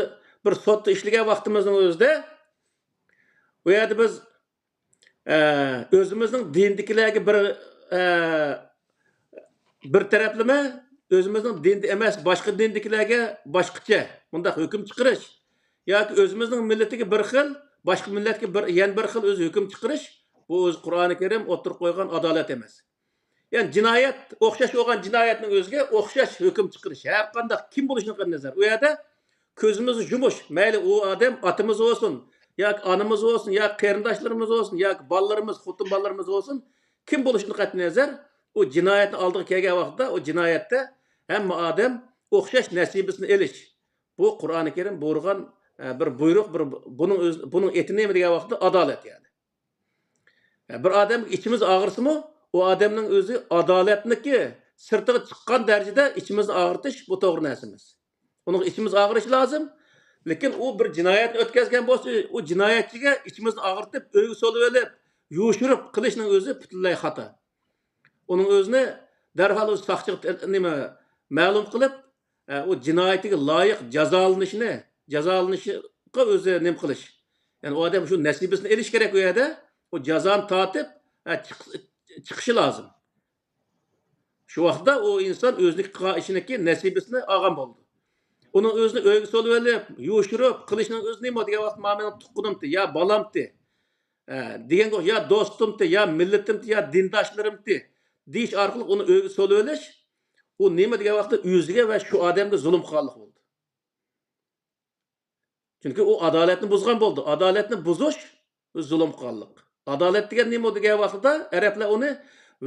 بىر سوتتا ئىشلىگەن ۋاقتىمىزنىڭ ئۆزىدە، ئۇ يەردە بىز، ئە، ئۆزىمىزنىڭ دىندىكىلەرگە بىر، ئە، بىر تەرەپلىمە، ئۆزىمىزنىڭ دىندا ئەمەس، باشقا دىندىكىلەرگە باشقىچە، مۇنداق ھۆكۈم چىقىرىش ياكى ئۆزىمىزنىڭ مىللىتىگە بىر خىل، باشقا مىللەتكە بىر، يەنە بىر خىل ئۆزى ھۆكۈم چىقىرىش، بۇ ئۆزى قۇرئانى كەرىم ئوتتۇرىغا قويغان ئادالەت ئەمەس. يەنى جىنايەت، ئوخشاش بولغان جىنايەتنىڭ ئۆزىگە ئوخشاش ھۆكۈم چىقىرىش، ھەر قانداق كىم بولۇشىدىن قەتئىينەزەر. ئۇ يەردە كۆزىمىزنى يۇمۇش، مەيلى ئۇ ئادەم ئاتىمىز بولسۇن، ياكى ئانىمىز بولسۇن، ياكى قېرىنداشلىرىمىز بولسۇن، ياكى بالىلىرىمىز، خوتۇن بالىلىرىمىز بولسۇن، كىم بولۇشىدىن قەتئىينەزەر، ئۇ جىنايەتنىڭ ئالدىغا كەلگەن ۋاقىتتا، ئۇ جىنايەتتە ھەممە ئادەم ئوخشاش نەسىبىسىنى ئېلىش. بۇ قۇرئانى كەرىم بۇيرۇغان، ئە، بىر بۇيرۇق، بىر، بۇنىڭ ئۆز-، بۇنىڭ ئېتى نېمە دېگەن ۋاقىتتا ئادالەت، يەنى. بىر ئادەمگە ئىچىمىز ئاغرىسىمۇ، ئۇ ئادەمنىڭ ئۆزى ئادالەتنىكى سىرتىغا چىققان دەرىجىدە ئىچىمىزنى ئاغرىتىش، بۇ توغرا نەرسە ئەمەس. ئۇنىڭغا ئىچىمىز ئاغرىشى لازىم. لېكىن ئۇ بىر جىنايەتنى ئۆتكەزگەن بولسا، ئۇ جىنايەتچىگە ئىچىمىزنى ئاغرىتىپ، ئۆيگە سولىۋېلىپ، يوشۇرۇپ قىلىشنىڭ ئۆزى پۈتۈنلەي خاتا. ئۇنىڭ ئۆزىنى دەرھال ئۆز ساقچىغا تە-، نېمە، مەلۇم قىلىپ، ئە، ئۇ جىنايىتىگە لايىق جازالىنىشىنى، جازالىنىشىغا ئۆزى نېمە قىلىش. يەنى ئۇ ئادەم شۇ نەسىبىسىنى ئېلىش كېرەك ئۇ يەردە. ئۇ جازانى تارتىپ، ئە، چىق-، چىقىشى لازىم. شۇ ۋاقىتتا ئۇ ئىنسان ئۆزىنىڭ قىلغان ئىشىنىڭكى نەسىبىسىنى ئالغان بولىدۇ. ئۇنىڭ ئۆزىنى ئۆيگە سولىۋېلىپ، يوشۇرۇپ قىلىشنىڭ ئۆزى نېمە دېگەن ۋاقىتتا، مانا مېنىڭ تۇغقىنىمتى، يا بالامتى، ئە، دېگەنگە، يا دوستۇمتى، يا مىللىتىمتى، يا دىنداشلىرىمتى دېيىش ئارقىلىق ئۇنى ئۆيگە سولىۋېلىش، ئۇ نېمە دېگەن ۋاقىتتا ئۆزىگە ۋە شۇ ئادەمگە زۇلۇم قىلغانلىق بولىدۇ. چۈنكى ئۇ ئادالەتنى بۇزغان بولىدۇ. ئادالەتنى بۇزۇش، ئۆزى زۇلۇم قىلغانلىق. ئادالەت دېگەن نېمە دېگەن ۋاقتىدا ئەرەبلەر ئۇنى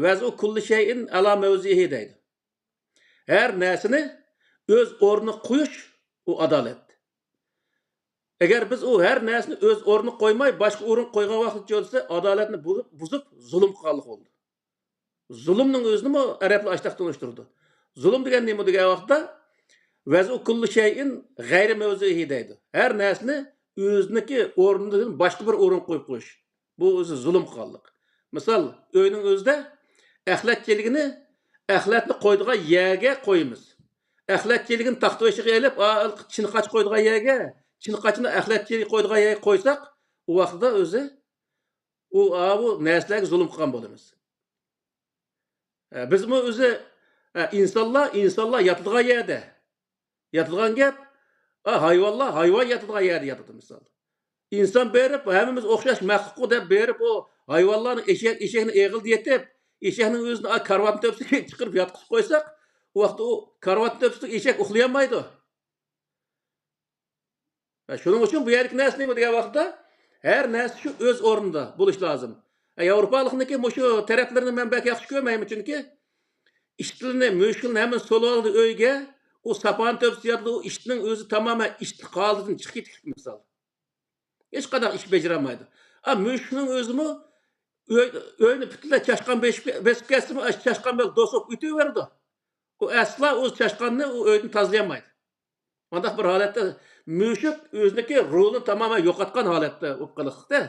ۋەزئۇ كۇللى شەيئىن ئەلا مەۋزىئىھى دەيدۇ. ھەر نەرسىنى ئۆز ئورنىغا قويۇش، ئۇ ئادالەت. ئەگەر بىز ئۇ ھەر نەرسىنى ئۆز ئورنىغا قويماي، باشقا ئورۇنغا قويغان ۋاقىتتا چۆلسە، ئادالەتنى بۇزۇپ، بۇزۇپ، زۇلۇم قىلغانلىق بولىدۇ. زۇلۇمنىڭ ئۆزىنىمۇ ئەرەبلەر ئاشتاق تونۇشتۇرىدۇ. زۇلۇم دېگەن نېمە دېگەن ۋاقىتتا، ۋەزئۇ كۇللى شەيئىن غەيرى مەۋزىئىھى دەيدۇ. ھەر نەرسىنى ئۆزىنىڭكى ئورنىدىن باشقا بىر ئورۇنغا قويۇپ قويۇش. بۇ ئۆزى زۇلۇم قىلغانلىق. مىسال، ئۆينىڭ ئۆزىدە ئەخلەت چېلىكىنى ئەخلەتنى قويىدىغان يەرگە قويىمىز. ئەخلەت چېلىكىنى تاختا ئېشىقىغا ئېلىپ، ئا، چىنقاچ قويىدىغان يەرگە، چىنقاچنى ئەخلەت چېلىكى قويىدىغان يەرگە قويساق، ئۇ ۋاقىتتا ئۆزى ئۇ، ئا، بۇ نەرسىلەرگە زۇلۇم قىلغان بولىمىز. ئە، بىزمۇ ئۆزى، ئە، ئىنسانلار، ئىنسانلار ياتىدىغان يەردە، ياتىدىغان گەپ، ئا، ھايۋانلار، ھايۋان ياتىدىغان يەردە ياتىدۇ، مىسال. ئىنسان بېرىپ، ھەممىمىز ئوخشاش مەخلۇققۇ دەپ بېرىپ، ئۇ ھايۋانلارنى ئېشەك، ئېشەكنى ئېغىلدا يېتىپ، ئېشەكنىڭ ئۆزىنى، ئا، كارىۋاتنىڭ تۆپىسىگە چىقىرىپ ياتقۇزۇپ قويساق، ئۇ ۋاقىتتا ئۇ كارىۋاتنىڭ تۆپىسىدە ئېشەك ئۇخلىيالمايدۇ. ھە، شۇنىڭ ئۈچۈن بۇ يەردىكى نەرسە نېمە دېگەن ۋاقىتتا، ھەر نەرسە شۇ ئۆز ئورنىدا بولۇش لازىم. ھە، ياۋروپالىقنىڭكى مۇشۇ تەرەپلىرىنى مەن بەك ياخشى كۆرمەيمەن، چۈنكى ئىتلىرىنى، مۈشۈكلىرىنى ھەممىنى سولىۋالدى ئۆيگە، ئۇ ساپانى تۆپىسىگە ياتىدۇ، ئۇ ئىتنىڭ ئۆزى تامامەن ئىت قالدىدىن چىقىپ كېتىپتۇ، مىسال. ھېچقانداق ئىش بېجىرەلمەيدۇ. ئا، مۈشۈكنىڭ ئۆزىمۇ ئۆي-، ئۆينى پۈتۈنلەي چاشقان بېسىپ، بېسىپ كەتسىمۇ، ئاشۇ چاشقان بىلەن دوست بولۇپ ئۆتۈۋېرىدۇ. ئۇ ئەسلا ئۆز چاشقاننى ئۇ ئۆيدىن تازىلىيالمايدۇ. مۇنداق بىر ھالەتتە مۈشۈك ئۆزىنىڭكى روھىنى تامامەن يوقاتقان ھالەتتە ئۇ قىلىقلىقتا.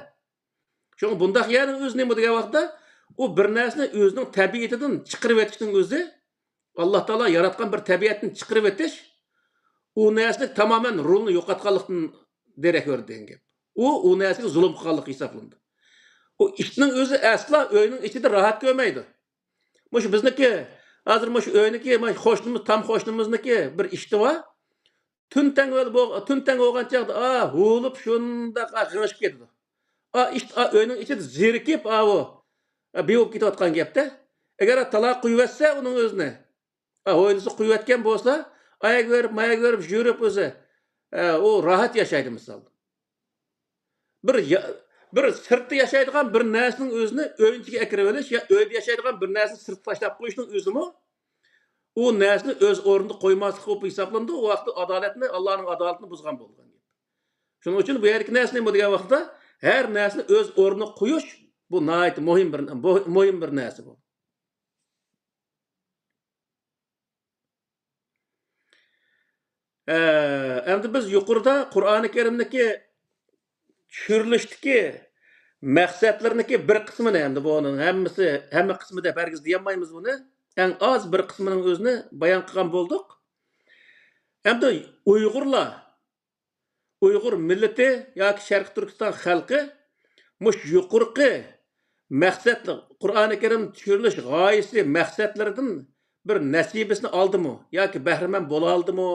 شۇڭا بۇنداق يەرنىڭ ئۆزى نېمە دېگەن ۋاقىتتا، ئۇ بىر نەرسىنى ئۆزىنىڭ تەبىئىتىدىن چىقىرىۋېتىشنىڭ ئۆزى، ئاللا تائالا ياراتقان بىر تەبىئەتنى چىقىرىۋېتىش، ئۇ نەرسىنى تامامەن روھىنى يوقاتقانلىقتىن دېرەك بېرىدۇ دېگەن گەپ. ئۇ، ئۇ نەرسىگە زۇلۇم قىلغانلىق ھېسابلىنىدۇ. ئۇ ئىتنىڭ ئۆزى ئەسلا ئۆينىڭ ئىچىدە راھەت كۆرمەيدۇ. مۇشۇ بىزنىڭكى، ھازىر مۇشۇ ئۆينىكى، مانا قوشنىمىز، تام قوشنىمىزنىكى بىر ئىتى بار. تۈن تەڭ بول-، تۈن تەڭ بولغان چاغدا، ئا، ھۇۋلىپ شۇنداق، ئا، غىڭشىپ كېتىدۇ. ئا، ئىت، ئا، ئۆينىڭ ئىچىدە زېرىكىپ، ئاۋۇ، ئا، بىۋۇپ كېتىۋاتقان گەپتە. ئەگەر تالا قويۇۋەتسە ئۇنىڭ ئۆزىنى، ئا، ھويلىسى قويۇۋەتكەن بولسا، ئاياغ بېرىپ، ماياغ بېرىپ يۈرۈپ ئۆزى، ئا، ئۇ راھەت ياشايدۇ مىسال. بىر يا-، بىر سىرتتا ياشايدىغان بىر نەرسىنىڭ ئۆزىنى ئۆينىڭ ئىچىگە ئەكىرىۋېلىش يا ئۆيدە ياشايدىغان بىر نەرسىنى سىرتقا تاشلاپ قويۇشنىڭ ئۆزىمۇ ئۇ نەرسىنى ئۆز ئورنىدا قويماسلىق بولۇپ ھېسابلىنىدۇ. ئۇ ۋاقىتتا ئادالەتنى، ئاللانىڭ ئادالىتىنى بۇزغان بولغان گەپ. شۇنىڭ ئۈچۈن بۇ يەردىكى نەرسە نېمە دېگەن ۋاقىتتا، ھەر نەرسىنى ئۆز ئورنىغا قويۇش، بۇ ناھايىتى مۇھىم بىر، بۇ مۇھىم بىر نەرسە بۇ. ئە، ئەمدى بىز يۇقىرىدا قۇرئانى كەرىمدىكى چۈشۈرۈلۈشتىكى مەقسەتلىرىنىڭكى بىر قىسمىنى، ئەمدى بۇنىڭ ھەممىسى، ھەممە قىسمى دەپ ھەرگىز دېيەلمەيمىز بۇنى. ئەڭ ئاز بىر قىسمىنىڭ ئۆزىنى بايان قىلغان بولدۇق. ئەمدى ئۇيغۇرلار، ئۇيغۇر مىللىتى ياكى شەرقىي تۈركىستان خەلقى مۇشۇ يۇقىرىقى مەقسەت، قۇرئانى كەرىم چۈشۈرۈلۈش غايىسى، مەقسەتلىرىدىن بىر نەسىبىسىنى ئالدىمۇ ياكى بەھرىمەن بولالدىمۇ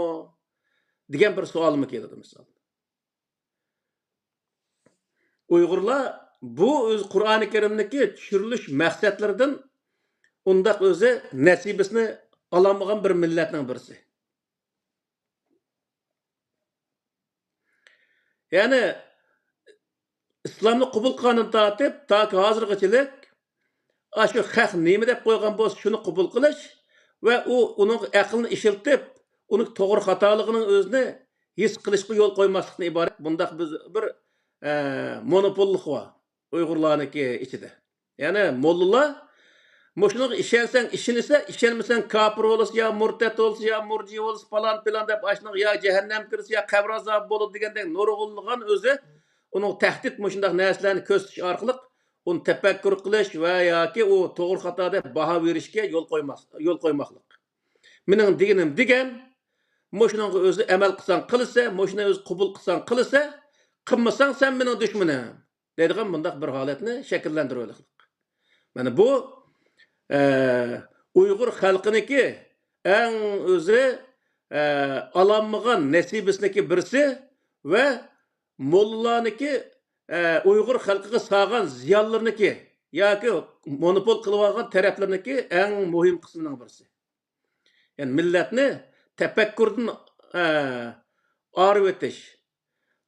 دېگەن بىر سوئالمۇ كېلىدۇ مىسال. ئۇيغۇرلار بۇ ئۆز قۇرئانى كەرىمدىكى چۈشۈرۈلۈش مەقسەتلىرىدىن ئۇنداق ئۆزى نەسىبىسىنى ئالالمىغان بىر مىللەتنىڭ بىرسى. يەنى ئىسلامنى قوبۇل قىلغاندىن تارتىپ تاكى ھازىرغىچىلىك ئاشۇ خەق نېمە دەپ قويغان بولسا، شۇنى قوبۇل قىلىش ۋە ئۇ، ئۇنىڭ ئەقلىنى ئىشلىتىپ، ئۇنىڭ توغرا خاتالىقىنىڭ ئۆزىنى ھېس قىلىشقا يول قويماسلىقتىن ئىبارەت بۇنداق بىز بىر، ئە، مونوپوللۇق بار ئۇيغۇرلارنىڭكى ئىچىدە. يەنى موللىلار مۇشۇنىڭغا ئىشەنسەڭ ئىشىنىسە، ئىشەنمىسەڭ كاپىر بولىسە، يا مۇرتەت بولىسە، يا مۇرجىئە بولىسە، پالان پىلان دەپ ئاشۇنىڭغا يا جەھەننەمگە كىرىسە، يا قەبرە ئازابى بولىدۇ دېگەندەك نۇرغۇنلىغان ئۆزى ئۇنىڭغا تەھدىت مۇشۇنداق نەرسىلەرنى كۆرسىتىش ئارقىلىق ئۇنى تەپەككۇر قىلىش ۋە ياكى ئۇ توغرا خاتا دەپ باھا بېرىشكە يول قويماس-، يول قويماقلىق. مېنىڭ دېگىنىم دېگەن، مۇشۇنىڭغا ئۆزى ئەمەل قىلساڭ قىلىسە، مۇشۇنى ئۆزى قوبۇل قىلساڭ قىلىسە، قىلمىساڭ سەن مېنىڭ دۈشمىنىم دەيدىغان مۇنداق بىر ھالەتنى شەكىللەندۈرۈۋېلىقلىق. مانا بۇ، ئە، ئۇيغۇر خەلقىنىڭكى ئەڭ ئۆزى، ئە، ئالالمىغان نەسىبىسىنىڭكى بىرسى ۋە موللىلارنىڭكى، ئە، ئۇيغۇر خەلقىگە سالغان زىيانلىرىنىڭكى ياكى مونوپول قىلىۋالغان تەرەپلىرىنىڭكى ئەڭ مۇھىم قىسمىنىڭ بىرسى. يەنى مىللەتنى تەپەككۇردىن، ئە، ئايرىۋېتىش،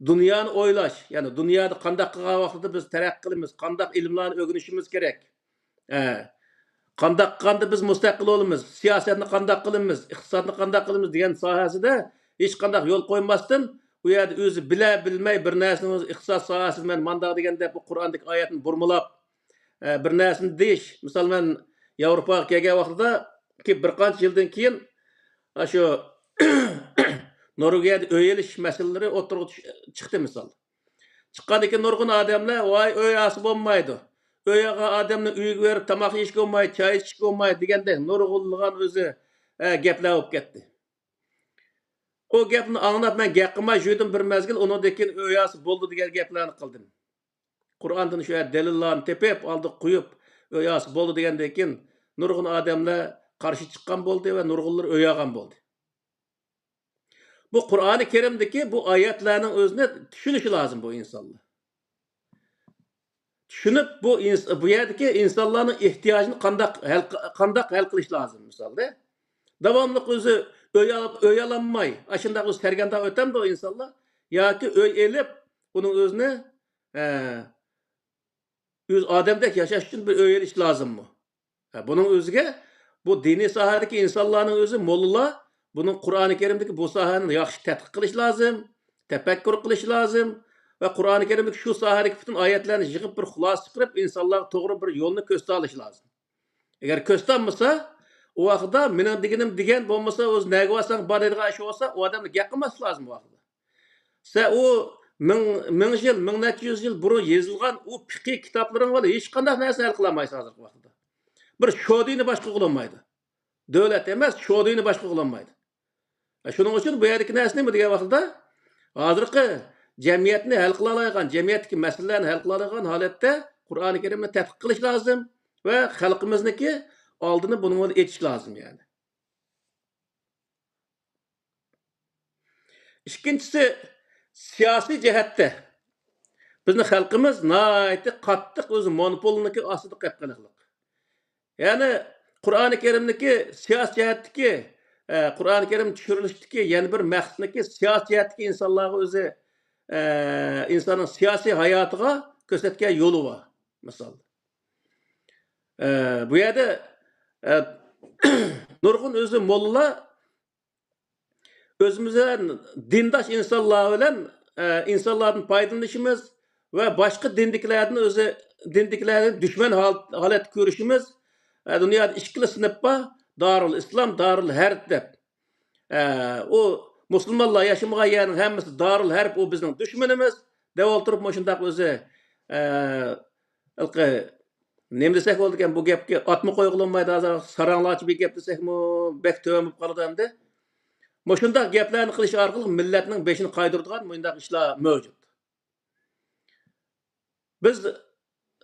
دۇنيانى ئويلاش، يەنى دۇنيادا قانداق قىلغان ۋاقتىدا بىز تەرەققىي قىلىمىز، قانداق ئىلىملارنى ئۆگىنىشىمىز كېرەك، ئە، قانداق قىلغاندا بىز مۇستەقىل بولىمىز، سىياسەتنى قانداق قىلىمىز، ئىقتىسادنى قانداق قىلىمىز دېگەن ساھەسىدە ھېچقانداق يول قويماستىن، ئۇ يەردە ئۆزى بىلە بىلمەي بىر نەرسىنى ئىقتىساد ساھەسىدە مەن مانداق دېگەن دەپ، بۇ قۇرئاندىكى ئايەتنى بۇرمىلاپ، ئە، بىر نەرسىنى دېيىش. مىسال، مەن ياۋروپاغا كەلگەن ۋاقتىدا، كېيىن بىر قانچە يىلدىن كېيىن، ئاشۇ نورۋېگىيەدە ئۆي ئېلىش مەسىلىلىرى ئوتتۇرىغا چۈش-، چىقتى مىسال. چىققاندىن كېيىن نۇرغۇن ئادەملەر، ۋاي، ئۆي ئالسا بولمايدۇ. ئۆي ئالغان ئادەمنى ئۆيگە بېرىپ تاماق يېيىشكە بولمايدۇ، چاي ئىچىشكە بولمايدۇ دېگەندەك نۇرغۇنلىغان ئۆزى، ئە، گەپلەر بولۇپ كەتتى. ئۇ گەپنى ئاڭلاپ مەن گەپ قىلماي يۈردۈم بىر مەزگىل، ئۇنىڭدىن كېيىن ئۆي ئالسا بولدى دېگەن گەپلەرنى قىلدىم. قۇرئاندىن شۇ يەردە دەلىللارنى تېپىپ، ئالدىغا قويۇپ، ئۆي ئالسا بولدى دېگەندىن كېيىن نۇرغۇن ئادەملەر قارشى چىققان بولدى ۋە نۇرغۇنلىرى ئۆي ئالغان بولدى. بۇ قۇرئانى كەرىمدىكى بۇ ئايەتلەرنىڭ ئۆزىنى چۈشىنىشى لازىم بۇ ئىنسانلار. چۈشىنىپ، بۇ ئىنس-، بۇ يەردىكى ئىنسانلارنىڭ ئېھتىياجىنى قانداق ھەل ق-، قانداق ھەل قىلىش لازىم، مىسالدا. داۋاملىق ئۆزى ئۆي ئال-، ئۆي ئالالماي، ئاشۇنداق ئۆزى سەرگەردان ئۆتەمدۇ ئىنسانلار؟ ياكى ئۆي ئېلىپ، ئۇنىڭ ئۆزىنى، ئە، ئۆز ئادەمدەك ياشاش ئۈچۈن بىر ئۆي ئېلىش لازىممۇ؟ ھە، بۇنىڭ ئۆزىگە بۇ دىنىي ساھەدىكى ئىنسانلارنىڭ ئۆزى، موللىلار، بۇنىڭ قۇرئانى كەرىمدىكى بۇ ساھەنى ياخشى تەتقىق قىلىش لازىم، تەپەككۇر قىلىش لازىم ۋە قۇرئانى كەرىمدىكى شۇ ساھەدىكى پۈتۈن ئايەتلەرنى يىغىپ بىر خۇلاسە چىقىرىپ، ئىنسانلارغا توغرا بىر يولنى كۆرسىتالىش لازىم. ئەگەر كۆرسىتالمىسا، ئۇ ۋاقىتتا مېنىڭ دېگىنىم دېگەن بولمىسا، ئۆزى نەگە بارساڭ بار دەيدىغان ئىش بولسا، ئۇ ئادەمنى گەپ قىلماسلىق لازىم ئۇ ۋاقىتتا. سەن ئۇ مىڭ، مىڭ يىل، مىڭ نەچچە يۈز يىل بۇرۇن يېزىلغان ئۇ پىقىھ كىتابلىرىڭ بىلەن ھېچقانداق نەرسىنى ھەل قىلالمايسەن ھازىرقى ۋاقىتتا. بىر شودىنى باشقا قىلالمايدۇ. دۆلەت ئەمەس، شودىنى باشقا قىلالمايدۇ. شۇنىڭ ئۈچۈن بۇ يەردىكى نەرسە نېمە دېگەن ۋاقىتتا، ھازىرقى جەمئىيەتنى ھەل قىلالايدىغان، جەمئىيەتتىكى مەسىلىلەرنى ھەل قىلالايدىغان ھالەتتە قۇرئانى كەرىمنى تەتقىق قىلىش لازىم ۋە خەلقىمىزنىڭكى ئالدىنى بۇنىڭ بىلەن ئېچىش لازىم، يەنى. ئىككىنچىسى، سىياسىي جەھەتتە بىزنىڭ خەلقىمىز ناھايىتى قاتتىق ئۆزى مونوپولنىڭكى ئاستىدا قېلىپ قېلىقلىق. يەنى قۇرئانى كەرىمدىكى سىياسىي جەھەتتىكى، ئە، قۇرئانى كەرىم چۈشۈرۈلۈشتىكى يەنە بىر مەقسىتىنىڭكى سىياسىي جەھەتتىكى ئىنسانلارغا ئۆزى، ئە، ئىنساننىڭ سىياسىي ھاياتىغا كۆرسەتكەن يولى بار، مىسال. ئە، بۇ يەردە، ئە، نۇرغۇن ئۆزى موللىلار ئۆزىمىز بىلەن دىنداش ئىنسانلار بىلەن، ئە، ئىنسانلاردىن پايدىلىنىشىمىز ۋە باشقا دىندىكىلەردىن ئۆزى، دىندىكىلەرنى دۈشمەن ھال-، ھالەتتە كۆرۈشىمىز. ئە، دۇنيادا ئىككىلا سىنىپ بار، دارۇل ئىسلام، دارۇل ھەرب دەپ. ئە، ئۇ مۇسۇلمانلار ياشىمىغان يەرنىڭ ھەممىسى دارۇل ھەرب، ئۇ بىزنىڭ دۈشمىنىمىز دەپ ئولتۇرۇپ مۇشۇنداق ئۆزى، ئە، ھېلىقى نېمە دېسەك بولىدىكەن، بۇ گەپكە ئاتمۇ قويغىلى بولمايدۇ، ھازىر ساراڭلارچە بىر گەپ دېسەكمۇ بەك تۆۋەن بولۇپ قالىدۇ ئەمدى. مۇشۇنداق گەپلەرنى قىلىش ئارقىلىق مىللەتنىڭ بېشىنى قايدۇرىدىغان مۇنداق ئىشلار مەۋجۇت. بىز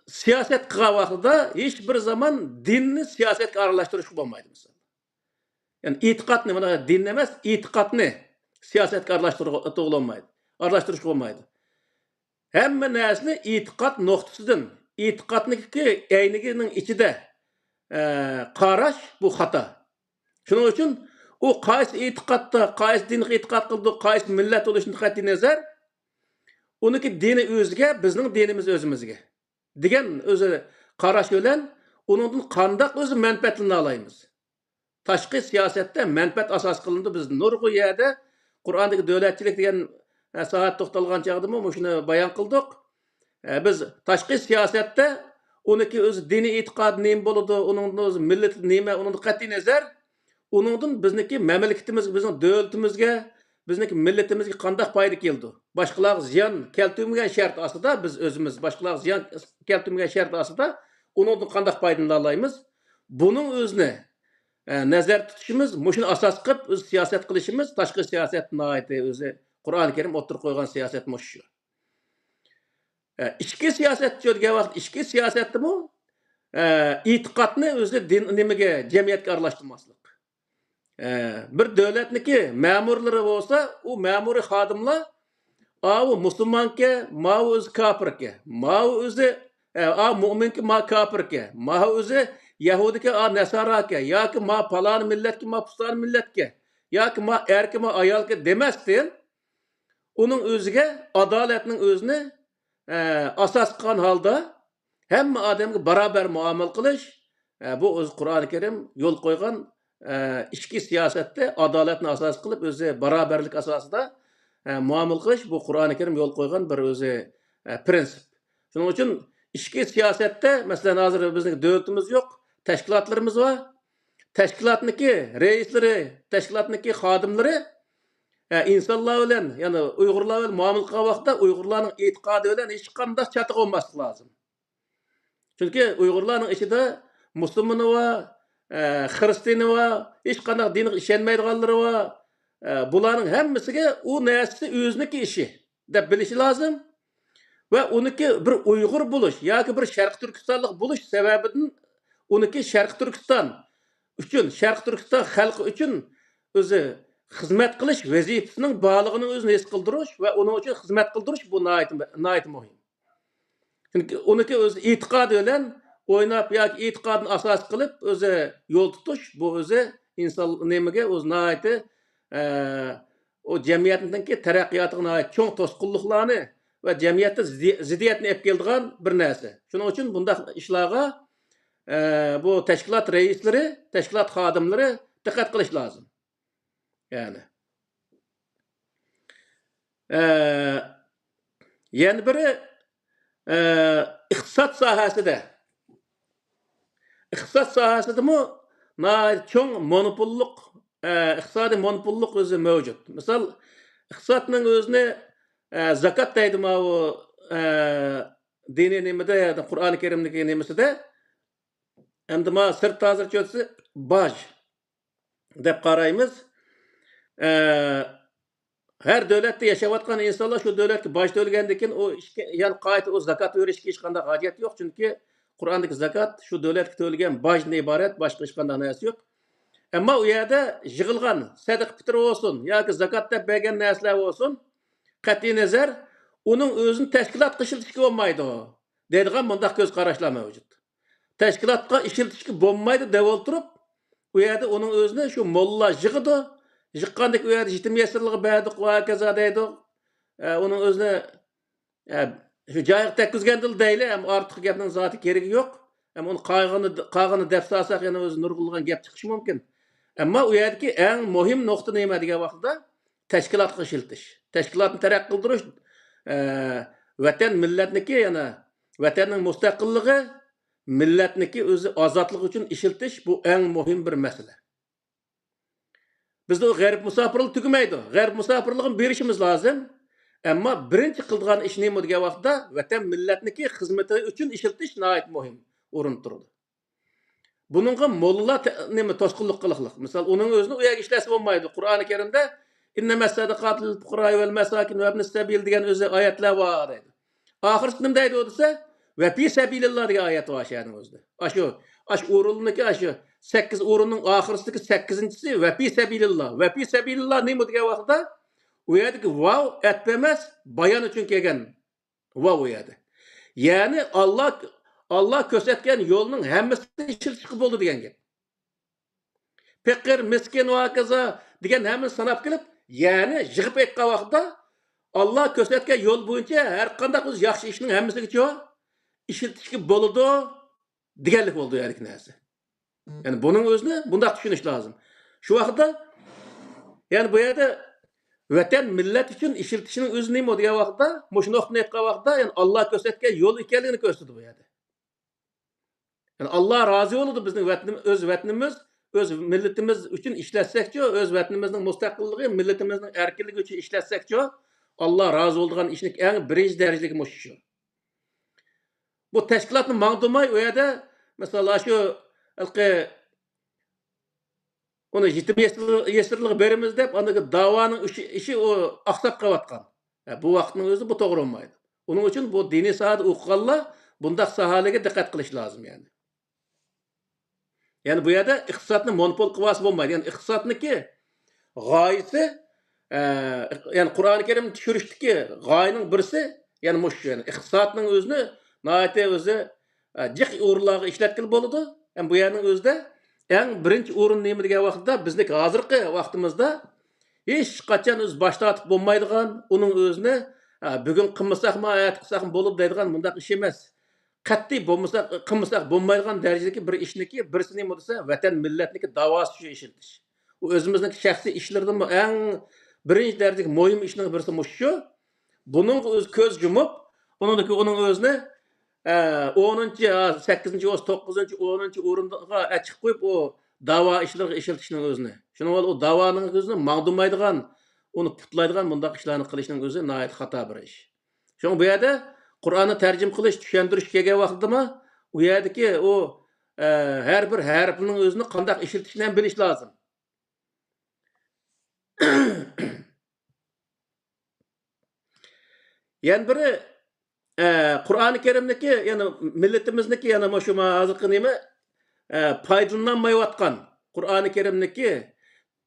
سىياسەت قىلغان ۋاقتىدا ھېچ بىر زامان دىننى سىياسەتكە ئارىلاشتۇرۇشقا بولمايدۇ، مىسال. يەنى ئېتىقادنى، مانا دىننى ئەمەس، ئېتىقادنى سىياسەتكە ئارىلاشتۇرغا-، بولمايدۇ. ئارىلاشتۇرۇشقا بولمايدۇ. ھەممە نەرسىنى ئېتىقاد نۇقتىسىدىن، ئېتىقادنىڭكى ئەينىگىنىڭ ئىچىدە، ئە، قاراش، بۇ خاتا. شۇنىڭ ئۈچۈن ئۇ قايسى ئېتىقادتا، قايسى دىنغا ئېتىقاد قىلىدۇ، قايسى مىللەت بولۇشىدىن قەتئىينەزەر، ئۇنىڭكى دىنى ئۆزىگە، بىزنىڭ دىنىمىز ئۆزىمىزگە دېگەن ئۆزى قاراش بىلەن ئۇنىڭدىن قانداق ئۆزى مەنپەئەتلىنەلەيمىز؟ تاشقى سىياسەتتە مەنپەئەت ئاساس قىلىنىدۇ. بىز نۇرغۇن يەردە قۇرئاندىكى دۆلەتچىلىك دېگەن، ئە، ساھەدە توختالغان چاغدىمۇ مۇشۇنى بايان قىلدۇق. ئە، بىز تاشقى سىياسەتتە ئۇنىڭكى ئۆزى دىنىي ئېتىقادى نېمە بولىدۇ، ئۇنىڭدىن ئۆزى مىللىتى نېمە، ئۇنىڭدىن قەتئىينەزەر، ئۇنىڭدىن بىزنىڭكى مەملىكىتىمىزگە، بىزنىڭ دۆلىتىمىزگە، بىزنىڭكى مىللىتىمىزگە قانداق پايدا كېلىدۇ؟ باشقىلارغا زىيان كەلتۈرمىگەن شەرت ئاستىدا، بىز ئۆزىمىز باشقىلارغا زىيان كەلتۈرمىگەن شەرت ئاستىدا ئۇنىڭدىن قانداق پايدىلىنالايمىز؟ بۇنىڭ ئۆزىنى، ئە، نەزەردە تۇتۇشىمىز، مۇشۇنى ئاساس قىلىپ ئۆز سىياسەت قىلىشىمىز تاشقى سىياسەتتە ناھايىتى ئۆزى قۇرئانى كەرىم ئوتتۇرىغا قويغان سىياسەت مۇشۇ. ئە، ئىچكى سىياسەت دېگەن ۋاقىت، ئىچكى سىياسەتتىمۇ، ئە، ئېتىقادنى ئۆزى دىن نېمىگە، جەمئىيەتكە ئارىلاشتۇرماسلىق. ئە، بىر دۆلەتنىكى مەمۇرلىرى بولسا، ئۇ مەمۇرىي خادىملار، ئاۋۇ مۇسۇلمانكەن، ماۋۇ ئۆزى كاپىركەن، ماۋۇ ئۆزى، ئە، ئا، مۇئمىنكەن، ما كاپىركەن، ماۋۇ ئۆزى يەھۇدىيكەن، ئا، نەساراكەن، ياكى ما پالانى مىللەتكەن، ما پۇستانى مىللەتكەن، ياكى ما ئەركەن، ما ئايالكەن دېمەستىن، ئۇنىڭ ئۆزىگە ئادالەتنىڭ ئۆزىنى، ئە، ئاساس قىلغان ھالدا ھەممە ئادەمگە باراۋەر مۇئامىلە قىلىش، ئە، بۇ ئۆزى قۇرئانى كەرىم يول قويغان، ئە، ئىچكى سىياسەتتە ئادالەتنى ئاساس قىلىپ، ئۆزى باراۋەرلىك ئاساسىدا، ئە، مۇئامىلە قىلىش، بۇ قۇرئانى كەرىم يول قويغان بىر ئۆزى، ئە، پرىنسىپ. شۇنىڭ ئۈچۈن ئىچكى سىياسەتتە، مەسىلەن، ھازىر بىزنىڭ دۆلىتىمىز يوق، تەشكىلاتلىرىمىز بار. تەشكىلاتنىڭكى رەئىسلىرى، تەشكىلاتنىڭكى خادىملىرى ئە، ئىنسانلار بىلەن، يەنى ئۇيغۇرلار بىلەن مۇئامىلە قىلغان ۋاقىتتا ئۇيغۇرلارنىڭ ئېتىقادى بىلەن ھېچقانداق چاتىقى بولماسلىقى لازىم. چۈنكى ئۇيغۇرلارنىڭ ئىچىدە مۇسۇلمىنى بار، ئە، خىرىستىيىنى بار، ھېچقانداق دىنغا ئىشەنمەيدىغانلىرى بار. ئە، بۇلارنىڭ ھەممىسىگە ئۇ نەرسىسى ئۆزىنىڭكى ئىشى دەپ بىلىشى لازىم. ۋە ئۇنىڭكى بىر ئۇيغۇر بولۇش ياكى بىر شەرقىي تۈركىستانلىق بولۇش سەۋەبىدىن ئۇنىڭكى شەرقىي تۈركىستان ئۈچۈن، شەرقىي تۈركىستان خەلقى ئۈچۈن ئۆزى خىزمەت قىلىش ۋەزىپىسىنىڭ بارلىقىنى ئۆزىنى ھېس قىلدۇرۇش ۋە ئۇنىڭ ئۈچۈن خىزمەت قىلدۇرۇش، بۇ ناھايىتى، ناھايىتى مۇھىم. چۈنكى ئۇنىڭكى ئۆزى ئېتىقادى بىلەن ئويناپ ياكى ئېتىقادىنى ئاساس قىلىپ ئۆزى يول تۇتۇش، بۇ ئۆزى ئىنسان نېمىگە ئۆزى ناھايىتى، ئە، ئۇ جەمئىيەتنىڭكى تەرەققىياتىغا ناھايىتى چوڭ توسقۇنلۇقلارنى ۋە جەمئىيەتتە زىددىي-، زىددىيەتنى ئېلىپ كېلىدىغان بىر نەرسە. شۇنىڭ ئۈچۈن بۇنداق ئىشلارغا، ئە، بۇ تەشكىلات رەئىسلىرى، تەشكىلات خادىملىرى دىققەت قىلىش لازىم. يەنى. ئە، يەنە بىرى، ئە، ئىقتىساد ساھەسىدە. ئىقتىساد ساھەسىدىمۇ ناھايىتى چوڭ مونوپوللۇق، ئە، ئىقتىسادىي مونوپوللۇق ئۆزى مەۋجۇت. مىسال، ئىقتىسادنىڭ ئۆزىنى، ئە، زاكات دەيدۇ ماۋۇ، ئە، دىنىي نېمىدە، قۇرئانى كەرىمدىكى نېمىسىدە. ئەمدى ما سىرت ھازىرچە ئۆتسە باج دەپ قارايمىز. ئە، ھەر دۆلەتتە ياشاۋاتقان ئىنسانلار شۇ دۆلەتكە باج تۆلىگەندىن كېيىن ئۇ ئىشكە، يەنە قايتا ئۇ زاكات بېرىشكە ھېچقانداق ھاجەت يوق، چۈنكى قۇرئاندىكى زاكات شۇ دۆلەتكە تۆلىگەن باجدىن ئىبارەت، باشقا ھېچقانداق نەرسە يوق. ئەمما ئۇ يەردە يىغىلغان سەدىقە پىتىر بولسۇن ياكى زاكات دەپ بەرگەن نەرسىلەر بولسۇن، قەتئىي نەزەر، ئۇنىڭ ئۆزىنى تەشكىلاتقا ئىشلىتىشكە بولمايدۇ دەيدىغان مۇنداق كۆز قاراشلار مەۋجۇت. تەشكىلاتقا ئىشلىتىشكە بولمايدۇ دەپ ئولتۇرۇپ، ئۇ يەردە ئۇنىڭ ئۆزىنى شۇ موللا يىغىدۇ، يىغقاندىكى ئۇ يەردە يېتىم يېسىرلىغا بەردۇق ۋە ھاكازا دەيدۇ. ئە، ئۇنىڭ ئۆزىنى، ئە، شۇ جايىغا تەگكۈزگەندىلا دەيلى، ئەمما ئارتۇق گەپنىڭ زادى كېرىگى يوق. ئەمما ئۇنى قالغىنى، قالغىنى دەپ سالساق يەنە ئۆزى نۇرغۇنلىغان گەپ چىقىشى مۇمكىن. ئەمما ئۇ يەردىكى ئەڭ مۇھىم نۇقتا نېمە دېگەن ۋاقىتتا، تەشكىلاتقا ئىشلىتىش، تەشكىلاتنى تەرەققىي قىلدۇرۇش، ئە، ۋەتەن مىللەتنىكى يەنە ۋەتەننىڭ مۇستەقىللىقى، مىللەتنىكى ئۆزى ئازادلىقى ئۈچۈن ئىشلىتىش، بۇ ئەڭ مۇھىم بىر مەسىلە. بىزدە ئۇ غەرب مۇساپىرلىقى تۈگىمەيدۇ. غەرب مۇساپىرلىقىنى بېرىشىمىز لازىم. ئەمما بىرىنچى قىلىدىغان ئىش نېمە دېگەن ۋاقىتتا، ۋەتەن مىللەتنىكى خىزمىتى ئۈچۈن ئىشلىتىش ناھايىتى مۇھىم ئورۇندا تۇرىدۇ. بۇنىڭغا موللا تە-، نېمە، توسقۇنلۇق قىلىقلىق. مىسال، ئۇنىڭ ئۆزىنى ئۇ يەرگە ئىشلەتسە بولمايدۇ. قۇرئانى كەرىمدە «ئىننەمەس سەدىقاتۇ لىل فۇقراي ۋەل مەساكىن ۋەبنىس سەبىل» دېگەن ئۆزى ئايەتلەر بار دەيدۇ. ئاخىرسى نېمە دەيدۇ دېسە، «ۋەپى سەبىلىللا» دېگەن ئايەت بار شۇ يەرنىڭ ئۆزىدە. ئاشۇ، ئاشۇ ئورۇننىڭكى، ئاشۇ سەككىز ئورۇننىڭ ئاخىرسىدىكى سەككىزىنچىسى ۋەپى سەبىلىللا. ۋەپى سەبىلىللا نېمە دېگەن ۋاقىتتا، ئۇ يەردىكى ۋاۋ ئەتپ ئەمەس، بايان ئۈچۈن كەلگەن ۋاۋ ئۇ يەردە. يەنى ئاللا، ئاللا كۆرسەتكەن يولنىڭ ھەممىسىنى ئىشلىتىشقا بولىدۇ دېگەن گەپ. پېقىر، مىسكىن ۋە ھاكازا دېگەن ھەممىنى ساناپ كېلىپ، يەنى يىغىپ ئېيتقان ۋاقىتتا، ئاللا كۆرسەتكەن يول بويىچە ھەر قانداق بىز ياخشى ئىشنىڭ ھەممىسىگىچۇ ئىشلىتىشكە بولىدۇ دېگەنلىك بولىدۇ يەردىكى نەرسە. يەنى بۇنىڭ ئۆزىنى بۇنداق چۈشىنىش لازىم. شۇ ۋاقىتتا، يەنى بۇ يەردە ۋەتەن، مىللەت ئۈچۈن ئىشلىتىشنىڭ ئۆزى نېمە دېگەن ۋاقىتتا، مۇشۇ نۇقتىنى ئېيتقان ۋاقىتتا، يەنى ئاللا كۆرسەتكەن يول ئىكەنلىكىنى كۆرسىتىدۇ بۇ يەردە. يەنى ئاللا رازى بولىدۇ بىزنىڭ ۋەتىنىم-، ئۆز ۋەتىنىمىز، ئۆز مىللىتىمىز ئۈچۈن ئىشلەتسەكچۇ، ئۆز ۋەتىنىمىزنىڭ مۇستەقىللىقى، مىللىتىمىزنىڭ ئەركىنلىكى ئۈچۈن ئىشلەتسەكچۇ، ئاللا رازى بولىدىغان ئىشنىڭ ئەڭ بىرىنچى دەرىجىلىكى مۇشۇ شۇ. بۇ تەشكىلاتنى ماڭدۇرماي، ئۇ يەردە، مىسال، شۇ ھېلىقى ئۇنى يېتىم يېسىر-، يېسىرلىققا بېرىمىز دەپ، ئاندىن داۋانىڭ ئىشى، ئىشى ئۇ ئاقساپ قېلىۋاتقان. ھە، بۇ ۋاقىتنىڭ ئۆزىدە بۇ توغرا بولمايدۇ. ئۇنىڭ ئۈچۈن بۇ دىنىي ساھەدە ئوقۇغانلار بۇنداق ساھەلەرگە دىققەت قىلىش لازىم، يەنى. يەنى بۇ يەردە ئىقتىسادنى مونوپول قىلىۋالسا بولمايدۇ. يەنى ئىقتىسادنىڭكى غايىسى، ئە، يەنى قۇرئانى كەرىم چۈشۈرۈشتىكى غايىنىڭ بىرسى، يەنى مۇشۇ، يەنى ئىقتىسادنىڭ ئۆزىنى ناھايىتى ئۆزى، ئە، جىق ئورۇنلارغا ئىشلەتكىلى بولىدۇ. ھەم بۇ يەرنىڭ ئۆزىدە ئەڭ بىرىنچى ئورۇن نېمە دېگەن ۋاقىتتا، بىزنىڭ ھازىرقى ۋاقتىمىزدا ھېچ قاچان ئۆزى باش تارتىپ بولمايدىغان، ئۇنىڭ ئۆزىنى، ئە، بۈگۈن قىلمىساقمۇ، ئەتە قىلساقمۇ بولىدۇ دەيدىغان مۇنداق ئىش ئەمەس. قەتئىي بولمىسا، قىلمىساق بولمايدىغان دەرىجىدىكى بىر ئىشنىكى بىرسى نېمە دېسە، ۋەتەن مىللەتنىكى داۋاسى شۇ ئىشلىتىش. ئۇ ئۆزىمىزنىڭ شەخسىي ئىشلىرىدىمۇ ئەڭ بىرىنچى دەرىجىدىكى مۇھىم ئىشنىڭ بىرسى مۇشۇ شۇ. بۇنىڭغا ئۆزى كۆز يۇمۇپ، ئۇنىڭدىكى، ئۇنىڭ ئۆزىنى، ئە، ئونىنچى، سەككىزىنچى، توققۇزىنچى، ئونىنچى ئورۇنغا ئەچىقىپ قويۇپ، ئۇ داۋا ئىشلىرىغا ئىشلىتىشنىڭ ئۆزىنى. شۇنىڭ بىلەن ئۇ داۋانىڭ ئۆزىنى ماڭدۇرمايدىغان، ئۇنى پۇتلايدىغان مۇنداق ئىشلارنى قىلىشنىڭ ئۆزى ناھايىتى خاتا بىر ئىش. شۇڭا بۇ يەردە قۇرئاننى تەرجىمە قىلىش، چۈشەندۈرۈش كەلگەن ۋاقتىدىمۇ، ئۇ يەردىكى ئۇ، ئە، ھەر بىر ھەرپنىڭ ئۆزىنى قانداق ئىشلىتىشنى ھەم بىلىش لازىم. يەنە بىرى، ئە، قۇرئانى كەرىمنىكى، يەنى مىللىتىمىزنىكى، يەنى مۇشۇ ما-، ھازىرقى نېمە، ئە، پايدىلىنالمايۋاتقان، قۇرئانى كەرىمنىكى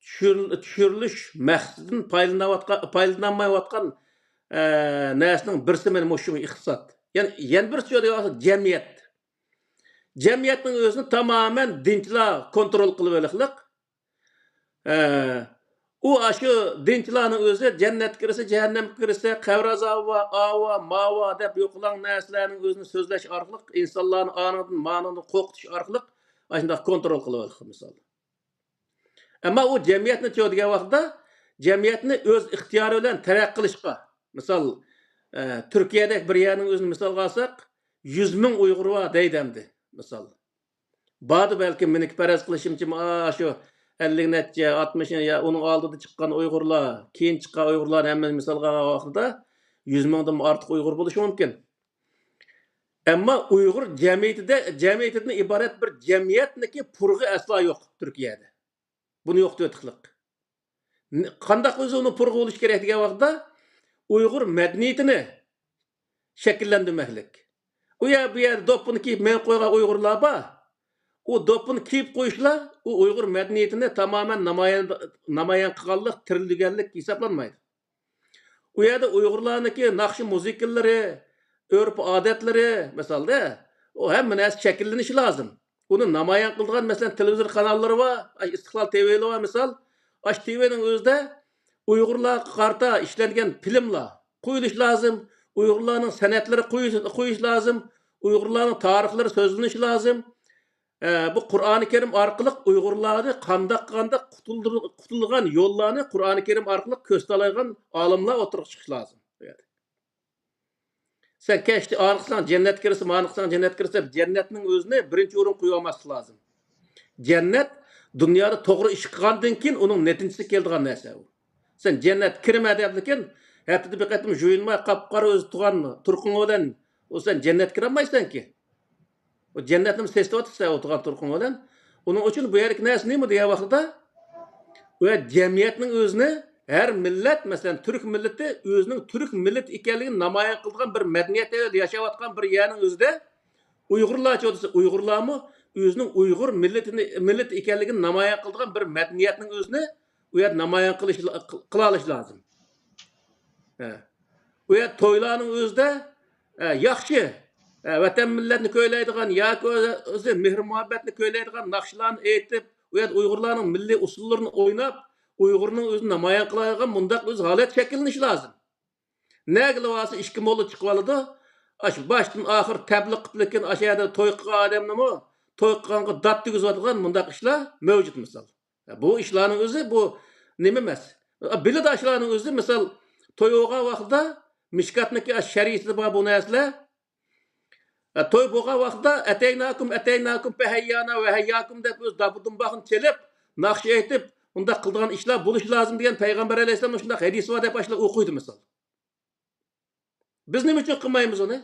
چۈشۈر-، چۈشۈرۈلۈش مەقسىتىدىن پايدىلىنىۋاتقان، پايدىلىنالمايۋاتقان، ئە، نەرسىنىڭ بىرسى مانا مۇشۇ ئىقتىساد. يەنى يەنە بىرسى جەمئىيەت. جەمئىيەتنىڭ ئۆزىنى تامامەن دىنچىلار كونترول قىلىۋېلىقلىق. ئە، ئۇ ئاشۇ دىنچىلارنىڭ ئۆزى جەننەتكە كىرسە، جەھەننەمگە كىرسە، قەبرە ئازابى بار، ئاۋۇ بار، ماۋۇ بار دەپ يوقىلاڭ نەرسىلەرنىڭ ئۆزىنى سۆزلەش ئارقىلىق، ئىنسانلارنى ئانىڭدىن مانىڭدىن قورقۇتۇش ئارقىلىق ئاشۇنداق كونترول قىلىۋالغان مىسال. ئەمما ئۇ جەمئىيەتنى چۆ دېگەن ۋاقىتتا، جەمئىيەتنى ئۆز ئىختىيارى بىلەن تەرەققىي قىلىشقا، مىسال، ئە، تۈركىيەدەك بىر يەرنىڭ ئۆزىنى مىسالغا ئالساق، يۈز مىڭ ئۇيغۇر بار دەيدۇ ئەمدى، مىسال. باردا بەلكىم مېنىڭكى پەرەز قىلىشىمچە، ئاشۇ ئەللىك نەچچە، ئاتمىش يا ئۇنىڭ ئالدىدا چىققان ئۇيغۇرلار، كېيىن چىققان ئۇيغۇرلارنى ھەممىنى مىسالغا ئالغان ۋاقتىدا، يۈز مىڭدىن ئارتۇق ئۇيغۇر بولۇشى مۇمكىن. ئەمما ئۇيغۇر جەمئىيىتىدە، جەمئىيىتىدىن ئىبارەت بىر جەمئىيەتنىكى پۇرىقى ئەسلا يوق تۈركىيەدە. بۇنى يوقىتىۋېتىقلىق. ن-، قانداق ئۆزى ئۇنى پۇرىقى بولۇش كېرەك دېگەن ۋاقىتتا، ئۇيغۇر مەدەنىيىتىنى شەكىللەندۈرمەكلىك. ئۇ يەر، بۇ يەردە دوپپىنى كىيىپ مېڭىپ قويغان ئۇيغۇرلار بار. ئۇ دوپپىنى كىيىپ قويۇشلا ئۇ ئۇيغۇر مەدەنىيىتىنى تامامەن نامايان، نامايان قىلغانلىق، تىرىلدۈرگەنلىك ھېسابلانمايدۇ. ئۇ يەردە ئۇيغۇرلارنىڭكى ناخشا مۇزىكىلىرى، ئۆرپ-ئادەتلىرى، مىسالدا، ئۇ ھەممە نەرسە شەكىللىنىشى لازىم. ئۇنى نامايان قىلىدىغان، مەسىلەن، تېلېۋىزور قاناللىرى بار، ئىستىقلال تىۋى بار، مىسال. ئاشۇ تىۋىنىڭ ئۆزىدە ئۇيغۇرلارغا قارىتا ئىشلەنگەن فىلىملار قويۇلۇشى لازىم، ئۇيغۇرلارنىڭ سەنئەتلىرى قويۇش، قويۇش لازىم، ئۇيغۇرلارنىڭ تارىخلىرى سۆزلىنىشى لازىم. ئە، بۇ قۇرئانى كەرىم ئارقىلىق ئۇيغۇرلارنى قانداق، قانداق قۇتۇلدۇر-، قۇتۇلىدىغان يوللارنى قۇرئانى كەرىم ئارقىلىق كۆرسىتەلەيدىغان ئالىملار ئوتتۇرىغا چىقىشى لازىم. سەن كەچتە ئانى قىلساڭ جەننەتكە كىرىسەن، مانى قىلساڭ جەننەتكە كىرىسەن دەپ، جەننەتنىڭ ئۆزىنى بىرىنچى ئورۇنغا قويۇۋالماسلىق لازىم. جەننەت دۇنيادا توغرا ئىش قىلغاندىن كېيىن ئۇنىڭ نەتىجىسى كېلىدىغان نەرسە ئۇ. سەن جەننەتكە كىرىمەن دەپلىكىن، ھەپتىدە بىر قېتىم يۇيۇنماي قاپقارا ئۆزى تۇرغان تۇرقۇڭ بىلەن ئۇ سەن جەننەتكە كىرەلمەيسەنكى. ئۇ جەننەتنىمۇ سېسىتىۋاتىسەن ئولتۇرغان تۇرقۇڭ بىلەن. ئۇنىڭ ئۈچۈن بۇ يەردىكى نەرسە نېمە دېگەن ۋاقتىدا، بۇ يەر جەمئىيەتنىڭ ئۆزىنى ھەر مىللەت، مەسىلەن، تۈرك مىللىتى ئۆزىنىڭ تۈرك مىللىتى ئىكەنلىكىنى نامايان قىلىدىغان بىر مەدەنىيەتتە ياشاۋاتقان بىر يەرنىڭ ئۆزىدە ئۇيغۇرلارچە دېسە، ئۇيغۇرلارمۇ ئۆزىنىڭ ئۇيغۇر مىللىتىنى، مىللىتى ئىكەنلىكىنى نامايان قىلىدىغان بىر مەدەنىيەتنىڭ ئۆزىنى ئۇ يەردە نامايان قىلىش، قىلالىشى لازىم. ھە. ئۇ يەردە تويلارنىڭ ئۆزىدە، ھە، ياخشى، ھە، ۋەتەن مىللەتنى كۈيلەيدىغان ياكى ئۆزى مېھىر مۇھەببەتنى كۈيلەيدىغان ناخشىلارنى ئېيتىپ، ئۇ يەردە ئۇيغۇرلارنىڭ مىللىي ئۇسسۇللىرىنى ئويناپ، ئۇيغۇرنىڭ ئۆزىنى نامايان قىلالايدىغان مۇنداق ئۆز ھالەت شەكىللىنىشى لازىم. نەگىلا بارسا ئىككى موللا چىقىۋالىدۇ. ئاشۇ باشتىن ئاخىر تەبلىغ قىلىپ لېكىن ئاشۇ يەردە توي قىلغان ئادەمنىمۇ توي قىلغانغا دات دېگۈزۈۋاتىدىغان مۇنداق ئىشلار مەۋجۇت مىسال. بۇ ئىشلارنىڭ ئۆزى بۇ نېمە ئەمەس. بىلىدۇ ئاشۇلارنىڭ ئۆزى مىسال توي بولغان ۋاقتىدا مىشكاتنىكى شەرىئىتىدە بار بۇ نەرسىلەر. توي بولغان ۋاقتىدا ئەتەيناكۇم، ئەتەيناكۇم، پەھەييانا ۋە ھەيياكۇم دەپ ئۆز داپا دۇمباخنى چېلىپ، ناخشا ئېيتىپ، ئۇنداق قىلىدىغان ئىشلار بولۇشى لازىم دېگەن پەيغەمبەر ئەلەيھىسسالامنىڭ شۇنداق ھەدىسى بار دەپ ئاشۇلار ئوقۇيدۇ مىسال. بىز نېمە ئۈچۈن قىلمايمىز ئۇنى؟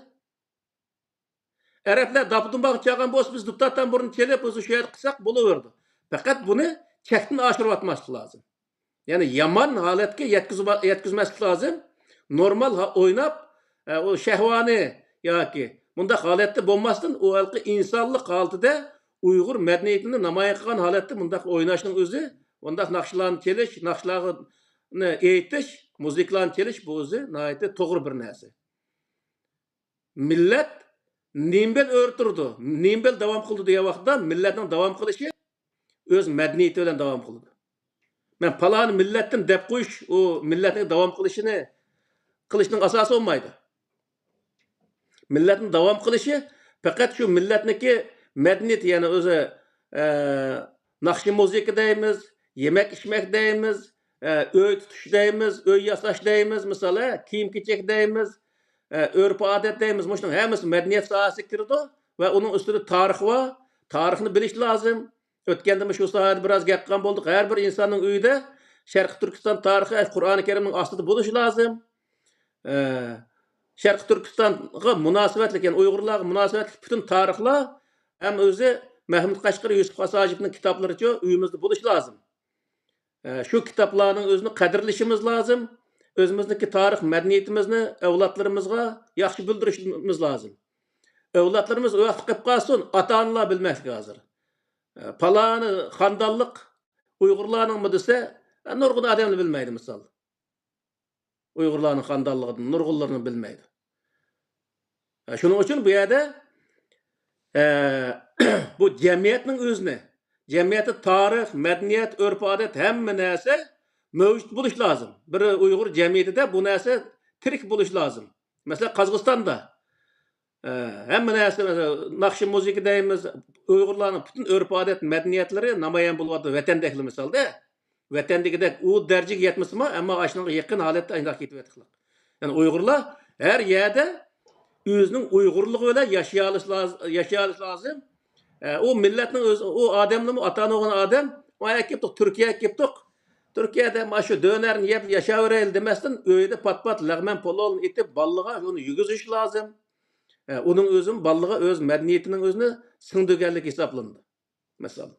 ئەرەبلەر داپا دۇمباخ چالغان بولسا، بىز دۇتار تامبۇرنى چېلىپ، ئۆزى شۇ يەردە قىلساق بولۇۋېرىدۇ. پەقەت بۇنى چەكتىن ئاشۇرۇۋاتماسلىق لازىم. يەنى يامان ھالەتكە يەتكۈزۈۋا-، يەتكۈزمەسلىك لازىم. نورمال ھا-، ئويناپ، ئە، ئۇ شەھۋانىي ياكى مۇنداق ھالەتتە بولماستىن، ئۇ ھېلىقى ئىنسانلىق ھالىتىدە ئۇيغۇر مەدەنىيىتىنى نامايان قىلغان ھالەتتە مۇنداق ئويناشنىڭ ئۆزى، مۇنداق ناخشىلارنى چېلىش، ناخشىلارنى ئېيتىش، مۇزىكىلارنى چېلىش، بۇ ئۆزى ناھايىتى توغرا بىر نەرسە. مىللەت نېمە بىلەن ئۆرە تۇرىدۇ، نېمە بىلەن داۋام قىلىدۇ دېگەن ۋاقىتتا، مىللەتنىڭ داۋام قىلىشى ئۆز مەدەنىيىتى بىلەن داۋام قىلىدۇ. مەن پالانى مىللەتتىن دەپ قويۇش، ئۇ مىللەتنىڭ داۋام قىلىشىنى، قىلىشنىڭ ئاساسى بولمايدۇ. مىللەتنىڭ داۋام قىلىشى پەقەت شۇ مىللەتنىڭكى مەدەنىيىتى، يەنى ئۆزى، ئە، ناخشا مۇزىكا دەيمىز، يېمەك ئىچمەك دەيمىز، ئە، ئۆي تۇتۇش دەيمىز، ئۆي ياساش دەيمىز، مىسال، ئە، كىيىم كېچەك دەيمىز، ئە، ئۆرپ ئادەت دەيمىز، مۇشۇنىڭ ھەممىسى مەدەنىيەت ساھەسىگە كىرىدۇ ۋە ئۇنىڭ ئۈستىدە تارىخ بار، تارىخنى بىلىش لازىم. ئۆتكەندىمۇ شۇ ساھەدە بىراز گەپ قىلغان بولدۇق. ھەر بىر ئىنساننىڭ ئۆيىدە شەرقىي تۈركىستان تارىخى قۇرئانى كەرىمنىڭ ئاستىدا بولۇشى لازىم. ئە، شەرقىي تۈركىستانغا مۇناسىۋەتلىك، يەنى ئۇيغۇرلارغا مۇناسىۋەتلىك پۈتۈن تارىخلار ھەم ئۆزى مەھمۇد قەشقىرى، يۈسۈپ خاس ھاجىپنىڭ كىتابلىرىچۇ ئۆيىمىزدە بولۇشى لازىم. ئە، شۇ كىتابلارنىڭ ئۆزىنى قەدىرلىشىمىز لازىم. ئۆزىمىزنىڭكى تارىخ مەدەنىيىتىمىزنى ئەۋلادلىرىمىزغا ياخشى بىلدۈرۈشىمىز لازىم. ئەۋلادلىرىمىز ئۇ ياقتا قېلىپ قالسۇن، ئاتا-ئانىلار بىلمەسلىك ھازىر. ئە، پالانى خاندانلىق ئۇيغۇرلارنىڭمۇ دېسە، ئە، نۇرغۇن ئادەملەر بىلمەيدۇ، مىسال. ئۇيغۇرلارنىڭ خاندانلىقىدىن نۇرغۇنلىرىنى بىلمەيدۇ. ئە، شۇنىڭ ئۈچۈن بۇ يەردە، ئە، بۇ جەمئىيەتنىڭ ئۆزىنى، جەمئىيەتتە تارىخ، مەدەنىيەت، ئۆرپ-ئادەت، ھەممە نەرسە مەۋجۇت بولۇش لازىم. بىر ئۇيغۇر جەمئىيىتىدە بۇ نەرسە تىرىك بولۇش لازىم. مەسىلەن، قازاقىستاندا ئە، ھەممە نەرسە، ناخشا، مۇزىكا دەيمىز، ئۇيغۇرلارنىڭ پۈتۈن ئۆرپ-ئادەت، مەدەنىيەتلىرى نامايان بولۇۋاتىدۇ ۋەتەندەكلا مىسالدا. ۋەتەندىكىدەك ئۇ دەرىجىگە يەتمىسىمۇ، ئەمما ئاشۇنىڭغا يېقىن ھالەتتە ئايلاپ كېتىۋاتىدۇ. يەنى ئۇيغۇرلار ھەر يەردە ئۆزىنىڭ ئۇيغۇرلۇقى بىلەن ياشىيالىشى لاز-، ياشىيالىشى لازىم. ئە، ئۇ مىللەتنىڭ ئۆزى، ئۇ ئادەمنىمۇ، ئاتا-ئانا بولغان ئادەم، «ۋاي، ئەكەپتۇق، تۈركىيەگە ئەكەپتۇق. تۈركىيەدە مانا شۇ دۆنەرنى يەپ ياشاۋېرەيلى» دېمەستىن، ئۆيىدە پات-پات لەغمەن پولۇنى ئېتىپ، بالىلىغا ئۇنى يېگۈزۈش لازىم. ئە، ئۇنىڭ ئۆزىمۇ بالىلىغا ئۆز مەدەنىيىتىنىڭ ئۆزىنى سىڭدۈرگەنلىك ھېسابلىنىدۇ. مەسىلەن،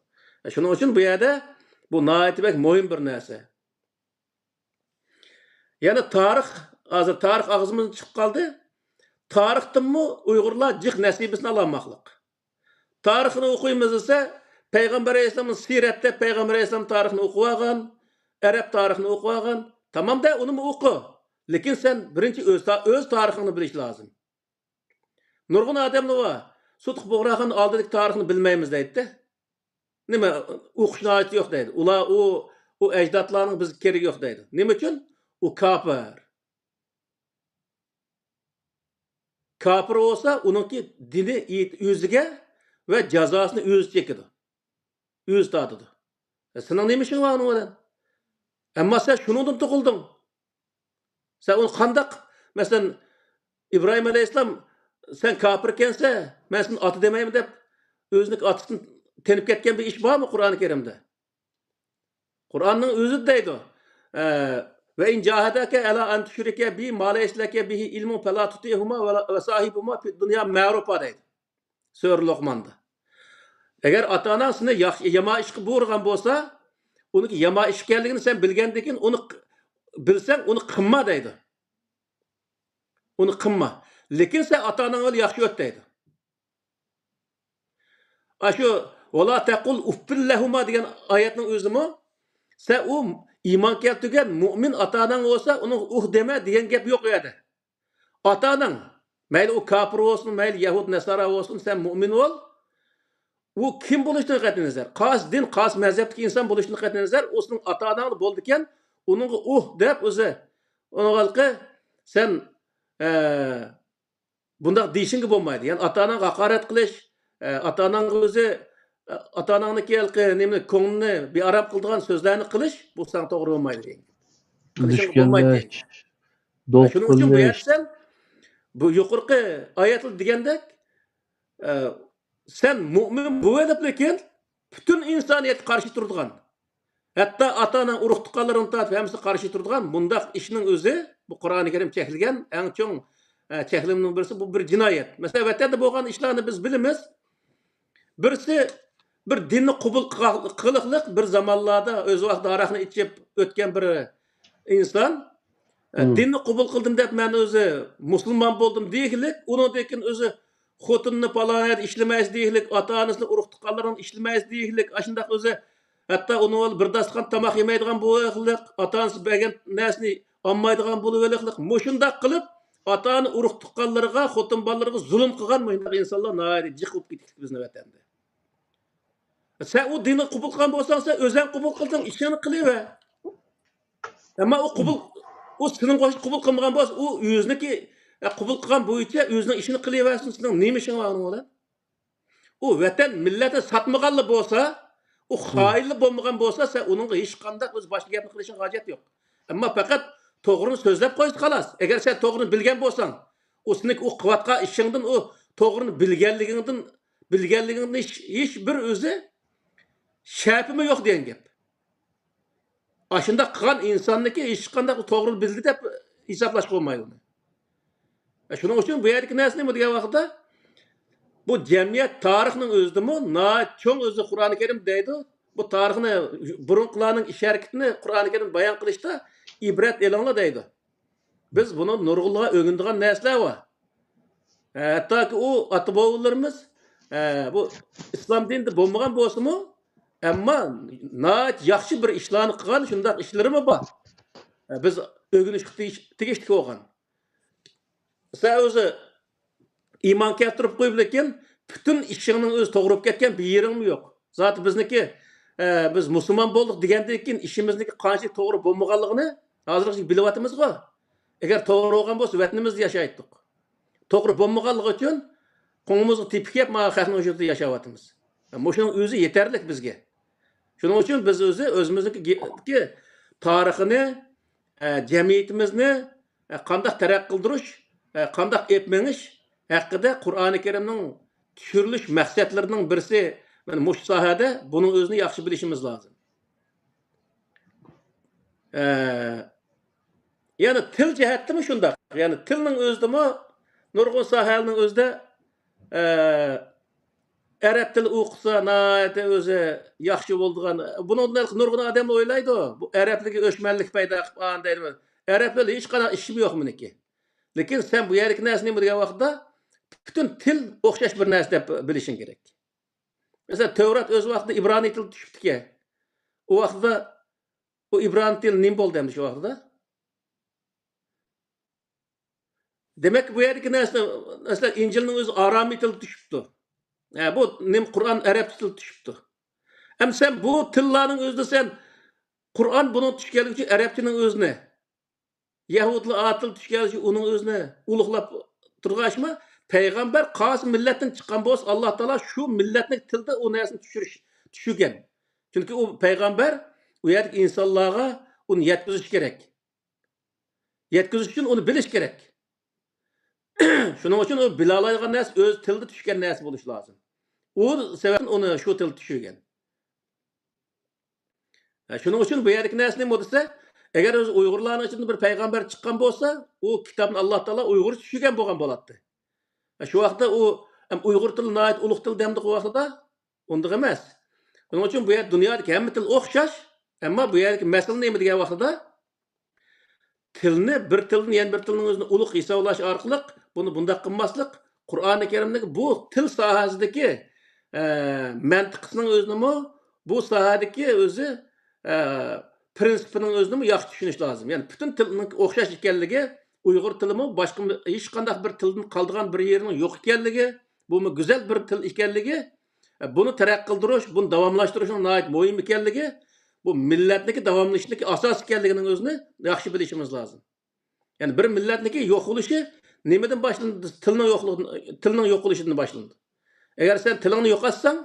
شۇنىڭ ئۈچۈن بۇ يەردە بۇ ناھايىتى بەك مۇھىم بىر نەرسە. يەنە تارىخ، ھازىر تارىخ ئاغزىمىزدىن چىقىپ قالدى. تارىختىنمۇ ئۇيغۇرلار جىق نەسىبىسىنى ئالالماقلىق. تارىخنى ئوقۇيمىز دېسە، پەيغەمبەر ئەلەيھىسسالامنىڭ سىرەتتە پەيغەمبەر ئەلەيھىسسالام تارىخىنى ئوقۇۋالغان، ئەرەب تارىخىنى ئوقۇۋالغان. تامام دە، ئۇنىمۇ ئوقۇ. لېكىن سەن بىرىنچى ئۆز تا-، ئۆز تارىخىڭنى بىلىش لازىم. نۇرغۇن ئادەملەر بار، سۇتۇق بۇغراخان ئالدىدىكى تارىخنى بىلمەيمىز دەيدىدە. نېمە، ئوقۇشنىڭ ھاجىتى يوق دەيدۇ. ئۇلار ئۇ، ئۇ ئەجدادلارنىڭ بىزگە كېرىكى يوق دەيدۇ. نېمە ئۈچۈن؟ ئۇ كاپىر. كاپىر بولسا، ئۇنىڭكى دىنى ئېيت-، ئۆزىگە ۋە جازاسىنى ئۆزى چېكىدۇ. ئۆزى تارتىدۇ. ئە، سېنىڭ نېمە ئىشىڭ بار ئۇنىڭ بىلەن؟ ئەمما سەن شۇنىڭدىن تۇغۇلدۇڭ. سەن ئۇنى قانداق، مەسىلەن، ئىبراھىم ئەلەيھىسسالام، «سەن كاپىر ئىكەنسەن، مەن سېنى ئاتا دېمەيمەن» دەپ، ئۆزىنىڭ ئاتىسىنى تېنىپ كەتكەن بىر ئىش بارمۇ قۇرئانى كەرىمدە؟ قۇرئاننىڭ ئۆزى دەيدۇ، ئە، «وَإِنْ جَاهَدَاكَ عَلَىٰ أَنْ تُشْرِكَ بِي مَا لَيْسَ لَكَ بِهِ عِلْمٌ فَلَا تُطِعْهُمَا وَلَا، وَصَاحِبْهُمَا فِي الدُّنْيَا مَعْرُوفًا» دەيدۇ. سۈرە لوقماندا. ئەگەر ئاتا-ئاناڭ سېنى ياخشى، يامان ئىشقا بۇيرۇغان بولسا، ئۇنىڭكى يامان ئىش ئىكەنلىكىنى سەن بىلگەندىن كېيىن، ئۇنى ق-، بىلسەڭ، ئۇنى قىلما دەيدۇ. ئۇنى قىلما. لېكىن سەن ئاتا-ئاناڭ بىلەن ياخشى ئۆت دەيدۇ. ئاشۇ «وَلَا تَقُلْ أُفٍّ لَهُمَا» دېگەن ئايەتنىڭ ئۆزىمۇ، سەن ئۇ ئىمان كەلتۈرگەن مۇئمىن ئاتا-ئاناڭ بولسا، ئۇنىڭغا «ئۇھ» دېمە دېگەن گەپ يوق ئۇ يەردە. ئاتا-ئاناڭ، مەيلى ئۇ كاپىر بولسۇن، مەيلى يەھۇد نەسارا بولسۇن، سەن مۇئمىن بول. ئۇ كىم بولۇشىدىن قەتئىينەزەر، قايسى دىن، قايسى مەزھەپتىكى ئىنسان بولۇشىدىن قەتئىينەزەر، ئۇ سېنىڭ ئاتا-ئاناڭلا بولىدىكەن، ئۇنىڭغا «ئۇھ» دەپ ئۆزى، ئۇنىڭغا ھېلىقى سەن، ئە، بۇنداق دېيىشىڭگە بولمايدۇ. يەنى ئاتا-ئاناڭغا ھاقارەت قىلىش، ئە، ئاتا-ئاناڭغا ئۆزى، ئە، ئاتا-ئاناڭنىڭكى ھېلىقى نېمىنى، كۆڭلىنى بىئارام قىلىدىغان سۆزلەرنى قىلىش، بۇ ساڭا توغرا بولمايدۇ دېگەن. قىلىشىڭغا بولمايدۇ دېگەن. شۇنىڭ ئۈچۈن بۇ يەردە سەن، بۇ يۇقىرىقى ئايەتتە دېگەندەك، ئە، سەن مۇئمىن بولۇۋېلىپ، لېكىن پۈتۈن ئىنسانىيەتكە قارشى تۇرىدىغان، ھەتتا ئاتا-ئاناڭ، ئۇرۇق-تۇغقانلىرىڭدىن تارتىپ ھەممىسىگە قارشى تۇرىدىغان مۇنداق ئىشنىڭ ئۆزى، بۇ قۇرئانى كەرىم چەكلىگەن ئەڭ چوڭ، ئە، چەكلىمىنىڭ بىرسى، بۇ بىر جىنايەت. مەسىلەن، ۋەتەندە بولغان ئىشلارنى بىز بىلىمىز. بىرسى بىر دىننى قوبۇل قىغا-، قىلىقلىق بىر زامانلاردا ئۆز ۋاقتىدا ھاراقنى ئىچىپ ئۆتكەن بىر ئىنسان، ئە، مم. دىننى قوبۇل قىلدىم دەپ مەن ئۆزى مۇسۇلمان بولدۇم دېگىلىك، ئۇنىڭدىن كېيىن ئۆزى خوتۇنىنى پالان يەردە ئىشلىمەيسىز دېگىلىك، ئاتا-ئانىسىنى، ئۇرۇق-تۇغقانلىرىنى ئىشلىمەيسىز دېگىلىك، ئاشۇنداق ئۆزى ھەتتا ئۇنىڭ بىلەن بىر داستىخان تاماق يېمەيدىغان بولۇۋېلىقلىق، ئاتا-ئانىسى بەرگەن نەرسىنى ئالمايدىغان بولۇۋېلىقلىق، مۇشۇنداق قىلىپ ئاتا-ئانا، ئۇرۇق-تۇغقانلىرىغا، خوتۇن بالىلىرىغا زۇلۇم قىلغان مۇشۇنداق ئىنسانلار ناھايىتى جىق بولۇپ كېتىپتۇ بىزنىڭ ۋەتەندە. سەن ئۇ دىننى قوبۇل قىلغان بولساڭ، سەن ئۆزەڭ قوبۇل قىلدىڭ، ئىشىڭنى قىلىۋەر. ئەمما ئۇ قوبۇل، ئۇ سېنىڭ قوبۇل قىلمىغان بولسا، ئۇ ئۆزىنىڭكى، ئە، قوبۇل قىلغان بويىچە ئۆزىنىڭ ئىشىنى قىلىۋەرسۇن، سېنىڭ نېمە ئىشىڭ بار ئۇنىڭ بىلەن؟ ئۇ ۋەتەن مىللەتنى ساتمىغانلا بولسا، ئۇ خائىنلا بولمىغان بولسا، سەن ئۇنىڭغا ھېچقانداق ئۆز باشقا گەپنى قىلىشىڭغا ھاجەت يوق. ئەمما پەقەت توغرىنى سۆزلەپ قويسا خالاس. ئەگەر سەن توغرىنى بىلگەن بولساڭ، ئۇ سېنىڭكى ئۇ قىلىۋاتقان ئىشىڭدىن، ئۇ توغرىنى بىلگەنلىكىڭدىن، بىلگەنلىكىڭدىن ھېچ، ھېچ بىر ئۆزى شەپىمۇ يوق دېگەن گەپ. ئاشۇنداق قىلغان ئىنساننىكى ھېچقانداق توغرا بىلدى دەپ ھېسابلاشقا بولمايدۇ ئۇنى. شۇنىڭ ئۈچۈن بۇ يەردىكى نەرسە نېمە دېگەن ۋاقىتتا، بۇ جەمئىيەت تارىخنىڭ ئۆزىدىمۇ ناھايىتى چوڭ ئۆزى قۇرئانى كەرىم دەيدۇ. بۇ تارىخنى، بۇرۇنقىلارنىڭ ئىش ھەرىكىتىنى قۇرئانى كەرىم بايان قىلىشتا ئىبرەت ئېلىڭلار دەيدۇ. بىز بۇنى نۇرغۇنلىغان ئۆگىنىدىغان نەرسىلەر بار. ھە، ھەتتاكى ئۇ ئاتا-بوۋىلىرىمىز، ھە، بۇ ئىسلام دىنىدا بولمىغان بولسىمۇ، ئەمما ناھايىتى ياخشى بىر ئىشلارنى قىلغان شۇنداق ئىشلىرىمۇ بار. ھە، بىز ئۆگىنىشكە تېگىش-، تېگىشلىك بولغان. سەن ئۆزى ئىمان كەلتۈرۈپ قويۇپ، لېكىن پۈتۈن ئىشىڭنىڭ ئۆزى توغرا بولۇپ كەتكەن بىر يېرىڭمۇ يوق. زاتى بىزنىكى، ئە، بىز مۇسۇلمان بولدۇق دېگەندىن كېيىن ئىشىمىزنىڭكى قانچىلىك توغرا بولمىغانلىقىنى ھازىرغىچە بىلىۋاتىمىزغۇ. ئەگەر توغرا بولغان بولسا، ۋەتىنىمىزدە ياشايتتۇق. توغرا بولمىغانلىقى ئۈچۈن قوڭىمىزغا تېپىك يەپ، مانا خەقنىڭ ئۇيرۇقىدا ياشاۋاتىمىز. مۇشۇنىڭ ئۆزى يېتەرلىك بىزگە. شۇنىڭ ئۈچۈن بىز ئۆزى ئۆزىمىزنىڭكى گې-، كى تارىخىنى، ئە، جەمئىيىتىمىزنى، ئە، قانداق تەرەققىي قىلدۇرۇش، ئە، قانداق ئېلىپ مېڭىش ھەققىدە قۇرئانى كەرىمنىڭ چۈشۈرۈلۈش مەقسەتلىرىنىڭ بىرسى، مانا مۇشۇ ساھەدە بۇنىڭ ئۆزىنى ياخشى بىلىشىمىز لازىم. ئە، يەنى تىل جەھەتتىمۇ شۇنداق. يەنى تىلنىڭ ئۆزىدىمۇ نۇرغۇن ساھەلەرنىڭ ئۆزىدە، ئە، ئەرەب تىلى ئوقۇسا ناھايىتى ئۆزى ياخشى بولىدىغان. بۇنىڭدىن نۇرغۇن ئادەملەر ئويلايدۇ، بۇ ئەرەبلەرگە ئۆچمەنلىك پەيدا قىلىپ ئان دەيدۇ. ئەرەبلەر ھېچقانداق ئىشىمۇ يوق مېنىڭكى. لېكىن سەن بۇ يەردىكى نەرسە نېمە دېگەن ۋاقىتتا، پۈتۈن تىل ئوخشاش بىر نەرسە دەپ بىلىشىڭ كېرەك. مەسىلەن، تەۋرات ئۆز ۋاقتىدا ئىبرانىي تىل چۈشۈپتىكەن. ئۇ ۋاقتىدا ئۇ ئىبرانىي تىل نېمە بولدى ئەمدى شۇ ۋاقتىدا؟ دېمەك، بۇ يەردىكى نەرسە، مەسىلەن، ئىنجىلنىڭ ئۆزى ئارامىي تىلدا چۈشۈپتۇ. ھە، بۇ نېمە قۇرئان ئەرەبچە تىلدا چۈشۈپتۇ. ئەمدى سەن بۇ تىللارنىڭ ئۆزىدە سەن قۇرئان بۇنىڭ چۈشكەنلىكى ئۈچۈن ئەرەبچىنىڭ ئۆزىنى، يەھۇدىيلار ئاتىل چۈشكەنلىكى ئۈچۈن ئۇنىڭ ئۆزىنى ئۇلۇغلاپ تۇرغاچما، پەيغەمبەر قايسى مىللەتتىن چىققان بولسا، ئاللا تائالا شۇ مىللەتنىڭ تىلىدا ئۇ نەرسىنى چۈشۈرۈش، چۈشۈرگەن. چۈنكى ئۇ پەيغەمبەر ئۇ يەردىكى ئىنسانلارغا ئۇنى يەتكۈزۈش كېرەك. يەتكۈزۈش ئۈچۈن ئۇنى بىلىش كېرەك. شۇنىڭ ئۈچۈن ئۇ بىلالايدىغان نەرسە ئۆز تىلىدا چۈشكەن نەرسە بولۇشى لازىم. ئۇ سەۋەبتىن ئۇنى شۇ تىلدا چۈشۈرگەن. ھە، شۇنىڭ ئۈچۈن بۇ يەردىكى نەرسە نېمە دېسە، ئەگەر ئۆزى ئۇيغۇرلارنىڭ ئىچىدىن بىر پەيغەمبەر چىققان بولسا، ئۇ كىتابنى ئاللا تائالا ئۇيغۇرچە چۈشۈرگەن بولغان بولاتتى. ھە، شۇ ۋاقىتتا ئۇ، ھەم ئۇيغۇر تىلى ناھايىتى ئۇلۇغ تىل دەمدۇق ئۇ ۋاقتىدا. ئۇنداق ئەمەس. شۇنىڭ ئۈچۈن بۇ يەردە دۇنيادىكى ھەممە تىل ئوخشاش، ئەمما بۇ يەردىكى مەسىلە نېمە دېگەن ۋاقتىدا، تىلنى، بىر تىلدىن يەنە بىر تىلنىڭ ئۆزىنى ئۇلۇغ ھېسابلاش ئارقىلىق بۇنى بۇنداق قىلماسلىق، قۇرئانى كەرىمدىكى بۇ تىل ساھەسىدىكى، ئە، مەنتىقىسىنىڭ ئۆزىنىمۇ، بۇ ساھەدىكى ئۆزى، ئە، پىرىنسىپىنىڭ ئۆزىنىمۇ ياخشى چۈشىنىش لازىم. يەنى پۈتۈن تىلنىڭ ئوخشاش ئىكەنلىكى، ئۇيغۇر تىلىمۇ باشقا ھېچقانداق بىر تىلدىن قالىدىغان بىر يېرىنىڭ يوق ئىكەنلىكى، بۇمۇ گۈزەل بىر تىل ئىكەنلىكى، بۇنى تەرەققىي قىلدۇرۇش، بۇنى داۋاملاشتۇرۇشنىڭ ناھايىتى مۇھىم ئىكەنلىكى، بۇ مىللەتنىڭكى داۋاملىشىشىدىكى ئاساس ئىكەنلىكىنىڭ ئۆزىنى ياخشى بىلىشىمىز لازىم. يەنى بىر مىللەتنىڭكى يوقىلىشى نېمىدىن باشلىنىدۇ؟ تىلنىڭ يوقلۇقىدىن، تىلنىڭ يوقىلىشىدىن باشلىنىدۇ. ئەگەر سەن تىلىڭنى يوقاتساڭ،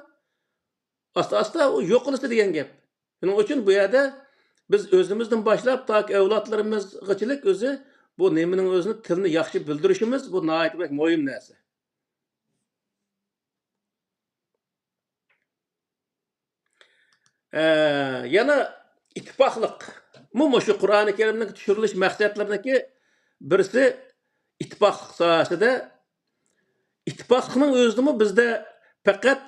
ئاستا-ئاستا ئۇ يوقىلىسى دېگەن گەپ. شۇنىڭ ئۈچۈن بۇ يەردە بىز ئۆزىمىزدىن باشلاپ تاكى ئەۋلادلىرىمىزغىچىلىك ئۆزى بۇ نېمىنىڭ ئۆزىنى، تىلنى ياخشى بىلدۈرۈشىمىز، بۇ ناھايىتى بەك مۇھىم نەرسە. ئە، يەنە ئىتتىپاقلىق. مۇ-، مۇشۇ قۇرئانى كەرىمنىڭ چۈشۈرۈلۈش مەقسەتلىرىنىڭكى بىرسى ئىتتىپاقلىق ساھەسىدە. ئىتتىپاقلىقنىڭ ئۆزىدىمۇ بىزدە پەقەت،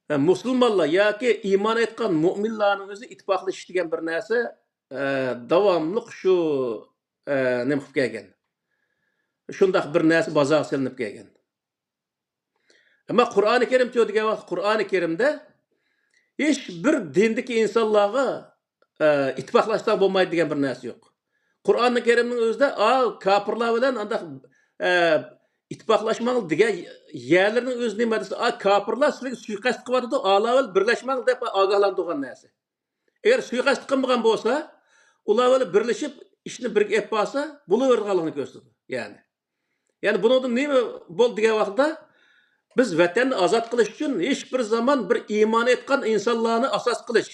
ئە، مۇسۇلمانلار ياكى ئىمان ئېيتقان مۇئمىنلارنىڭ ئۆزى ئىتتىپاقلىشىش دېگەن بىر نەرسە، ئە، داۋاملىق شۇ، ئە، نېمە قىلىپ كەلگەن. شۇنداق بىر نەرسە بازارغا سېلىنىپ كەلگەن. ئەمما قۇرئانى كەرىم چۇ دېگەن ۋاقىت، قۇرئانى كەرىمدە ھېچ بىر دىندىكى ئىنسانلارغا، ئە، ئىتتىپاقلاشساڭ بولمايدۇ دېگەن بىر نەرسە يوق. قۇرئانى كەرىمنىڭ ئۆزىدە، ئا، كاپىرلار بىلەن ئانداق، ئە، ئىتتىپاقلاشماڭ دېگەن يەرلىرىنىڭ ئۆزى نېمە دېسە، ئا، كاپىرلار سىلەرگە سۇيىقەست قىلىۋاتىدۇ، ئالار بىلەن بىرلەشمەڭ دەپ ئاگاھلاندۇرغان نەرسە. ئەگەر سۇيىقەست قىلمىغان بولسا، ئۇلار بىلەن بىرلىشىپ ئىشنى بىرگە ئېلىپ بارسا، بولۇۋېرىدىغانلىقىنى كۆرسىتىدۇ. يەنى، يەنى بۇنىڭدىن نېمە بولدى دېگەن ۋاقىتتا، بىز ۋەتەننى ئازاد قىلىش ئۈچۈن ھېچ بىر زامان بىر ئىمان ئېيتقان ئىنسانلارنى ئاساس قىلىش،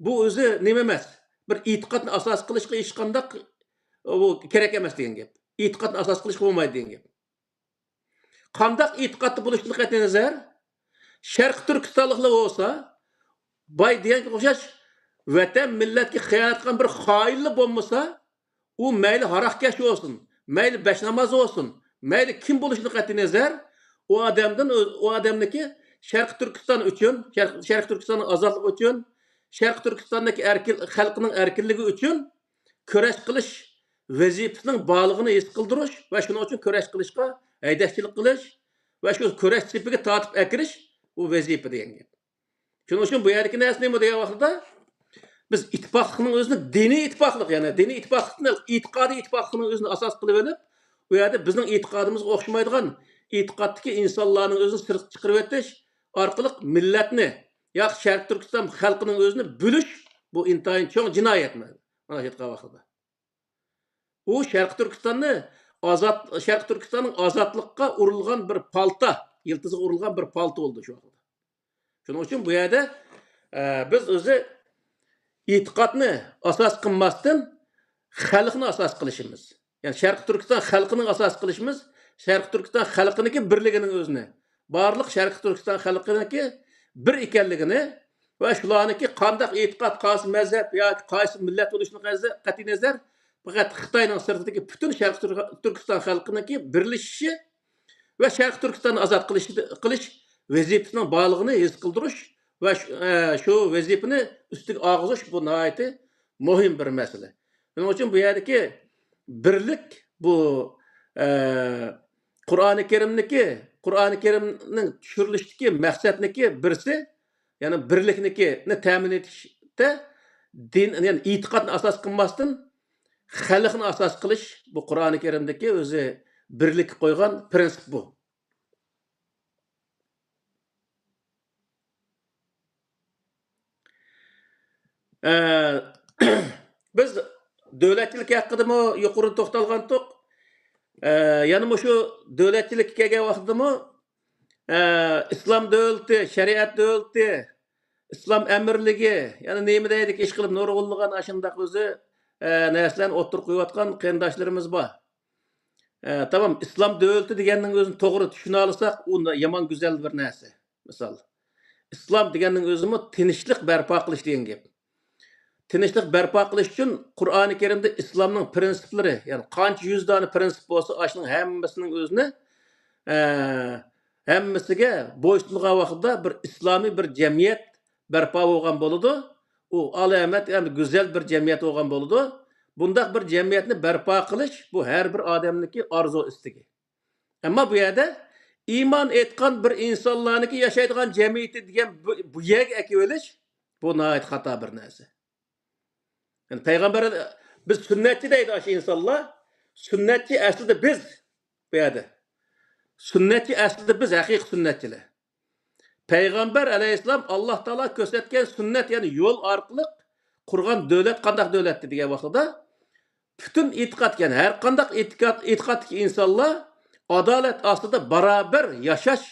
بۇ ئۆزى نېمە ئەمەس، بىر ئېتىقادنى ئاساس قىلىشقا ھېچقانداق، ئۇ، كېرەك ئەمەس دېگەن گەپ. ئېتىقادنى ئاساس قىلىشقا بولمايدۇ دېگەن گەپ. قانداق ئېتىقادتا بولۇشىدىن قەتئىينەزەر، شەرقىي تۈركىستانلىقلار بولسا، باي دېگەنگە ئوخشاش ۋەتەن، مىللەتكە خىيانەت قىلغان بىر خائىنلا بولمىسا، ئۇ مەيلى ھاراقكەش بولسۇن، مەيلى بەشناماز بولسۇن، مەيلى كىم بولۇشىدىن قەتئىينەزەر، ئۇ ئادەمدىن ئۆز-، ئۇ ئادەمنىكى شەرقىي تۈركىستان ئۈچۈن، شەرق-، شەرقىي تۈركىستاننىڭ ئازادلىقى ئۈچۈن، شەرقىي تۈركىستاندىكى ئەركىن-، خەلقنىڭ ئەركىنلىكى ئۈچۈن كۈرەش قىلىش ۋەزىپىسىنىڭ بارلىقىنى ھېس قىلدۇرۇش ۋە شۇنىڭ ئۈچۈن كۈرەش قىلىشقا ھەيدەكچىلىك قىلىش ۋە شۇ كۈرەش سېپىگە تارتىپ ئەكىرىش، ئۇ ۋەزىپە دېگەن گەپ. شۇنىڭ ئۈچۈن بۇ يەردىكى نەرسە نېمە دېگەن ۋاقتىدا، بىز ئىتتىپاقلىقنىڭ ئۆزىنى دىنىي ئىتتىپاقلىق، يەنى دىنىي ئىتتىپاقلىقتىن ئېلىپ ئېتىقادىي ئىتتىپاقلىقنىڭ ئۆزىنى ئاساس قىلىۋېلىپ، ئۇ يەردە بىزنىڭ ئېتىقادىمىزغا ئوخشىمايدىغان ئېتىقادتىكى ئىنسانلارنىڭ ئۆزىنى سىرتقا چىقىرىۋېتىش ئارقىلىق مىللەتنى ياكى شەرقىي تۈركىستان خەلقىنىڭ ئۆزىنى بۆلۈش، بۇ ئىنتايىن چوڭ جىنايەت، مانا شۇ ئېيتقان ۋاقتىدا. ئۇ شەرقىي تۈركىستاننى ئازاد، شەرقىي تۈركىستاننىڭ ئازادلىققا ئۇرۇلغان بىر پالتا، يىلتىزىغا ئۇرۇلغان بىر پالتا بولدى شۇ ۋاقىتتا. شۇنىڭ ئۈچۈن بۇ يەردە، ئە، بىز ئۆزى ئېتىقادنى ئاساس قىلماستىن، خەلقنى ئاساس قىلىشىمىز. يەنى شەرقىي تۈركىستان خەلقىنى ئاساس قىلىشىمىز، شەرقىي تۈركىستان خەلقىنىڭكى بىرلىكىنىڭ ئۆزىنى، بارلىق شەرقىي تۈركىستان خەلقىنىڭكى بىر ئىكەنلىكىنى ۋە شۇلارنىڭكى قانداق ئېتىقاد، قايسى مەزھەپ ياكى قايسى مىللەت بولۇشىدىن قەتئىينەزەر، پەقەت خىتاينىڭ سىرتىدىكى پۈتۈن شەرقىي تۈر-، تۈركىستان خەلقىنىڭكى بىرلىشىشى ۋە شەرقىي تۈركىستاننى ئازاد قىلىش، قىلىش ۋەزىپىسىنىڭ بارلىقىنى ھېس قىلدۇرۇش ۋە شۇ، ئە، شۇ ۋەزىپىنى ئۈستىگە ئالغۇزۇش، بۇ ناھايىتى مۇھىم بىر مەسىلە. شۇنىڭ ئۈچۈن بۇ يەردىكى بىرلىك، بۇ، ئە، قۇرئانى كەرىمنىكى، قۇرئانى كەرىمنىڭ چۈشۈرۈلۈشتىكى مەقسەتنىكى بىرسى، يەنى بىرلىكنىكىنى تەمىن ئېتىشتە دىن، يەنى ئېتىقادنى ئاساس قىلماستىن، خەلقنى ئاساس قىلىش، بۇ قۇرئانى كەرىمدىكى ئۆزى بىرلىككە قويغان پىرىنسىپ بۇ. ئە، بىز دۆلەتچىلىك ھەققىدىمۇ يۇقىرىدا توختالغانتۇق. ئە، يەنە مۇشۇ دۆلەتچىلىككە كەلگەن ۋاقتىدىمۇ، ئە، ئىسلام دۆلىتى، شەرىئەت دۆلىتى، ئىسلام ئەمىرلىكى، يەنە نېمە دەيدىكى ئىشقىلىپ نۇرغۇنلىغان ئاشۇنداق ئۆزى، ئە، نەرسىلەرنى ئوتتۇرىغا قويۇۋاتقان قېرىنداشلىرىمىز بار. ئە، تامام، ئىسلام دۆلىتى دېگەننىڭ ئۆزىنى توغرا چۈشىنەلىساق، ئۇ يامان گۈزەل بىر نەرسە. مىسال، ئىسلام دېگەننىڭ ئۆزىمۇ تىنچلىق بەرپا قىلىش دېگەن گەپ. تىنچلىق بەرپا قىلىش ئۈچۈن قۇرئانى كەرىمدە ئىسلامنىڭ پىرىنسىپلىرى، يەنى قانچە يۈز دانە پىرىنسىپ بولسا، ئاشۇنىڭ ھەممىسىنىڭ ئۆزىنى، ئە، ھەممىسىگە بويسۇنغان ۋاقتىدا بىر ئىسلامىي بىر جەمئىيەت بەرپا بولغان بولىدۇ. ئۇ ئالامەت ھەم گۈزەل بىر جەمئىيەت بولغان بولىدۇ. بۇنداق بىر جەمئىيەتنى بەرپا قىلىش، بۇ ھەر بىر ئادەمنىڭكى ئارزۇ ئىستىكى. ئەمما بۇ يەردە ئىمان ئېيتقان بىر ئىنسانلارنىڭكى ياشايدىغان جەمئىيىتى دېگەن بۇ، بۇ يەرگە ئەكىۋېلىش، بۇ ناھايىتى خاتا بىر نەرسە. يەنى پەيغەمبەر، بىز سۈننەتچى دەيدۇ ئاشۇ ئىنسانلار. سۈننەتچى ئەسلىدە بىز بۇ يەردە. سۈننەتچى ئەسلىدە بىز، ھەقىقىي سۈننەتچىلەر. پەيغەمبەر ئەلەيھىسسالام ئاللا تائالا كۆرسەتكەن سۈننەت، يەنى يول ئارقىلىق قۇرغان دۆلەت قانداق دۆلەتتى دېگەن ۋاقتىدا، پۈتۈن ئېتىقاد، يەنى ھەر قانداق ئېتىقاد، ئېتىقادتىكى ئىنسانلار ئادالەت ئاستىدا بارابەر ياشاش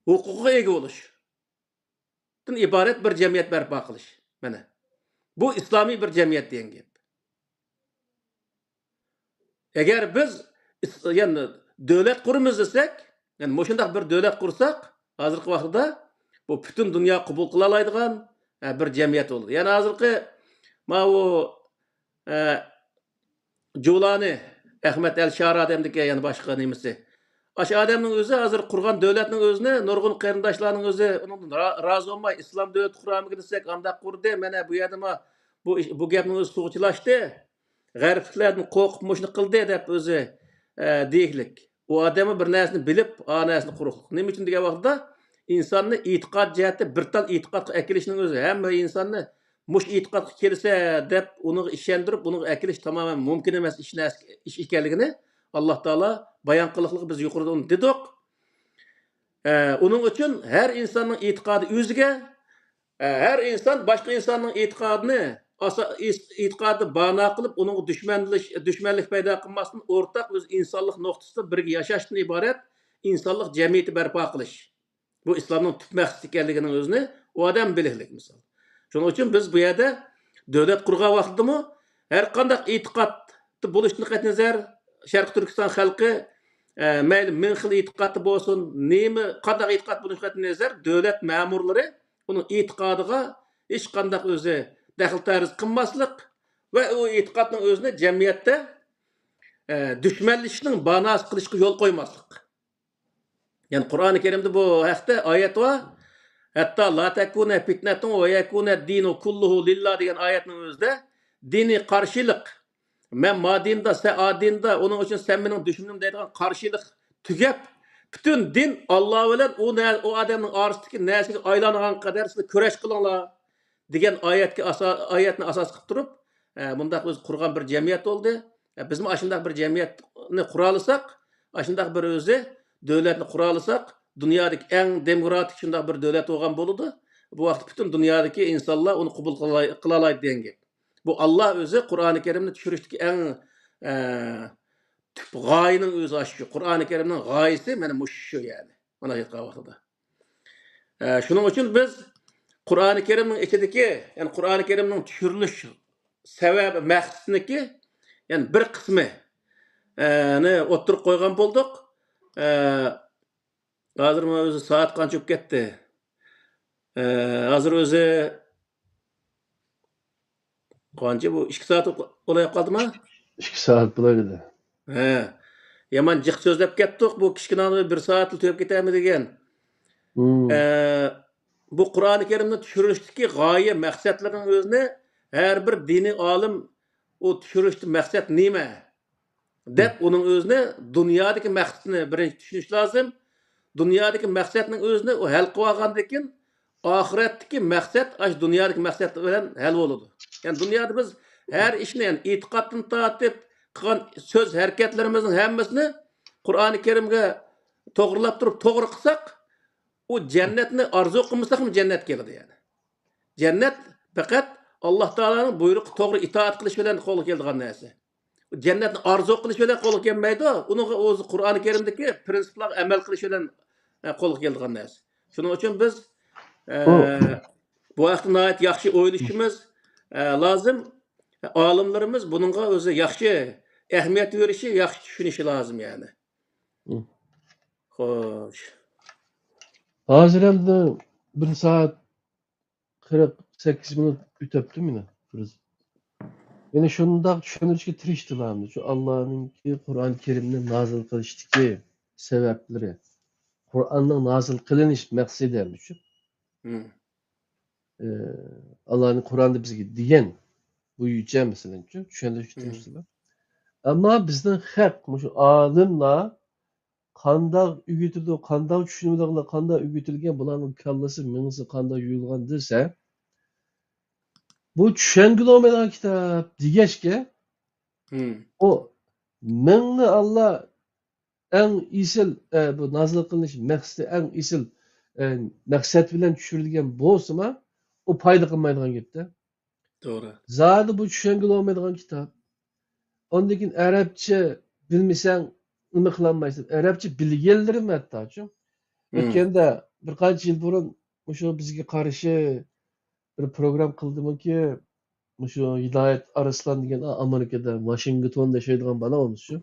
ھوقۇقىغا ئىگە بولۇشتىن ئىبارەت بىر جەمئىيەت بەرپا قىلىش. مانا، بۇ ئىسلامىي بىر جەمئىيەت دېگەن گەپ. ئەگەر بىز ئىس-، يەنى دۆلەت قۇرىمىز دېسەك، يەنى مۇشۇنداق بىر دۆلەت قۇرساق، ھازىرقى ۋاقىتتا بۇ پۈتۈن دۇنيا قوبۇل قىلالايدىغان، ئە، بىر جەمئىيەت بولىدۇ. يەنى ھازىرقى ماۋۇ، ئە، جۇلانى، ئەخمەت ئەل شارا دېگەندىكى يەنە باشقا نېمىسى. ئاشۇ ئادەمنىڭ ئۆزى ھازىر قۇرغان دۆلەتنىڭ ئۆزىنى نۇرغۇن قېرىنداشلارنىڭ ئۆزى ئۇنىڭدىن را-، رازى بولماي، ئىسلام دۆلىتى قۇرامىكىن دېسەك، ئانداق قۇردى، مانا بۇ يەردىمۇ بۇ ئىش، بۇ گەپنىڭ ئۆزى سۇغا چىلاشتى. غەربلىكلەردىن قورقۇپ مۇشۇنى قىلدى دەپ ئۆزى، ئە، دېيىكلىك. ئۇ ئادەممۇ بىر نەرسىنى بىلىپ، ئا نەرسىنى قۇرۇقلۇق. نېمە ئۈچۈن دېگەن ۋاقىتتا، ئىنساننى ئېتىقاد جەھەتتە بىر تال ئېتىقادقا ئەكېلىشنىڭ ئۆزى، ھەممە ئىنساننى مۇشۇ ئېتىقادقا كېلىسە دەپ ئۇنىڭغا ئىشەندۈرۈپ، ئۇنىڭغا ئەكېلىش تامامەن مۇمكىن ئەمەس ئىش نەرسە، ئىش ئىكەنلىكىنى ئاللا تائالا بايان قىلىقلىقى بىز يۇقىرىدا ئۇنى دېدۇق. ئە، ئۇنىڭ ئۈچۈن ھەر ئىنساننىڭ ئېتىقادى ئۆزىگە، ئە، ھەر ئىنسان باشقا ئىنساننىڭ ئېتىقادىنى ئاسا-، ئېس-، ئېتىقادىنى بانە قىلىپ، ئۇنىڭغا دۈشمەنلىش-، دۈشمەنلىك پەيدا قىلماستىن، ئورتاق ئۆز ئىنسانلىق نۇقتىسىدا بىرگە ياشاشتىن ئىبارەت ئىنسانلىق جەمئىيىتى بەرپا قىلىش. بۇ ئىسلامنىڭ تۈپ مەقسىتى ئىكەنلىكىنىڭ ئۆزىنى ئۇ ئادەم بىلىكلىك، مىسال. شۇنىڭ ئۈچۈن بىز بۇ يەردە دۆلەت قۇرغان ۋاقتىدىمۇ ھەر قانداق ئېتىقادتا بولۇشتىن قەتئىينەزەر، شەرقىي تۈركىستان خەلقى، ئە، مەيلى مىڭ خىل ئېتىقادتا بولسۇن، نېمە، قانداق ئېتىقاد بولۇشىدىن قەتئىينەزەر، دۆلەت مەمۇرلىرى ئۇنىڭ ئېتىقادىغا ھېچقانداق ئۆزى دەخلى تەرۇز قىلماسلىق ۋە ئۇ ئېتىقادنىڭ ئۆزىنى جەمئىيەتتە، ئە، دۈشمەنلىشىشنىڭ باناسى قىلىشقا يول قويماسلىق. يەنى قۇرئانى كەرىمدە بۇ ھەقتە ئايەت بار. ھەتتا لا تەكۇنە پىتنەتۇن ۋە يەكۇنە دىنۇ كۇللۇھۇ لىللا دېگەن ئايەتنىڭ ئۆزىدە دىنىي قارشىلىق، مەن ما دىندا، سەن ئا دىندا، ئۇنىڭ ئۈچۈن سەن مېنىڭ دۈشمىنىم دەيدىغان قارشىلىق تۈگەپ، پۈتۈن دىن ئاللا بىلەن ئۇ نە-، ئۇ ئادەمنىڭ ئارىسىدىكى نەرسىگە ئايلانغان قەدەر سىلەر كۈرەش قىلىڭلار دېگەن ئايەتكە ئاسا-، ئايەتنى ئاساس قىلىپ تۇرۇپ، ئە، مۇنداق ئۆزى قۇرغان بىر جەمئىيەت بولدى. ئە، بىزمۇ ئاشۇنداق بىر جەمئىيەتنى قۇرالىساق، ئاشۇنداق بىر ئۆزى دۆلەتنى قۇرالىساق، دۇنيادىكى ئەڭ دېموكراتىك شۇنداق بىر دۆلەت بولغان بولىدۇ. بۇ ۋاقىتتا پۈتۈن دۇنيادىكى ئىنسانلار ئۇنى قوبۇل قىلالاي-، قىلالايدۇ دېگەن گەپ. بۇ ئاللا ئۆزى قۇرئانى كەرىمنى چۈشۈرۈشتىكى ئەڭ، ئە، تۈپ غايىنىڭ ئۆزى ئاشۇ. قۇرئانى كەرىمنىڭ غايىسى مانا مۇشۇ شۇ يەنى. مانا ئېيتقان ۋاقتىدا. ئە، شۇنىڭ ئۈچۈن بىز قۇرئانى كەرىمنىڭ ئىچىدىكى، يەنى قۇرئانى كەرىمنىڭ چۈشۈرۈلۈش سەۋەبى، مەقسىتىنىكى، يەنى بىر قىسمى، ئە، نى ئوتتۇرىغا قويغان بولدۇق. ئە، ھازىر مانا ئۆزى سائەت قانچە بولۇپ كەتتى؟ ئە، ھازىر ئۆزى قانچە بۇ؟ ئىككى سائەت بولاياق قالدىما؟ ئىككى سائەت بولايدۇ. ھە. يامان جىق سۆزلەپ كەتتۇق. بۇ كىچىككىنە بىر سائەتلا تۈگەپ كېتەرمۇ دېگەن. مم. ئە، بۇ قۇرئانى كەرىمنى چۈشۈرۈشتىكى غايە، مەقسەتلىرىنىڭ ئۆزىنى ھەر بىر دىنىي ئالىم ئۇ چۈشۈرۈشتىن مەقسەت نېمە؟ دەپ، ئۇنىڭ ئۆزىنى دۇنيادىكى مەقسىتىنى بىرىنچى چۈشىنىش لازىم. دۇنيادىكى مەقسەتنىڭ ئۆزىنى ئۇ ھەل قىلىۋالغاندىن كېيىن، ئاخىرەتتىكى مەقسەت ئاشۇ دۇنيادىكى مەقسەت بىلەن ھەل بولىدۇ. يەنى دۇنيادا بىز ھەر ئىشنى، يەنى ئېتىقادتىن تارتىپ قىلغان سۆز ھەرىكەتلىرىمىزنىڭ ھەممىسىنى قۇرئانى كەرىمگە توغرىلاپ تۇرۇپ توغرا قىلساق، ئۇ جەننەتنى ئارزۇ قىلمىساقمۇ جەننەتكە كىرىدۇ يەنى. جەننەت پەقەت ئاللا تائالانىڭ بۇيرۇقىغا توغرا ئىتائەت قىلىش بىلەن قولغا كېلىدىغان نەرسە. جەننەتنى ئارزۇ قىلىش بىلەن قولغا كەلمەيدۇ. ئۇنىڭغا ئۆزى قۇرئانى كەرىمدىكى پىرىنسىپلارغا ئەمەل قىلىش بىلەن، ئە، قولغا كېلىدىغان نەرسە. شۇنىڭ ئۈچۈن بىز، ئە، بۇ ھەقتە ناھايىتى ياخشى ئويلىشىمىز، ئە، لازىم. ئالىملىرىمىز بۇنىڭغا ئۆزى ياخشى ئەھمىيەت بېرىشى، ياخشى چۈشىنىشى لازىم يەنى. خوش. ھازىر ئەمدى بىر سائەت قىرىق سەككىز مىنۇت ئۆتۈپتۇ مانا. بىز يەنە شۇنداق چۈشەندۈرۈشكە تىرىشتىلا ئەمدى. شۇ ئاللانىڭكى قۇرئان كەرىمنى نازىل قىلىشتىكى سەۋەبلىرى، قۇرئاننىڭ نازىل قىلىنىش مەقسىتى ئەمدى شۇ. مم. ئى، ئاللانىڭ قۇرئاندا بىزگە دېگەن بويىچە، مەسىلەن، چۈشەندۈرۈشكە مم. تىرىشتىلا. ئەمما بىزنىڭ خەق، مۇشۇ ئالىملار قانداق ئۆگىتىدۇ، قانداق چۈشىنىۋېلىدىغانلار، قانداق ئۆگىتىلگەن، بۇلارنىڭ كاللىسى، مېڭىسى قانداق يۇيۇلغان دېسە، بۇ چۈشەنگىلى بولمايدىغان كىتاب دېگەچكە، مم. ئۇ مىڭنى ئاللا ئەڭ ئېسىل، ئە، بۇ نازىل قىلىنىش مەقسىتى ئەڭ ئېسىل، ئە، مەقسەت بىلەن چۈشۈرۈلگەن بولسىمۇ، ئۇ پايدا قىلمايدىغان گەپتە. توغرا. زادى بۇ چۈشەنگىلى بولمايدىغان كىتاب. ئاندىن كېيىن ئەرەبچە بىلمىسەڭ نېمە قىلالمايسەن. ئەرەبچە بىلگەنلىرىم ھەتتاچۇ. مم. ئۆتكەندە بىر قانچە يىل بۇرۇن مۇشۇ بىزگە قارشى بىر پروگرام قىلدىمىكى، مۇشۇ ھىدايەت ئارسلان دېگەن ئا-، ئامېرىكىدا، ۋاشىنگتوندا ياشايدىغان بالا ئۇ مۇشۇ.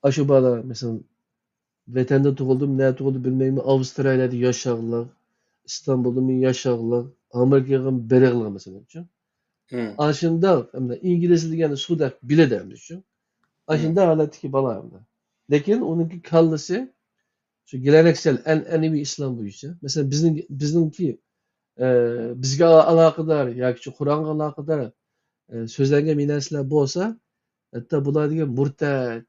ئاشۇ بالا، مەسىلەن، ۋەتەندە تۇغۇلدىمۇ، نەدە تۇغۇلدى بىلمەيمەن، ئاۋسترالىيەدە ياشاغلىق، ئىستانبۇلدىمۇ ياشاغلىق، ئامېرىكىغا بېرىغلىق، مەسىلەن، شۇ. مم. ئاشۇنداق، ئەمدى ئىنگلىز دېگەننى سۇدەك بىلىدۇ ئەمدى شۇ. مم. ئاشۇنداق ھالەتتىكى بالا ئەمدى. لېكىن ئۇنىڭكى كاللىسى شۇ گېلەنەكسەل، ئەنئەنىۋى ئىسلام بويىچە. مەسىلەن، بىزنىڭ، بىزنىڭكى، ئە، بىزگە ئالاقىدار ياكى شۇ قۇرئانغا ئالاقىدار، ئە، سۆزلەنگەن بىر نەرسىلەر بولسا، ھەتتا بۇلار دېگەن مۇرتەت،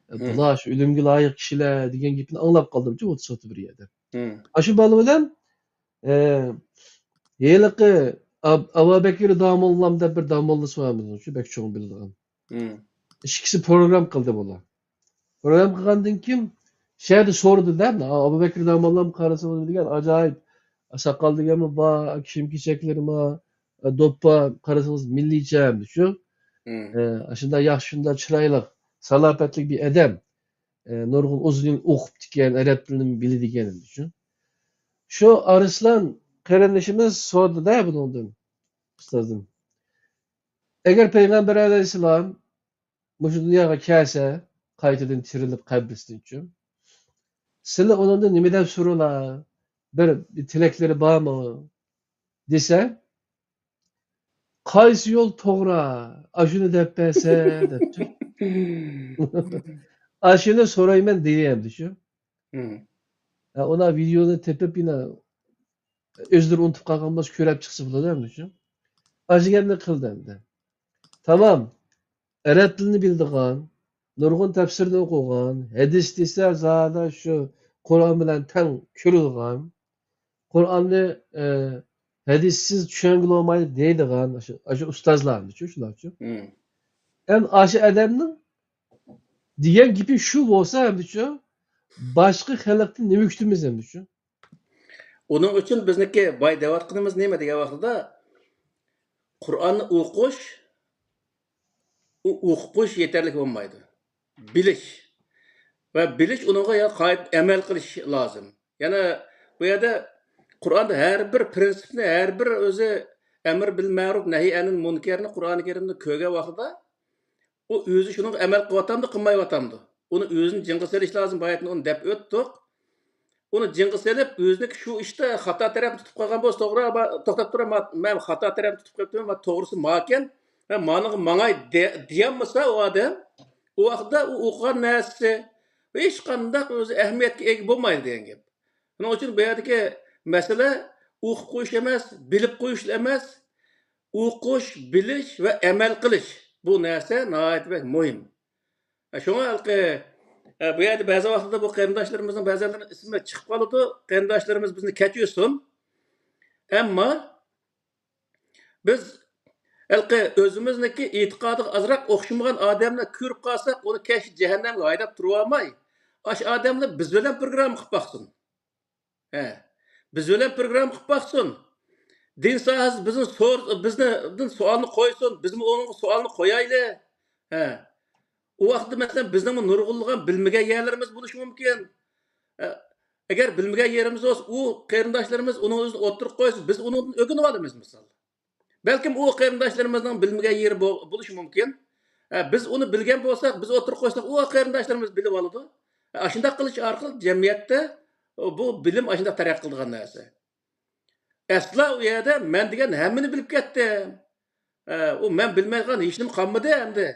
ئە، مم. بۇلار شۇ ئۆلۈمگە لايىق كىشىلەر دېگەن گېپىنى ئاڭلاپ قالدىمچۇ، ئوتتۇز بىر يەردە. مم. ئاشۇ بالا بىلەن، ئە، ھېلىقى ئاب-، ئابابەكرى داموللام دەپ بىر داموللىسى بار بىزنىڭ شۇ بەك چوڭ بىلىدىغان. مم. ئىككىسى پروگرام قىلدى بۇلار. پروگرام قىلغاندىن كېيىن شۇ يەردە سورىدى-دە، ئابۇبەكرى داموللام قارىسىڭىز دېگەن ئاجايىپ ساقال دېگەنمۇ بار، كىيىم-كېچەكلىرى بار، دوپپا قارىسىڭىز مىللىيچە شۇ. مم. ئە، شۇنداق ياخشى، شۇنداق چىرايلىق، سالاپەتلىك بىر ئادەم. ئە، نۇرغۇن ئۇزۇن يىل ئوقۇپتىكەن، ئەرەب تىلىنى بىلىدىكەن شۇ. شۇ ئارسلان قېرىندىشىمىز سورىدى-دە بۇنىڭدىن، ئۇستازدىن. ئەگەر پەيغەمبەر ئەلەيھىسسالام مۇشۇ دۇنياغا كەلسە، قايتىدىن تىرىلىپ قەبرىسىدىنچۇ، سىلەر ئۇنىڭدىن نېمە دەپ سورىلا؟ بىر، بىر تىلەكلىرى بارمۇ؟ دېسە، قايسى يول توغرا؟ ئاشۇنى دەپ بەرسە، دەپتۇ. ئاشۇنى سورايمەن دېدى ئەمدى شۇ. ھە، ئۇلار ۋىدېئونى تېپىپ، يەنە ئۆزلىرى ئۇنتۇپ قالغان بولسا، كۆرۈپ چىقسا بولىدۇ ئەمدى شۇ. ئاشۇ گەپنى قىلدى ئەمدى. تامام. ئەرەب تىلىنى بىلىدىغان، نۇرغۇن تەپسىرنى ئوقۇغان، ھەدىس دېسە زادى شۇ قۇرئان بىلەن تەڭ كۆرىدىغان، قۇرئاننى، ئە، ھەدىسسىز چۈشەنگىلى بولمايدۇ دەيدىغان ئاشۇ، ئاشۇ ئۇستازلارنىچۇ، شۇلارچۇ. ئەمدى ئاشۇ ئادەمنىڭ دېگەن گېپى شۇ بولسا ئەمدىچۇ، باشقا خەلقتىن نېمە كۈتىمىز ئەمدىچۇ؟ ئۇنىڭ ئۈچۈن بىزنىڭكى باي دەۋاتقىنىمىز نېمە دېگەن ۋاقتىدا، قۇرئاننى ئوقۇش، ئۇ ئوقۇپ قويۇش يېتەرلىك بولمايدۇ. بىلىش. ۋە بىلىش، ئۇنىڭغا يا قايت-، ئەمەل قىلىش لازىم. يەنە بۇ يەردە قۇرئاندا ھەر بىر پىرىنسىپنى، ھەر بىر ئۆزى ئەمر بىل مەرۇپ، نەھى ئەنىل مۇنكەرنى قۇرئانى كەرىمدە كۆرگەن ۋاقتىدا، ئۇ ئۆزى شۇنىڭغا ئەمەل قىلىۋاتامدۇ، قىلمايۋاتامدۇ؟ ئۇنى ئۆزىنى جىڭغا سېلىش لازىم، باياتىن ئۇنى دەپ ئۆتتۇق. ئۇنى جىڭغا سېلىپ، ئۆزىنىڭكى شۇ ئىشتا خاتا تەرەپنى تۇتۇپ قالغان بولسا، توغرا، ما-، توختاپ تۇرۇڭ، ما-، مەن خاتا تەرەپنى تۇتۇپ قېلىپتىمەن، ما-، توغرىسى ماكەن، مەن مانىڭغا ماڭاي دە-، دېيەلمىسە ئۇ ئادەم، ئۇ ۋاقىتتا ئۇ ئوقۇغان نەرسىسى ھېچقانداق ئۆزى ئەھمىيەتكە ئىگە بولمايدۇ دېگەن گەپ. شۇنىڭ ئۈچۈن بۇ يەردىكى مەسىلە ئوقۇپ قويۇش ئەمەس، بىلىپ قويۇش ئەمەس، ئوقۇش، بىلىش ۋە ئەمەل قىلىش. بۇ نەرسە ناھايىتى بەك مۇھىم. شۇڭا ھېلىقى، ئە، بۇ يەردە بەزى ۋاقىتتا بۇ قېرىنداشلىرىمىزنىڭ بەزىلىرىنىڭ ئىسمى چىقىپ قالىدۇ. قېرىنداشلىرىمىز بىزنى كەچۈرسۇن. ئەمما بىز ھېلىقى ئۆزىمىزنىڭكى ئېتىقادىغا ئازراق ئوخشىمىغان ئادەمنى كۆرۈپ قالساق، ئۇنى كەچ جەھەننەمگە ھايداپ تۇرۇۋالماي، ئاشۇ ئادەمنى بىز بىلەن پروگرامما قىلىپ باقسۇن. ھە. بىز بىلەن پروگرامما قىلىپ باقسۇن. دىن ساھەسى بىزنى سور-، بىزنى، بىزدىن سوئالنى قويسۇن، بىزمۇ ئۇنىڭغا سوئالنى قويايلى. ھە. ئۇ ۋاقىتتا، مەسىلەن، بىزنىڭمۇ نۇرغۇنلىغان بىلمىگەن يەرلىرىمىز بولۇشى مۇمكىن. ئە، ئەگەر بىلمىگەن يېرىمىز بولسا، ئۇ قېرىنداشلىرىمىز ئۇنىڭ ئۆزىنى ئوتتۇرىغا قويسا، بىز ئۇنىڭدىن ئۆگىنىۋالىمىز، مىسال. بەلكىم ئۇ قېرىنداشلىرىمىزنىڭ بىلمىگەن يېرى بو-، بولۇشى مۇمكىن. ئە، بىز ئۇنى بىلگەن بولساق، بىز ئوتتۇرىغا قويساق، ئۇ قېرىنداشلىرىمىز بىلىۋالىدۇ. ئە، ئاشۇنداق قىلىش ئارقىلىق جەمئىيەتتە، ئۇ، بۇ بىلىم ئاشۇنداق تەرەققىي قىلىدىغان نەرسە. ئەسلا ئۇ يەردە مەن دېگەن ھەممىنى بىلىپ كەتتىم. ئە، ئۇ مەن بىلمەيدىغان ھېچنېمە قالمىدى ئەمدى،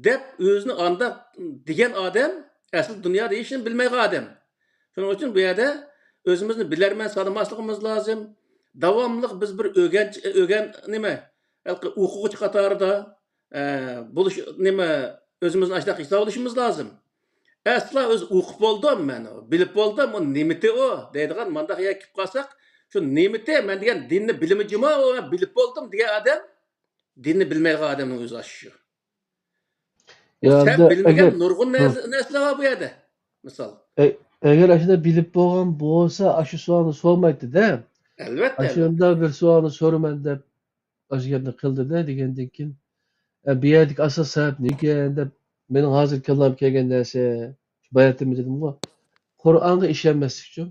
دەپ ئۆزىنى ئانداق دېگەن ئادەم ئەسلى دۇنيادا ھېچنېمە بىلمەيدىغان ئادەم. شۇنىڭ ئۈچۈن بۇ يەردە ئۆزىمىزنى بىلەرمەن سانىماسلىقىمىز لازىم. داۋاملىق بىز بىر ئۆگەن-، ئۆگەن-، نېمە، ھېلىقى ئوقۇغۇچى قاتارىدا، ئە، بولۇش، نېمە، ئۆزىمىزنى ئاشۇنداق ھېسابلىشىمىز لازىم. ئەسلا ئۆزى ئوقۇپ بولدۇم مەن، بىلىپ بولدۇم، ئۇ نېمىتى ئۇ دەيدىغان مانداق يەرگە كېلىپ قالساق، شۇ نېمىتى مەن دېگەن دىننى بىلىمى جۇما، ئۇ مەن بىلىپ بولدۇم دېگەن ئادەم دىننى بىلمەيدىغان ئادەمنىڭ ئۆزى ئاشۇ. يا، سەن بىلمىگەن ئەگەر، نۇرغۇن نەرسە-، نەرسىلەر بار بۇ يەردە. مىسال. ئەگەر ئاشۇنداق بىلىپ بولغان بولسا، ئاشۇ سوئالنى سورىمايتتى-دە. ئەلۋەتتە، ئاشۇنداق بىر سوئالنى سورىمەن دەپ، ئاشۇ گەپنى قىلدى-دە دېگەندىن كېيىن، ئە، بۇ يەردىكى ئاساس سەۋەب نېمىكەن دەپ، مېنىڭ ھازىر كاللامغا كەلگەن نەرسە، باياتىنمۇ دېدىمغۇ، قۇرئانغا ئىشەنمەسلىك ئۈچۈن،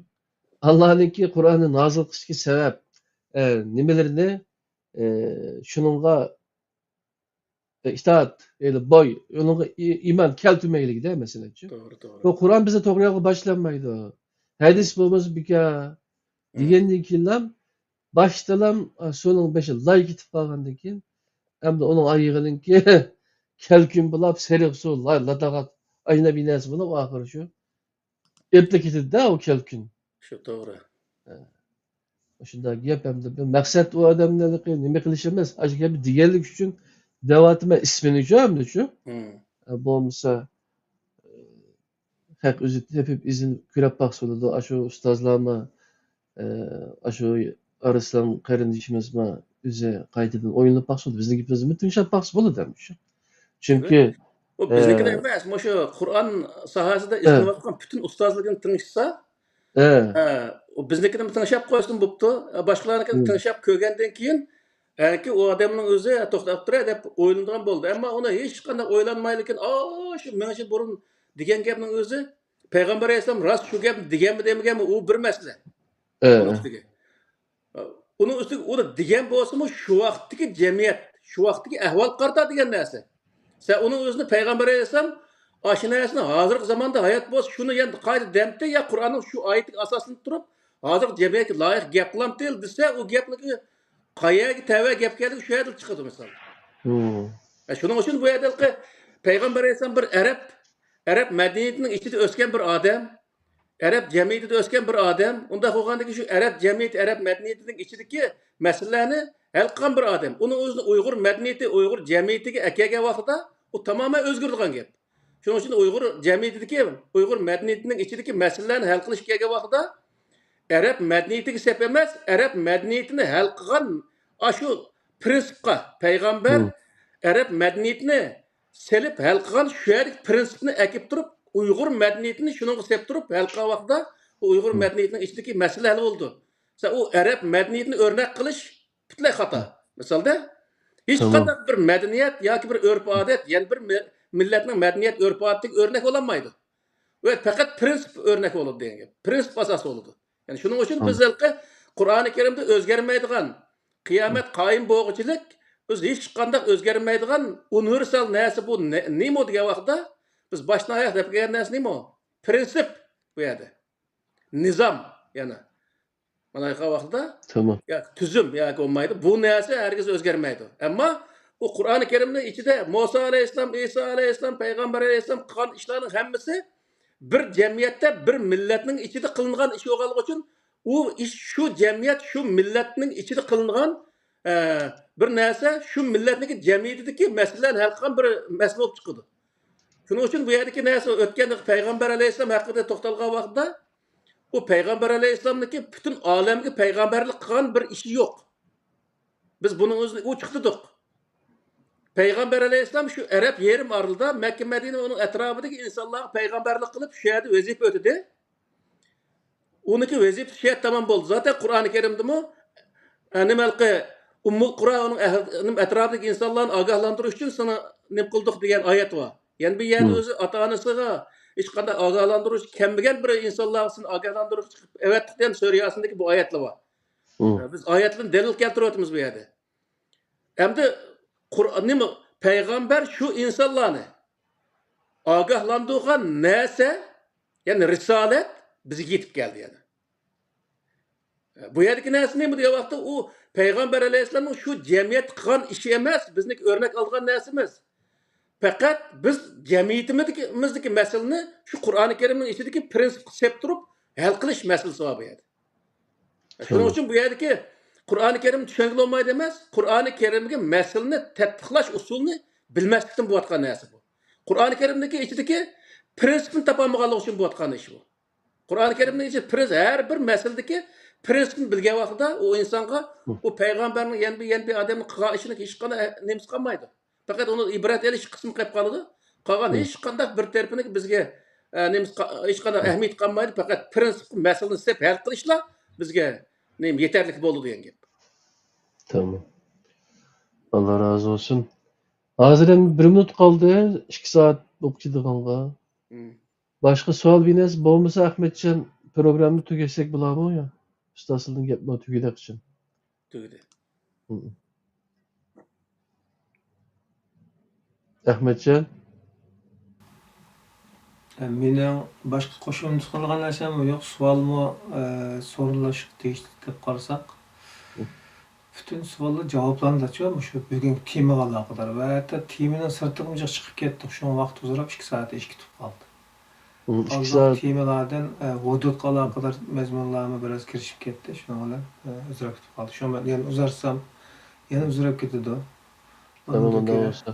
ئاللانىڭكى قۇرئاننى نازىل قىلىشتىكى سەۋەب، ئە، نېمىلىرىنى، ئە، شۇنىڭغا ئىتائەت، يەنى بوي، ئۇنىڭغا ئى-، ئىمان كەلتۈرمەيلىكىدە مەسىلەنچۇ. توغرا، توغرا. بۇ قۇرئان بىزنى توغرا يولغا باشلىمايدۇ. ھەدىس بولمىسا بىكار. دېگەندىن كېيىنلا باشتىلا سۇنىڭ بېشى لاي كېتىپ قالغاندىن كېيىن، ئەمدى ئۇنىڭ ئايىغىنىڭكى كەلكۈن بولاپ، سېرىق سۇ، لاي، لاتاغات، ئاينە بىنەسى بولۇپ، ئاخىرى شۇ ئېلىپلا كېتىدۇ-دە ئۇ كەلكۈن. شۇ توغرا. ھە. شۇنداق گەپ ئەمدى بىر مەقسەت ئۇ ئادەمنى نېمە قىلىش ئەمەس. ئاشۇ گەپنى دېگەنلىك ئۈچۈن دەۋاتىمەن ئىسمىنىچۇ ئەمدىچۇ. ھە، بولمىسا، خەق ئۆزى تېپىپ ئىزدىنىپ كۆرۈپ باقسا بولىدۇ. ئاشۇ ئۇستازلارمۇ، ئە، ئاشۇ ئارسلان قېرىندىشىمىزمۇ ئۆزى قايتىدىن ئويلىنىپ باقسا بولىدۇ. بىزنىڭ گېپىمىزنى تىڭشاپ باقسا بولىدۇ ئەمدىچۇ. چۈنكى، ئۇ بىزنىڭكىلا ئە، ئەمەس، مۇشۇ قۇرئان ساھەسىدە ئە. ئىزدىنىۋاتقان پۈتۈن ئۇستازلىرىنى تىڭشىسا، ئە. ئە، ئۇ بىزنىڭكىنى تىڭشاپ قويسىمۇ بوپتۇ. ئە، باشقىلارنىڭكىنى ھىم. تىڭشاپ كۆرگەندىن كېيىن، ئەنكى ئۇ ئادەمنىڭ ئۆزى توختاپ تۇرە دەپ ئويلىنىدىغان بولدى. ئەمما ئۇنى ھېچقانداق ئويلانمايلا، ئا، شۇ مىڭ يىل بۇرۇن دېگەن گەپنىڭ ئۆزى پەيغەمبەر ئەلەيھىسسالام راست شۇ گەپنى دېگەنمۇ دېمىگەنمۇ، ئۇ بىر مەسىلە. ئە. ئۇنىڭ ئۈستىگە. ئۇنىڭ ئۈستىگە ئۇنى دېگەن بولسىمۇ، شۇ ۋاقىتتىكى جەمئىيەت، شۇ ۋاقىتتىكى ئەھۋالغا قارىتا دېگەن نەرسە. سەن ئۇنىڭ ئۆزىنى پەيغەمبەر ئەلەيھىسسالام ئاشۇ نەرسىنى ھازىرقى زاماندا ھايات بولسا، شۇنى يەنە قايتا دەمتى يا قۇرئاننىڭ شۇ ئايىتىگە ئاساسلىنىپ تۇرۇپ، ھازىرقى جەمئىيەتكە لايىق گەپ قىلامتى دېسە، ئۇ گەپنىڭكى قايەرگە تەۋە گەپ كەلدى، شۇ يەردىن چىقىدۇ مىسال. مم. ھە، شۇنىڭ ئۈچۈن بۇ يەردە پەيغەمبەر ئەلەيھىسسالام بىر ئەرەب، ئەرەب مەدەنىيىتىنىڭ ئىچىدە ئۆسكەن بىر ئادەم، ئەرەب جەمئىيىتىدە ئۆسكەن بىر ئادەم، ئۇنداق بولغاندىكىن شۇ ئەرەب جەمئىيىتى، ئەرەب مەدەنىيىتىنىڭ ئىچىدىكى مەسىلىلەرنى ھەل قىلغان بىر ئادەم. ئۇنىڭ ئۆزىنى ئۇيغۇر مەدەنىيىتى، ئۇيغۇر جەمئىيىتىگە ئەكەلگەن ۋاقتىدا ئۇ تامامەن ئۆزگىرىدىغان گەپ. شۇنىڭ ئۈچۈن ئۇيغۇر جەمئىيىتىدىكى، ئۇيغۇر مەدەنىيىتىنىڭ ئىچىدىكى مەسىلىلەرنى ھەل قىلىشقا كەلگەن ۋاقتىدا ئەرەب مەدەنىيىتىگە سەپ ئەمەس، ئەرەب مەدەنىيىتىنى ھەل قىلغان ئاشۇ پرىنسىپقا، پەيغەمبەر مم. ئەرەب مەدەنىيىتىنى سېلىپ ھەل قىلغان شۇ يەردىكى پرىنسىپنى ئەكىپ تۇرۇپ، ئۇيغۇر مەدەنىيىتىنى شۇنىڭغا سېلىپ تۇرۇپ ھەل قىلغان ۋاقتىدا، بۇ ئۇيغۇر مم. مەدەنىيىتىنىڭ ئىچىدىكى مەسىلە ھەل بولىدۇ. مەسىلەن، ئۇ ئەرەب مەدەنىيىتىنى ئۆرنەك قىلىش پۈتۈنلەي خاتا. مىسالدا، ھېچقانداق بىر مەدەنىيەت ياكى بىر ئۆرپ-ئادەت يەنە بىر مە-، مىللەتنىڭ مەدەنىيەت ئۆرپ-ئادىتىگە ئۆرنەك بولالمايدۇ. ئۇ پەقەت پرىنسىپ ئۆرنەك بولىدۇ دېگەن گەپ. پرىنسىپ ئاساس بولىدۇ. يەنى شۇنىڭ ئۈچۈن بىز ھېلىقى قۇرئانى كەرىمدە ئۆزگەرمەيدىغان، قىيامەت قايىم بولغۇچىلىك بىز ھېچقانداق ئۆزگەرمەيدىغان ئۇنىۋېرسال نەرسە بۇ نېمە دېگەن ۋاقىتتا، بىز باشتىن ئاياق دەپ كەلگەن نەرسە نېمە؟ پرىنسىپ بۇ يەردە. نىزام يەنە. مانا ۋاقتىدا تامام. يا، تۈزۈم ياكى بولمايدۇ. بۇ نەرسە ھەرگىز ئۆزگەرمەيدۇ. ئەمما ئۇ قۇرئانى كەرىمنىڭ ئىچىدە مۇسا ئەلەيھىسسالام، ئىسا ئەلەيھىسسالام، پەيغەمبەر ئەلەيھىسسالام قىلغان ئىشلارنىڭ ھەممىسى بىر جەمئىيەتتە، بىر مىللەتنىڭ ئىچىدە قىلىنغان ئىش بولغانلىقى ئۈچۈن، ئۇ ئىش شۇ جەمئىيەت، شۇ مىللەتنىڭ ئىچىدە قىلىنغان، ئە، بىر نەرسە شۇ مىللەتنىڭكى جەمئىيىتىدىكى مەسىلىلەرنى ھەل قىلغان بىر مەسىلە بولۇپ چىقىدۇ. شۇنىڭ ئۈچۈن بۇ يەردىكى نەرسە ئۆتكەن پەيغەمبەر ئەلەيھىسسالام ھەققىدە توختالغان ۋاقىتتا، ئۇ پەيغەمبەر ئەلەيھىسسالامنىڭكى پۈتۈن ئالەمگە پەيغەمبەرلىك قىلغان بىر ئىشى يوق. بىز بۇنىڭ ئۆزىنى ئوچۇقلىدۇق. پەيغەمبەر ئەلەيھىسسالام شۇ ئەرەب يېرىم ئارىلىدا مەككە مەدىنە ئۇنىڭ ئەتراپىدىكى ئىنسانلارغا پەيغەمبەرلىك قىلىپ، شۇ يەردە ۋەزىپە ئۆتىدى. ئۇنىڭكى ۋەزىپىسى شۇ يەردە تامام بولدى. زاتەن قۇرئانى كەرىمدىمۇ، ئە، نېمە ھېلىقى ئۇممۇل قۇرا ئۇنىڭ ئەھ-، نېمە ئەتراپىدىكى ئىنسانلارنى ئاگاھلاندۇرۇش ئۈچۈن سېنى نېمە قىلدۇق دېگەن ئايەت بار. يەنە بىر يەردە ئۆزى ئاتا-ئانىسىغا ھېچقانداق ئاگاھلاندۇرۇش كەلمىگەن بىر ئىنسانلارغا سېنى ئاگاھلاندۇرۇش قىلىپ ئەۋەتتۇق دېگەن سۈرە ياسىندىكى بۇ ئايەتلەر بار. بىز ئايەتلەرنى دەلىل كەلتۈرۈۋاتىمىز بۇ يەردە. ئەمدى قۇرئان نېمە؟ پەيغەمبەر شۇ ئىنسانلارنى ئاگاھلاندۇرغان نەرسە، يەنى رىسالەت بىزگە يېتىپ كەلدى يەنە. بۇ يەردىكى نەرسە نېمە دېگەن ۋاقىتتا، ئۇ پەيغەمبەر ئەلەيھىسسالامنىڭ شۇ جەمئىيەت قىلغان ئىشى ئەمەس، بىزنىڭكى ئۆرنەك ئالغان نەرسىمىز. پەقەت بىز جەمئىيىتىمىزدىكى، مىزدىكى مەسىلىنى شۇ قۇرئانى كەرىمنىڭ ئىچىدىكى پرىنسىپقا سېلىپ تۇرۇپ ھەل قىلىش مەسىلىسى بار بۇ يەردە. شۇنىڭ ئۈچۈن بۇ يەردىكى قۇرئانى كەرىمنى چۈشەنگىلى بولمايدۇ ئەمەس، قۇرئانى كەرىمگە مەسىلىنى تەتبىقلاش ئۇسۇلىنى بىلمەسلىكتىن بولۇۋاتقان نەرسە بۇ. قۇرئانى كەرىمدىكى ئىچىدىكى پرىنسىپنى تاپالمىغانلىقى ئۈچۈن بولۇۋاتقان ئىش بۇ. قۇرئانى كەرىمنىڭ ئىچىدە پرىنس-، ھەر بىر مەسىلىدىكى پرىنسىپنى بىلگەن ۋاقتىدا ئۇ ئىنسانغا ئۇ پەيغەمبەرنىڭ يەنە بىر، يەنە بىر ئادەمنىڭ قىلغان ئىشىنىڭ ھېچقانداق نېمىسى قالمايدۇ. پەقەت ئۇنىڭ ئىبرەت ئېلىش قىسمى قېلىپ قالىدۇ. قالغان ھېچقانداق بىر تەرىپىنىڭ بىزگە، ئە، نېمىسى قا-، ھېچقانداق ئەھمىيىتى قالمايدۇ. پەقەت پرىنسىپ مەسىلىنى سېپ ھەل قىلىشلا بىزگە نېمە يېتەرلىك بولىدۇ دېگەن گەپ. تامام. ئاللا رازى بولسۇن. ھازىر ئەمدى بىر مىنۇت قالدى، ئىككى سائەت بولۇپ كېتىدىغانغا. مم. باشقا سوئال بىنەسى بولمىسا، ئەخمەتجان، پروگراممىنى تۈگەتسەك بولارمۇ يا؟ ئۇستازلىرىنىڭ گەپلىرى تۈگىدى قىچان. تۈگىدى. مم. ئەخمەتجان. ئە، مېنىڭ باشقا قوشۇمچە قىلغان نەرسەم يوق. سوئالمۇ، ئە، سورۇنلاشقا تېگىشلىك دەپ قارىساق، مم. پۈتۈن سوئاللار جاۋابلاندىچۇ، مۇشۇ بۈگۈنكى تېمىغا ئالاقىدار ۋە ھەتتا تېمىنىڭ سىرتىغىمۇ جىق چىقىپ كەتتۇق. شۇڭا ۋاقىت ئۇزىراپ ئىككى سائەت ئېشىپ كېتىپ قالدى. مم، ئىككى سائەت. تېمىلاردىن، ئە، ھودۇدقا ئالاقىدار مەزمۇنلارمۇ بىراز كىرىشىپ كەتتى. شۇنىڭ بىلەن، ئە، ئۇزىراپ كېتىپ قالدى. شۇڭا مەن يەنە ئۇزارتسام، يەنە ئۇزىراپ كېتىدۇ. تامام، ئۇنداق بولسا.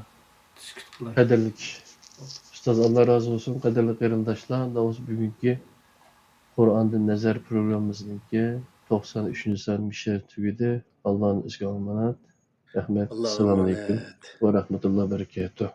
سۈكۈت قىلاي. قەدىرلىك ئۇستاز، ئاللا رازى بولسۇن. قەدىرلىك قېرىنداشلار، مۇنداق بولسا بۈگۈنكى قۇرئاندىن نەزەر پروگراممىمىزنىڭكى توقسان ئۈچىنچى سان مۇشۇ يەردە تۈگىدى. ئاللانىڭ ئۆزىگە ئامانەت. رەھمەت. ئاللاغا ئەسسالامۇئەلەيكۇم ئامانەت. ۋە رەھمەتۇللا ۋە بەرىكاتۇھ.